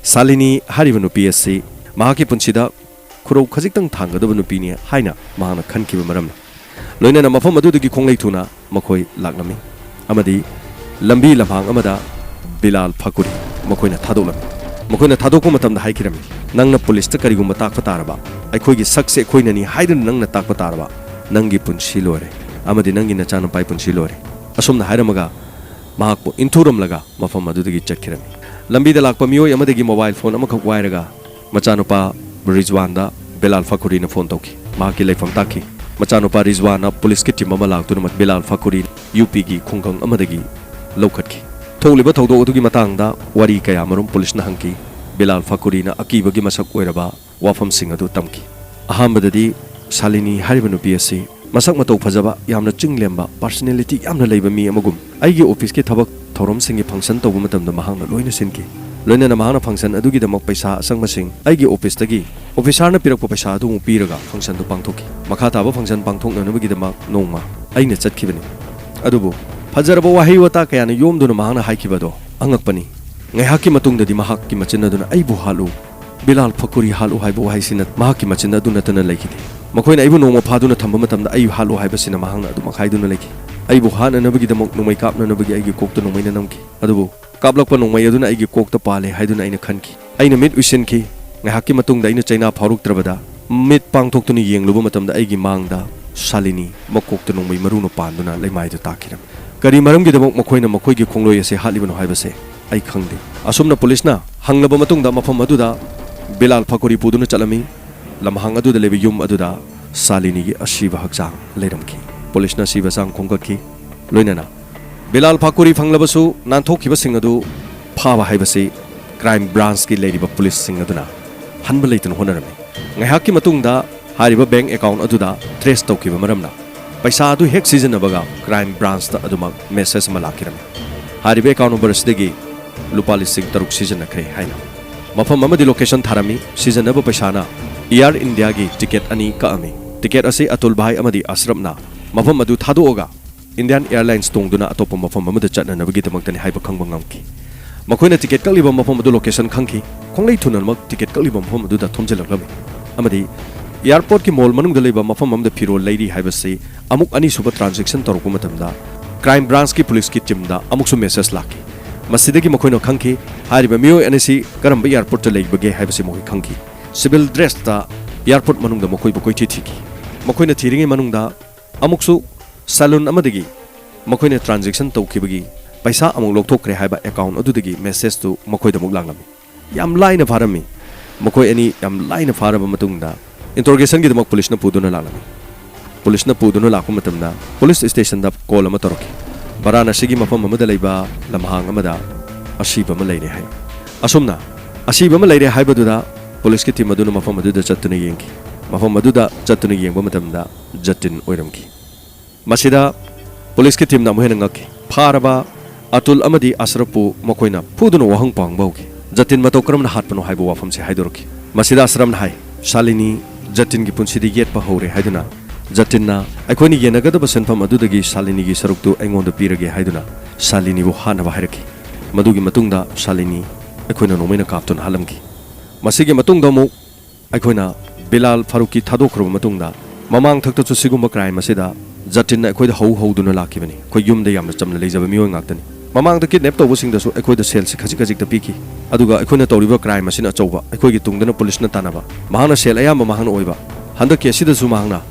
ꯁꯥꯂꯤꯅꯤ ꯍꯥꯏꯔꯤꯕ ꯅꯨꯄꯤ ꯑꯁꯤ ꯃꯍꯥꯛꯀꯤ ꯄꯨꯟꯁꯤꯗ ꯈꯨꯔꯧ ꯈꯖꯤꯛꯇꯪ ꯊꯥꯡꯒꯗꯕ ꯅꯨꯄꯤꯅꯤ ꯍꯥꯏꯅ ꯃꯍꯥꯛꯅ ꯈꯟꯈꯤꯕ ꯃꯔꯝꯅ꯫ ꯂꯣꯏꯅꯅ ꯃꯐꯝ ꯑꯗꯨꯗꯒꯤ ꯈꯣꯡꯂꯩ ꯊꯨꯅ ꯃꯈꯣꯏ ꯂꯥꯛꯂꯝꯃꯤ ꯑꯃꯗꯤ ꯂꯝꯕꯤ ꯂꯝꯍꯥꯡ ꯑꯃꯗ ꯕꯤꯂꯥꯜ ꯐꯥꯀꯨꯔꯤ ꯃꯈꯣꯏꯅ ꯊꯥꯗꯣꯛꯂꯝꯃꯤ꯫ ꯃꯈꯣꯏꯅ ꯊꯥꯗꯣꯛꯄ ꯃꯇꯝꯗ ꯍꯥꯏꯈꯤꯔꯝꯃꯤ, "ꯅꯪꯅ ꯄꯨꯂꯤꯁꯇ ꯀꯔꯤꯒꯨꯝꯕ ꯇꯥꯛꯄ ꯇꯥꯔꯕ, ꯑꯩꯈꯣꯏꯒꯤ ꯁꯛꯁꯦ ꯑꯩꯈꯣꯏꯅꯅꯤ ꯍꯥꯏꯗꯨꯅ ꯅꯪꯅ ꯇꯥꯛꯄ ꯇꯥꯔꯕ, ꯅꯪꯒꯤ ꯄꯨꯟꯁꯤ ꯂꯣꯏꯔꯦ ꯑꯃꯗꯤ ꯅꯪꯒꯤ ꯅꯆꯥꯅꯨꯄꯥꯒꯤ ꯄꯨꯟꯁꯤ ꯂꯣꯏꯔꯦ"꯫ ꯑꯁꯨꯝꯅ ꯍꯥꯏꯔꯝꯃꯒ ꯃꯍꯥꯛꯄꯨ ꯏꯟꯊꯨꯔꯝꯂꯒ ꯃꯐꯝ ꯑꯗꯨꯗꯒꯤ ꯆꯠꯈꯤꯔꯝꯃꯤ꯫ ꯂꯝꯕꯤꯗ ꯂꯥꯛꯄ ꯃꯤꯑꯣꯏ ꯑꯃꯗꯒꯤ ꯃꯣꯕꯥꯏꯜ ꯐꯣꯟ ꯑꯃꯈꯛ ꯋꯥꯏꯔꯒ ꯃꯆꯥꯅꯨꯄꯥ ꯔꯤꯖꯋꯥꯟꯗ ꯕꯤꯂꯥꯜ ꯐꯥꯀꯨꯔꯤꯅ ꯐꯣꯟ ꯇꯧꯈꯤ꯫ ꯃꯍꯥꯛꯀꯤ ꯂꯩꯐꯝ ꯇꯥꯛꯈꯤ꯫ ꯃꯆꯥꯅꯨꯄꯥ ꯔꯤꯖꯋꯥꯟꯅ ꯄꯨꯂꯤꯁꯀꯤ ꯇꯤꯝ ꯑꯃ ꯂꯥꯛꯇꯨꯅ ꯕꯤꯂꯥꯜ ꯐꯥꯀꯨꯔꯤ ꯌꯨ ꯄꯤꯒꯤ ꯈꯨꯡꯒꯪ ꯑꯃꯗꯒꯤ ꯂꯧꯈꯠꯈꯤ꯫ ꯊꯣꯛꯂꯤꯕ ꯊꯧꯗꯣꯛ ꯑꯗꯨꯒꯤ ꯃꯇꯥꯡꯗ ꯋꯥꯔꯤ ꯀꯌꯥꯃꯔꯨꯝ ꯄꯨꯂꯤꯁꯅ ꯍꯪꯈꯤ꯫ ꯕꯤꯂꯥꯜ ꯐꯥꯀꯨꯔꯤꯅ ꯑꯀꯤꯕꯒꯤ ꯃꯁꯛ ꯑꯣꯏꯔꯕ ꯋꯥꯐꯝꯁꯤꯡ ꯑꯗꯨ ꯇꯝꯈꯤ꯫ ꯑꯍꯥꯟꯕꯗꯗꯤ ꯁꯥꯂꯤꯅꯤ ꯍꯥꯏꯔꯤꯕ ꯅꯨꯄꯤ ꯑꯁꯤ ꯃꯁꯛ ꯃꯇꯧ ꯐꯖꯕ, ꯌꯥꯝꯅ ꯆꯤꯡ ꯂꯦꯝꯕ, personality ꯌꯥꯝꯅ ꯂꯩꯕ ꯃꯤ ꯑꯃꯒꯨꯝ ꯑꯩꯒꯤ office ꯀꯤ ꯊꯕꯛ ꯊꯧꯔꯝꯁꯤꯡꯒꯤ function ꯇꯧꯕ ꯃꯇꯝꯗ ꯃꯍꯥꯛꯅ ꯂꯣꯏꯅ ꯁꯤꯟꯈꯤ꯫ ꯂꯣꯏꯅꯅ ꯃꯍꯥꯛꯅ function ꯑꯗꯨꯒꯤꯗꯃꯛ ꯄꯩꯁꯥ ꯑꯆꯪꯕꯁꯤꯡ ꯑꯩꯒꯤ office ꯇꯒꯤ officer ꯅ ꯄꯤꯔꯛꯄ ꯄꯩꯁꯥ ꯑꯗꯨ ꯑꯃꯨꯛ ꯄꯤꯔꯒ function ꯗꯨ ꯄꯥꯡꯊꯣꯛꯈꯤ꯫ ꯃꯈꯥ ꯇꯥꯕ function ꯄꯥꯡꯊꯣꯛꯅꯅꯕꯒꯤꯗꯃꯛ ꯅꯣꯡꯃ ꯑꯩꯅ ꯆꯠꯈꯤꯕꯅꯤ꯫ ꯑꯗꯨꯕꯨ ꯐꯖꯔꯕ ꯋꯥꯍꯩ ꯋꯥꯇꯥ ꯀꯌꯥꯅ ꯌꯣꯝꯗꯨꯅ ꯃꯍꯥꯛꯅ ꯍꯥꯏꯈꯤꯕ ꯑꯗꯣ ꯑꯉꯛꯄꯅꯤ꯫ ꯉꯥꯏꯍꯥꯛꯀꯤ ꯃꯇꯨꯡꯗꯗꯤ ꯃꯍꯥꯛꯀꯤ ꯃꯆꯤꯟ ꯑꯗꯨꯅ "ꯑꯩꯕꯨ ꯍꯥꯠꯂꯨ, ꯕꯤꯂꯥꯜ ꯐꯀꯨꯔꯤ ꯍꯥꯠꯂꯨ" ꯍꯥꯏꯕ ꯋꯥꯍꯩꯁꯤꯅ ꯃꯍꯥꯛꯀꯤ ꯃꯆꯤꯟ ꯑꯗꯨ ꯅꯠꯇꯅ ꯂꯩꯈꯤꯗꯦ꯫ ꯃꯈꯣꯏꯅ ꯑꯩꯕꯨ ꯅꯣꯡꯃ ꯐꯥꯗꯨꯅ ꯊꯝꯕ ꯃꯇꯝꯗ "ꯑꯩ ꯍꯥꯠꯂꯨ" ꯍꯥꯏꯕꯁꯤꯅ ꯃꯍꯥꯛꯅ ꯑꯗꯨꯃꯛ ꯍꯥꯏꯗꯨꯅ ꯂꯩꯈꯤ꯫ ꯑꯩꯕꯨ ꯍꯥꯠꯅꯅꯕꯒꯤꯗꯃꯛ ꯅꯣꯡꯃꯩ ꯀꯥꯞꯅꯅꯕꯒꯤ ꯑꯩꯒꯤ ꯀꯣꯛꯇ ꯅꯣꯡꯃꯩꯅ ꯅꯝꯈꯤ꯫ ꯑꯗꯨꯕꯨ ꯀꯥꯞꯂꯛꯄ ꯅꯣꯡꯃꯩ ꯑꯗꯨꯅ ꯑꯩꯒꯤ ꯀꯣꯛꯇ ꯄꯥꯜꯂꯦ ꯍꯥꯏꯗꯨꯅ ꯑꯩꯅ ꯈꯟꯈꯤ꯫ ꯑꯩꯅ ꯃꯤꯠ ꯎꯏꯁꯤꯟꯈꯤ꯫ ꯉꯥꯏꯍꯥꯛꯀꯤ ꯃꯇꯨꯡꯗ ꯑꯩꯅ ꯆꯩꯅꯥ ꯐꯥꯎꯔꯛꯇ꯭ꯔꯕꯗ ꯃꯤꯠ ꯄꯥꯡꯊꯣꯛꯇꯨꯅ ꯌꯦꯡꯂꯨꯕ ꯃꯇꯝꯗ ꯑꯩꯒꯤ ꯃꯥꯡꯗ ꯁꯥꯂꯤꯅꯤ ꯃꯀꯣꯛꯇ ꯅꯣꯡꯃꯩ ꯃꯔꯨꯅ ꯄꯥꯟꯗꯨꯅ ꯂꯩꯃꯥꯏꯗ ꯇꯥꯈꯤꯔꯝꯃꯤ꯫ ꯀꯔꯤ ꯃꯔꯝꯒꯤꯗꯃꯛ ꯃꯈꯣꯏꯅ ꯃꯈꯣꯏꯒꯤ ꯈꯣꯡꯂꯣꯏ ꯑꯁꯤ ꯍꯥꯠꯂꯤꯕꯅꯣ ꯍꯥꯏꯕꯁꯦ ꯑꯩ ꯈꯪꯗꯦ꯫ ꯑꯁꯨꯝꯅ ꯄꯨꯂꯤꯁꯅ ꯍꯪꯂꯕ ꯃꯇꯨꯡꯗ ꯃꯐꯝ ꯑꯗꯨꯗ ꯕꯤꯂꯥꯜ ꯐꯀꯣꯔꯤ ꯄꯨꯗꯨꯅ ꯆꯠꯂꯝꯃꯤ꯫ ꯂꯝꯍꯥꯡ ꯑꯗꯨꯗ ꯂꯩꯕ ꯌꯨꯝ ꯑꯗꯨꯗ ꯁꯥꯂꯤꯅꯤꯒꯤ ꯑꯁꯤꯕ ꯍꯛꯆꯥꯡ ꯂꯩꯔꯝꯈꯤ꯫ ꯄꯨꯂꯤꯁꯅ ꯑꯁꯤꯕ ꯍꯛꯆꯥꯡ ꯈꯣꯝꯒꯠꯈꯤ꯫ ꯂꯣꯏꯅꯅ ꯕꯤꯂꯥꯜ ꯐꯥꯀꯨꯔꯤ ꯐꯪꯂꯕꯁꯨ ꯅꯥꯟꯊꯣꯛꯈꯤꯕꯁꯤꯡ ꯑꯗꯨ ꯐꯥꯕ ꯍꯥꯏꯕꯁꯤ crime branch ꯀꯤ ꯂꯩꯔꯤꯕ ꯄꯨꯂꯤꯁꯁꯤꯡ ꯑꯗꯨꯅ ꯍꯟꯕ ꯂꯩꯇꯅ ꯍꯣꯠꯅꯔꯝꯃꯤ꯫ ꯉꯥꯏꯍꯥꯛꯀꯤ ꯃꯇꯨꯡꯗ ꯍꯥꯏꯔꯤꯕ bank account ꯑꯗꯨꯗ trace ꯇꯧꯈꯤꯕ ꯃꯔꯝꯅ ꯄꯩꯁꯥ ꯑꯗꯨ ꯍꯦꯛ ꯁꯤꯖꯤꯟꯅꯕꯒ crime branch ꯇ ꯑꯗꯨꯃꯛ message ꯑꯃ ꯂꯥꯛꯈꯤꯔꯝꯃꯤ꯫ ꯍꯥꯏꯔꯤꯕ account number ꯑꯁꯤꯗꯒꯤ ꯂꯨꯄꯥ ꯂꯤꯁꯤꯡ ꯇꯔꯨꯛ ꯁꯤꯖꯤꯟꯅꯈ꯭ꯔꯦ ꯍꯥꯏꯅ꯫ ꯃꯐꯝ ꯑꯃꯗꯤ location ꯊꯥꯔꯝꯃꯤ꯫ ꯁꯤꯖꯤꯟꯅꯕ ꯄꯩꯁꯥꯅ Air India ꯒꯤ ticket ꯑꯅꯤ ꯀꯛꯑꯝꯃꯤ꯫ Ticket ꯑꯁꯤ ꯑꯇꯨꯜ ꯚꯥꯏ ꯑꯃꯗꯤ ꯑꯁꯔꯞꯅ ꯃꯐꯝ ꯑꯗꯨ ꯊꯥꯗꯣꯛꯑꯒ Indian Airlines ꯇꯣꯡꯗꯨꯅ ꯑꯇꯣꯞꯄ ꯃꯐꯝ ꯑꯃꯗ ꯆꯠꯅꯅꯕꯒꯤꯗꯃꯛꯇꯅꯤ ꯍꯥꯏꯕ ꯈꯪꯕ ꯉꯝꯈꯤ꯫ ꯃꯈꯣꯏꯅ ticket ꯀꯛꯂꯤꯕ ꯃꯐꯝ ꯑꯗꯨ location ꯈꯪꯈꯤ꯫ ꯈꯣꯡꯂꯩ ꯊꯨꯅꯃꯛ ticket ꯀꯛꯂꯤꯕ ꯃꯐꯝ ꯑꯗꯨꯗ ꯊꯣꯝꯖꯤꯜꯂꯛꯂꯝꯃꯤ ꯑꯃꯗꯤ airport ꯀꯤ mall ꯃꯅꯨꯡꯗ ꯂꯩꯕ ꯃꯐꯝ ꯑꯃꯗ ꯐꯤꯔꯣꯜ ꯂꯩꯔꯤ ꯍꯥꯏꯕꯁꯤ ꯑꯃꯨꯛ ꯑꯅꯤꯁꯨꯕ transaction ꯇꯧꯔꯛꯄ ꯃꯇꯝꯗ crime branch ꯀꯤ ꯄꯨꯂꯤꯁꯀꯤ team ꯗ ꯑꯃꯨꯛꯁꯨ message ꯂꯥꯛꯈꯤ꯫ ꯃꯁꯤꯗꯒꯤ ꯃꯈꯣꯏꯅ ꯈꯪꯈꯤ ꯍꯥꯏꯔꯤꯕ ꯃꯤꯑꯣꯏ ꯑꯅꯤꯁꯤ ꯀꯔꯝꯕ airport ꯇ ꯂꯩꯕꯒꯦ ꯍꯥꯏꯕꯁꯤ ꯃꯈꯣꯏ ꯈꯪꯈꯤ꯫ Civil dress ꯇ airport ꯃꯅꯨꯡꯗ ꯃꯈꯣꯏꯕꯨ ꯀꯣꯏꯊꯤ ꯊꯤꯈꯤ꯫ ꯃꯈꯣꯏꯅ ꯊꯤꯔꯤꯉꯩ ꯃꯅꯨꯡꯗ ꯑꯃꯨꯛꯁꯨ saloon ꯑꯃꯗꯒꯤ ꯃꯈꯣꯏꯅ transaction ꯇꯧꯈꯤꯕꯒꯤ ꯄꯩꯁꯥ ꯑꯃꯨꯛ ꯂꯧꯊꯣꯛꯈ꯭ꯔꯦ ꯍꯥꯏꯕ account ꯑꯗꯨꯗꯒꯤ message ꯇꯨ ꯃꯈꯣꯏꯗ ꯑꯃꯨꯛ ꯂꯥꯛꯂꯝꯃꯤ꯫ ꯌꯥꯝ ꯂꯥꯏꯅ ꯐꯥꯔꯝꯃꯤ꯫ ꯃꯈꯣꯏ ꯑꯅꯤ ꯌꯥꯝ ꯂꯥꯏꯅ ꯐꯥꯔꯕ ꯃꯇꯨꯡꯗ interrogation ꯒꯤꯗꯃꯛ ꯄꯨꯂꯤꯁꯅ ꯄꯨꯗꯨꯅ ꯂꯥꯛꯂꯝꯃꯤ꯫ ꯄꯨꯂꯤꯁꯅ ꯄꯨꯗꯨꯅ ꯂꯥꯛꯄ ꯃꯇꯝꯗ police station ꯗ call ꯑꯃ ꯇꯧꯔꯛꯈꯤ꯫ ꯕꯔꯥꯅꯁꯤꯒꯤ ꯃꯐꯝ ꯑꯃꯗ ꯂꯩꯕ ꯂꯝꯍꯥꯡ ꯑꯃꯗ ꯑꯁꯤꯕ ꯑꯃ ꯂꯩꯔꯦ ꯍꯥꯏ꯫ ꯑꯁꯨꯝꯅ ꯑꯁꯤꯕ ꯑꯃ ꯂꯩꯔꯦ ꯍꯥꯏꯕꯗꯨꯗ ꯄꯨꯂꯤꯁꯀꯤ team ꯑꯗꯨꯅ ꯃꯐꯝ ꯑꯗꯨꯗ ꯆꯠꯇꯨꯅ ꯌꯦꯡꯈꯤ꯫ ꯃꯐꯝ ꯑꯗꯨꯗ ꯆꯠꯇꯨꯅ ꯌꯦꯡꯕ ꯃꯇꯝꯗ ꯖꯇꯤꯟ ꯑꯣꯏꯔꯝꯈꯤ꯫ ꯃꯁꯤꯗ ꯄꯨꯂꯤꯁꯀꯤ ꯇꯤꯝꯅ ꯑꯃꯨꯛ ꯍꯦꯟꯅ ꯉꯛꯈꯤ꯫ ꯐꯥꯔꯕ ꯑꯇꯨꯜ ꯑꯃꯗꯤ ꯑꯁꯔꯞꯄꯨ ꯃꯈꯣꯏꯅ ꯐꯨꯗꯨꯅ ꯋꯥꯍꯪ ꯄꯥꯎꯍꯪꯕ ꯍꯧꯈꯤ꯫ ꯖꯇꯤꯟ ꯃꯇꯧ ꯀꯔꯝꯅ ꯍꯥꯠꯄꯅꯣ ꯍꯥꯏꯕ ꯋꯥꯐꯝꯁꯤ ꯍꯥꯏꯗꯣꯔꯛꯈꯤ꯫ ꯃꯁꯤꯗ ꯑꯁꯔꯞꯅ ꯍꯥꯏ, "ꯁꯥꯂꯤꯅꯤ ꯖꯇꯤꯟꯒꯤ ꯄꯨꯟꯁꯤꯗ ꯌꯦꯠꯄ ꯍꯧꯔꯦ" ꯍꯥꯏꯗꯨꯅ ꯖꯇꯤꯟꯅ ꯑꯩꯈꯣꯏꯅ ꯌꯦꯟꯅꯒꯗꯕ ꯁꯦꯟꯐꯝ ꯑꯗꯨꯗꯒꯤ ꯁꯥꯂꯤꯅꯤꯒꯤ ꯁꯔꯨꯛꯇꯨ ꯑꯩꯉꯣꯟꯗ ꯄꯤꯔꯒꯦ ꯍꯥꯏꯗꯨꯅ ꯁꯥꯂꯤꯅꯤꯕꯨ ꯍꯥꯠꯅꯕ ꯍꯥꯏꯔꯛꯈꯤ꯫ ꯃꯗꯨꯒꯤ ꯃꯇꯨꯡꯗ ꯁꯥꯂꯤꯅꯤ ꯑꯩꯈꯣꯏꯅ ꯅꯣꯡꯃꯩꯅ ꯀꯥꯞꯇꯨꯅ ꯍꯥꯠꯂꯝꯈꯤ꯫ ꯃꯁꯤꯒꯤ ꯃꯇꯨꯡꯗ ꯑꯃꯨꯛ ꯑꯩꯈꯣꯏꯅ ꯕꯤꯂꯥꯜ ꯐꯥꯔꯨꯛꯀꯤ ꯊꯥꯗꯣꯛꯈ꯭ꯔꯕ ꯃꯇꯨꯡꯗ, ꯃꯃꯥꯡ ꯊꯛꯇꯁꯨ ꯁꯤꯒꯨꯝꯕ ꯀ꯭ꯔꯥꯏꯝ ꯑꯁꯤꯗ ꯖꯇꯤꯟꯅ ꯑꯩꯈꯣꯏꯗ ꯍꯧ ꯍꯧꯗꯨꯅ ꯂꯥꯛꯈꯤꯕꯅꯤ꯫ ꯑꯩꯈꯣꯏ ꯌꯨꯝꯗ ꯌꯥꯝꯅ ꯆꯝꯅ ꯂꯩꯖꯕ ꯃꯤꯑꯣꯏ ꯉꯥꯛꯇꯅꯤ꯫ ꯃꯃꯥꯡꯗ ꯀꯤꯗꯅꯦꯞ ꯇꯧꯕꯁꯤꯡꯗꯁꯨ ꯑꯩꯈꯣꯏꯗ ꯁꯦꯜꯁꯤ ꯈꯖꯤꯛ ꯈꯖꯤꯛꯇ ꯄꯤꯈꯤ꯫ ꯑꯗꯨꯒ ꯑꯩꯈꯣꯏꯅ ꯇꯧꯔꯤꯕ ꯀ꯭ꯔꯥꯏꯝ ꯑꯁꯤꯅ ꯑꯆꯧꯕ, ꯑꯩꯈꯣꯏꯒꯤ ꯇꯨꯡꯗꯅ ꯄꯨꯂꯤꯁꯅ ꯇꯥꯟꯅꯕ, ꯃꯍꯥꯛꯅ ꯁꯦꯜ ꯑꯌꯥꯝꯕ ꯃꯍꯥꯛꯅ ꯑꯣꯏꯕ꯫ ꯍꯟꯗꯛꯀꯤ ꯑꯁꯤꯗꯁꯨ ꯃꯍꯥꯛꯅ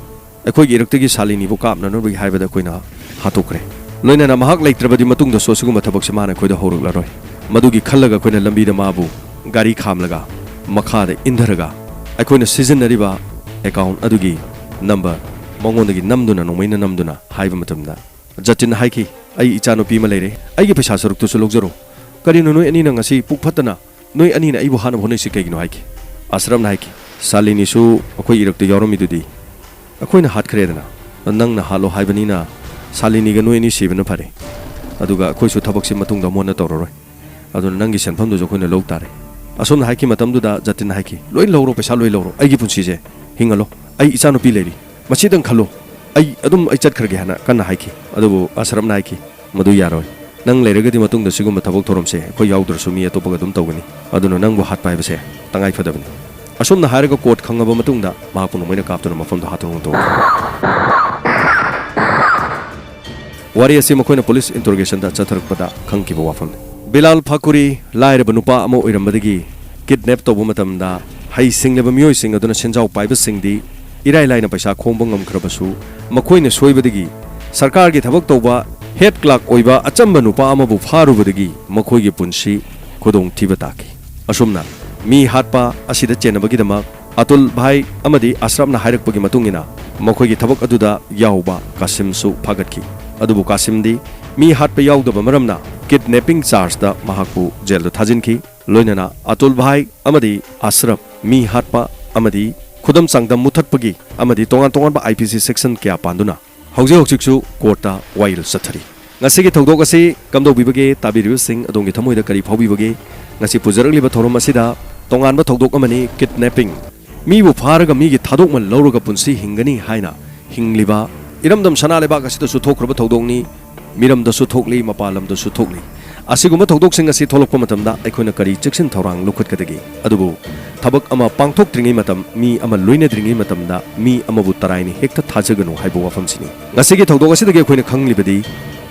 ꯑꯩꯈꯣꯏꯒꯤ ꯏꯔꯛꯇꯒꯤ ꯁꯥꯂꯤꯅꯤꯕꯨ ꯀꯥꯞꯅꯅꯕꯒꯤ ꯍꯥꯏꯕꯗ ꯑꯩꯈꯣꯏꯅ ꯍꯥꯠꯇꯣꯛꯈ꯭ꯔꯦ꯫ ꯂꯣꯏꯅꯅ ꯃꯍꯥꯛ ꯂꯩꯇ꯭ꯔꯕꯗꯤ ꯃꯇꯨꯡꯗꯁꯨ ꯑꯁꯤꯒꯨꯝꯕ ꯊꯕꯛꯁꯦ ꯃꯥꯅ ꯑꯩꯈꯣꯏꯗ ꯍꯧꯔꯛꯂꯔꯣꯏ꯫ ꯃꯗꯨꯒꯤ ꯈꯜꯂꯒ ꯑꯩꯈꯣꯏꯅ ꯂꯝꯕꯤꯗ ꯃꯥꯕꯨ ꯒꯥꯔꯤ ꯈꯥꯝꯂꯒ ꯃꯈꯥꯗ ꯏꯟꯊꯔꯒ ꯑꯩꯈꯣꯏꯅ ꯁꯤꯖꯤꯟꯅꯔꯤꯕ ꯑꯦꯀꯥꯎꯟ ꯑꯗꯨꯒꯤ ꯅꯝꯕꯔ ꯃꯉꯣꯟꯗꯒꯤ ꯅꯝꯗꯨꯅ, ꯅꯣꯡꯃꯩꯅ ꯅꯝꯗꯨꯅ ꯍꯥꯏꯕ ꯃꯇꯝꯗ, ꯖꯇꯤꯟꯅ ꯍꯥꯏꯈꯤ, "ꯑꯩ ꯏꯆꯥꯅꯨꯄꯤ ꯑꯃ ꯂꯩꯔꯦ, ꯑꯩꯒꯤ ꯄꯩꯁꯥ ꯁꯔꯨꯛꯇꯨꯁꯨ ꯂꯧꯖꯔꯣ꯫ ꯀꯔꯤꯅꯣ ꯅꯣꯏ ꯑꯅꯤꯅ ꯉꯁꯤ ꯄꯨꯛ ꯐꯠꯇꯅ ꯅꯣꯏ ꯑꯅꯤꯅ ꯑꯩꯕꯨ ꯍꯥꯠꯅꯕ ꯍꯣꯠꯅꯩꯁꯤ ꯀꯩꯒꯤꯅꯣ?" ꯍꯥꯏꯈꯤ꯫ ꯑꯁꯔꯞꯅ ꯍꯥꯏꯈꯤ, "ꯁꯥꯂꯤꯅꯤꯁꯨ ꯑꯩꯈꯣꯏ ꯏꯔꯛꯇ ꯌꯥꯎꯔꯝꯃꯤꯗꯨꯗꯤ꯫ ꯑꯩꯈꯣꯏꯅ ꯍꯥꯠꯈ꯭ꯔꯦꯗꯅ꯫ ꯅꯪꯅ ꯍꯥꯠꯂꯣ ꯍꯥꯏꯕꯅꯤꯅ ꯁꯥꯂꯤꯅꯤꯒ ꯅꯣꯏ ꯑꯅꯤ ꯁꯤꯕꯅ ꯐꯔꯦ꯫ ꯑꯗꯨꯒ ꯑꯩꯈꯣꯏꯁꯨ ꯊꯕꯛꯁꯤ ꯃꯇꯨꯡꯗ ꯑꯃꯨꯛ ꯍꯟꯅ ꯇꯧꯔꯔꯣꯏ꯫ ꯑꯗꯨꯅ ꯅꯪꯒꯤ ꯁꯦꯟꯐꯝꯗꯨꯁꯨ ꯑꯩꯈꯣꯏꯅ ꯂꯧ ꯇꯥꯔꯦ꯫" ꯑꯁꯣꯝꯅ ꯍꯥꯏꯈꯤ ꯃꯇꯝꯗꯨꯗ ꯖꯇꯤꯟꯅ ꯍꯥꯏꯈꯤ, "ꯂꯣꯏ ꯂꯧꯔꯣ, ꯄꯩꯁꯥ ꯂꯣꯏ ꯂꯧꯔꯣ, ꯑꯩꯒꯤ ꯄꯨꯟꯁꯤꯁꯦ ꯍꯤꯡꯍꯜꯂꯣ꯫ ꯑꯩ ꯏꯆꯥꯅꯨꯄꯤ ꯂꯩꯔꯤ, ꯃꯁꯤꯗꯪ ꯈꯜꯂꯣ꯫ ꯑꯩ ꯑꯗꯨꯝ ꯑꯩ ꯆꯠꯈ꯭ꯔꯒꯦ" ꯍꯥꯏꯅ ꯀꯟꯅ ꯍꯥꯏꯈꯤ꯫ ꯑꯗꯨꯕꯨ ꯑꯁꯔꯞꯅ ꯍꯥꯏꯈꯤ, "ꯃꯗꯨ ꯌꯥꯔꯣꯏ꯫ ꯅꯪ ꯂꯩꯔꯒꯗꯤ ꯃꯇꯨꯡꯗ ꯁꯤꯒꯨꯝꯕ ꯊꯕꯛ ꯊꯧꯔꯝꯁꯦ ꯑꯩꯈꯣꯏ ꯌꯥꯎꯗ꯭ꯔꯁꯨ ꯃꯤ ꯑꯇꯣꯞꯄꯒ ꯑꯗꯨꯝ ꯇꯧꯒꯅꯤ꯫ ꯑꯗꯨꯅ ꯅꯪꯕꯨ ꯍꯥꯠꯄ ꯍꯥꯏꯕꯁꯦ ꯇꯉꯥꯏ ꯐꯗꯕꯅꯤ꯫" ꯑꯁꯨꯝꯅ ꯍꯥꯏꯔꯒ ꯀꯣꯔꯠ ꯈꯪꯉꯕ ꯃꯇꯨꯡꯗ ꯃꯍꯥꯛꯄꯨ ꯅꯣꯡꯃꯩꯅ ꯀꯥꯞꯇꯨꯅ ꯃꯐꯝꯗ ꯍꯥꯠꯇꯨꯅ ꯍꯨꯟꯗꯣꯛꯈꯤ꯫ ꯋꯥꯔꯤ ꯑꯁꯤ ꯃꯈꯣꯏꯅ ꯄꯨꯂꯤꯁ ꯏꯟꯇꯔꯣꯒꯦꯁꯟꯗ ꯆꯠꯊꯔꯛꯄꯗ ꯈꯪꯈꯤꯕ ꯋꯥꯐꯝꯅꯤ꯫ ꯕꯤꯂꯥꯜ ꯐꯥꯀꯨꯔꯤ ꯂꯥꯏꯔꯕ ꯅꯨꯄꯥ ꯑꯃ ꯑꯣꯏꯔꯝꯕꯗꯒꯤ ꯀꯤꯗꯅꯦꯞ ꯇꯧꯕ ꯃꯇꯝꯗ ꯍꯩꯁꯤꯡꯂꯕ ꯃꯤꯑꯣꯏꯁꯤꯡ ꯑꯗꯨꯅ ꯁꯦꯟꯖꯥꯎ ꯄꯥꯏꯕꯁꯤꯡꯗꯤ ꯏꯔꯥꯏ ꯂꯥꯏꯅ ꯄꯩꯁꯥ ꯈꯣꯝꯕ ꯉꯝꯈ꯭ꯔꯕꯁꯨ, ꯃꯈꯣꯏꯅ ꯁꯣꯏꯕꯗꯒꯤ ꯁꯔꯀꯥꯔꯒꯤ ꯊꯕꯛ ꯇꯧꯕ ꯍꯦꯗ ꯀ꯭ꯂꯥꯔꯛ ꯑꯣꯏꯕ ꯑꯆꯝꯕ ꯅꯨꯄꯥ ꯑꯃꯕꯨ ꯐꯥꯔꯨꯕꯗꯒꯤ ꯃꯈꯣꯏꯒꯤ ꯄꯨꯟꯁꯤ ꯈꯨꯗꯣꯡꯊꯤꯕ ꯇꯥꯈꯤ꯫ ꯑꯁꯨꯝꯅ ꯃꯤ ꯍꯥꯠꯄ ꯑꯁꯤꯗ ꯆꯦꯟꯅꯕꯒꯤꯗꯃꯛ ꯑꯇꯨꯜ ꯚꯥꯏ ꯑꯃꯗꯤ ꯑꯁ꯭ꯔꯞꯅ ꯍꯥꯏꯔꯛꯄꯒꯤ ꯃꯇꯨꯡ ꯏꯟꯅ ꯃꯈꯣꯏꯒꯤ ꯊꯕꯛ ꯑꯗꯨꯗ ꯌꯥꯎꯕ ꯀꯥꯁꯤꯝꯁꯨ ꯐꯥꯒꯠꯈꯤ꯫ ꯑꯗꯨꯕꯨ ꯀꯥꯁꯤꯝꯗꯤ ꯃꯤ ꯍꯥꯠꯄ ꯌꯥꯎꯗꯕ ꯃꯔꯝꯅ ꯀꯤꯗꯅꯦꯄꯤꯡ ꯆꯥꯔꯖꯇ ꯃꯍꯥꯛꯄꯨ ꯖꯦꯜꯗ ꯊꯥꯖꯤꯟꯈꯤ꯫ ꯂꯣꯏꯅꯅ ꯑꯇꯨꯜ ꯚꯥꯏ ꯑꯃꯗꯤ ꯑꯁ꯭ꯔꯞ ꯃꯤ ꯍꯥꯠꯄ ꯑꯃꯗꯤ ꯈꯨꯗꯝ ꯆꯥꯡꯗꯝ ꯃꯨꯊꯠꯄꯒꯤ ꯑꯃꯗꯤ ꯇꯣꯉꯥꯟ ꯇꯣꯉꯥꯟꯕ I P C section ꯀꯌꯥ ꯄꯥꯟꯗꯨꯅ ꯍꯧꯖꯤꯛ ꯍꯧꯖꯤꯛꯁꯨ ꯀꯣꯔꯠꯇ ꯋꯥꯌꯦꯜ ꯆꯠꯊꯔꯤ꯫ ꯉꯁꯤꯒꯤ ꯊꯧꯗꯣꯛ ꯑꯁꯤ ꯀꯝꯗꯧꯕꯤꯕꯒꯦ? ꯇꯥꯕꯤꯔꯤꯕꯁꯤꯡ ꯑꯗꯣꯝꯒꯤ ꯊꯃꯣꯏꯗ ꯀꯔꯤ ꯐꯥꯎꯕꯤꯕꯒꯦ? ꯉꯁꯤ ꯄꯨꯖꯔꯛꯂꯤꯕ ꯊꯧꯔꯝ ꯑꯁꯤꯗ ꯇꯣꯉꯥꯟꯕ ꯊꯧꯗꯣꯛ ꯑꯃꯅꯤ, kidnapping꯫ ꯃꯤꯕꯨ ꯐꯥꯔꯒ ꯃꯤꯒꯤ ꯊꯥꯗꯣꯛꯃꯜ ꯂꯧꯔꯒ ꯄꯨꯟꯁꯤ ꯍꯤꯡꯒꯅꯤ ꯍꯥꯏꯅ ꯍꯤꯡꯂꯤꯕ, ꯏꯔꯝꯗꯝ ꯁꯅꯥ ꯂꯩꯕꯥꯛ ꯑꯁꯤꯗꯁꯨ ꯊꯣꯛꯈ꯭ꯔꯕ ꯊꯧꯗꯣꯛꯅꯤ꯫ ꯃꯤꯔꯝꯗꯁꯨ ꯊꯣꯛꯂꯤ, ꯃꯄꯥꯟ ꯂꯝꯗꯁꯨ ꯊꯣꯛꯂꯤ꯫ ꯑꯁꯤꯒꯨꯝꯕ ꯊꯧꯗꯣꯛꯁꯤꯡ ꯑꯁꯤ ꯊꯣꯛꯂꯛꯄ ꯃꯇꯝꯗ ꯑꯩꯈꯣꯏꯅ ꯀꯔꯤ ꯆꯦꯛꯁꯤꯟ ꯊꯧꯔꯥꯡ ꯂꯧꯈꯠꯀꯗꯒꯦ? ꯑꯗꯨꯕꯨ ꯊꯕꯛ ꯑꯃ ꯄꯥꯡꯊꯣꯛꯇ꯭ꯔꯤꯉꯩ ꯃꯇꯝ, ꯃꯤ ꯑꯃ ꯂꯣꯏꯅꯗ꯭ꯔꯤꯉꯩ ꯃꯇꯝꯗ ꯃꯤ ꯑꯃꯕꯨ ꯇꯔꯥꯏꯅ ꯍꯦꯛꯇ ꯊꯥꯖꯒꯅꯨ ꯍꯥꯏꯕ ꯋꯥꯐꯝꯁꯤꯅꯤ꯫ ꯉꯁꯤꯒꯤ ꯊꯧꯗꯣꯛ ꯑꯁꯤꯗꯒꯤ ꯑꯩꯈꯣꯏꯅ ꯈꯪꯂꯤꯕꯗꯤ,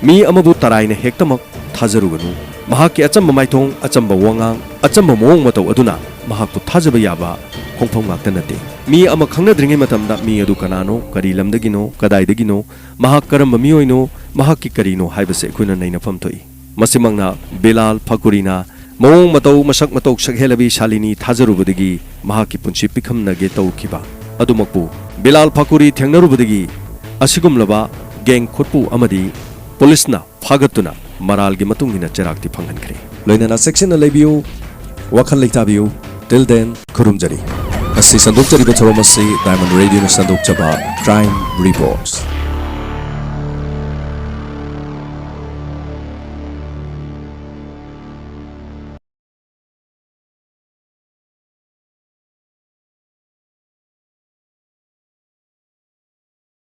ꯃꯤ ꯑꯃꯕꯨ ꯇꯔꯥꯏꯅ ꯍꯦꯛꯇꯃꯛ ꯊꯥꯖꯔꯨꯒꯅꯨ꯫ ꯃꯍꯥꯛꯀꯤ ꯑꯆꯝꯕ ꯃꯥꯏꯊꯣꯡ, ꯑꯆꯝꯕ ꯋꯥꯉꯥꯡ, ꯑꯆꯝꯕ ꯃꯑꯣꯡ ꯃꯇꯧ ꯑꯗꯨꯅ ꯃꯍꯥꯛꯄꯨ ꯊꯥꯖꯕ ꯌꯥꯕ ꯈꯣꯡꯐꯝ ꯉꯥꯛꯇ ꯅꯠꯇꯦ꯫ ꯃꯤ ꯑꯃ ꯈꯪꯅꯗ꯭ꯔꯤꯉꯩ ꯃꯇꯝꯗ ꯃꯤ ꯑꯗꯨ ꯀꯅꯥꯅꯣ, ꯀꯔꯤ ꯂꯝꯗꯒꯤꯅꯣ, ꯀꯗꯥꯏꯗꯒꯤꯅꯣ, ꯃꯍꯥꯛ ꯀꯔꯝꯕ ꯃꯤꯑꯣꯏꯅꯣ, ꯃꯍꯥꯛꯀꯤ ꯀꯔꯤꯅꯣ ꯍꯥꯏꯕꯁꯦ ꯑꯩꯈꯣꯏꯅ ꯅꯩꯅꯐꯝ ꯊꯣꯛꯏ꯫ ꯃꯁꯤꯃꯛꯅ ꯕꯤꯂꯥꯜ ꯐꯥꯀꯨꯔꯤꯅ ꯃꯑꯣꯡ ꯃꯇꯧ, ꯃꯁꯛ ꯃꯇꯧ, ꯁꯛꯍꯦꯜꯂꯕꯤ ꯁꯥꯂꯤꯅꯤ ꯊꯥꯖꯔꯨꯕꯗꯒꯤ ꯃꯍꯥꯛꯀꯤ ꯄꯨꯟꯁꯤ ꯄꯤꯈꯝꯅꯒꯦ ꯇꯧꯈꯤꯕ ꯑꯗꯨꯃꯛꯄꯨ, ꯕꯤꯂꯥꯜ ꯐꯥꯀꯨꯔꯤ ꯊꯦꯡꯅꯔꯨꯕꯗꯒꯤ ꯑꯁꯤꯒꯨꯝꯂꯕ ꯒꯦꯡ ꯈꯨꯠꯄꯨ ꯑꯃꯗꯤ ꯄꯨꯂꯤꯁꯅ ꯐꯥꯒꯠꯇꯨꯅ ꯃꯔꯥꯜꯒꯤ ꯃꯇꯨꯡ ꯏꯟꯅ ꯆꯩꯔꯥꯛꯇꯤ ꯐꯪꯍꯟꯈ꯭ꯔꯦ꯫ ꯂꯣꯏꯅꯅ ꯆꯦꯛꯁꯤꯟꯅ ꯂꯩꯕꯤꯌꯨ, ꯋꯥꯈꯜ ꯂꯩꯇꯥꯕꯤꯌꯨ꯫ Till then, ꯈꯨꯔꯨꯝꯖꯔꯤ꯫ ꯑꯁꯤ ꯁꯟꯗꯣꯛꯆꯔꯤꯕ ꯊꯧꯔꯝ ꯑꯁꯤ Diamond Radio ꯅ ꯁꯟꯗꯣꯛꯆꯕ Crime Reports꯫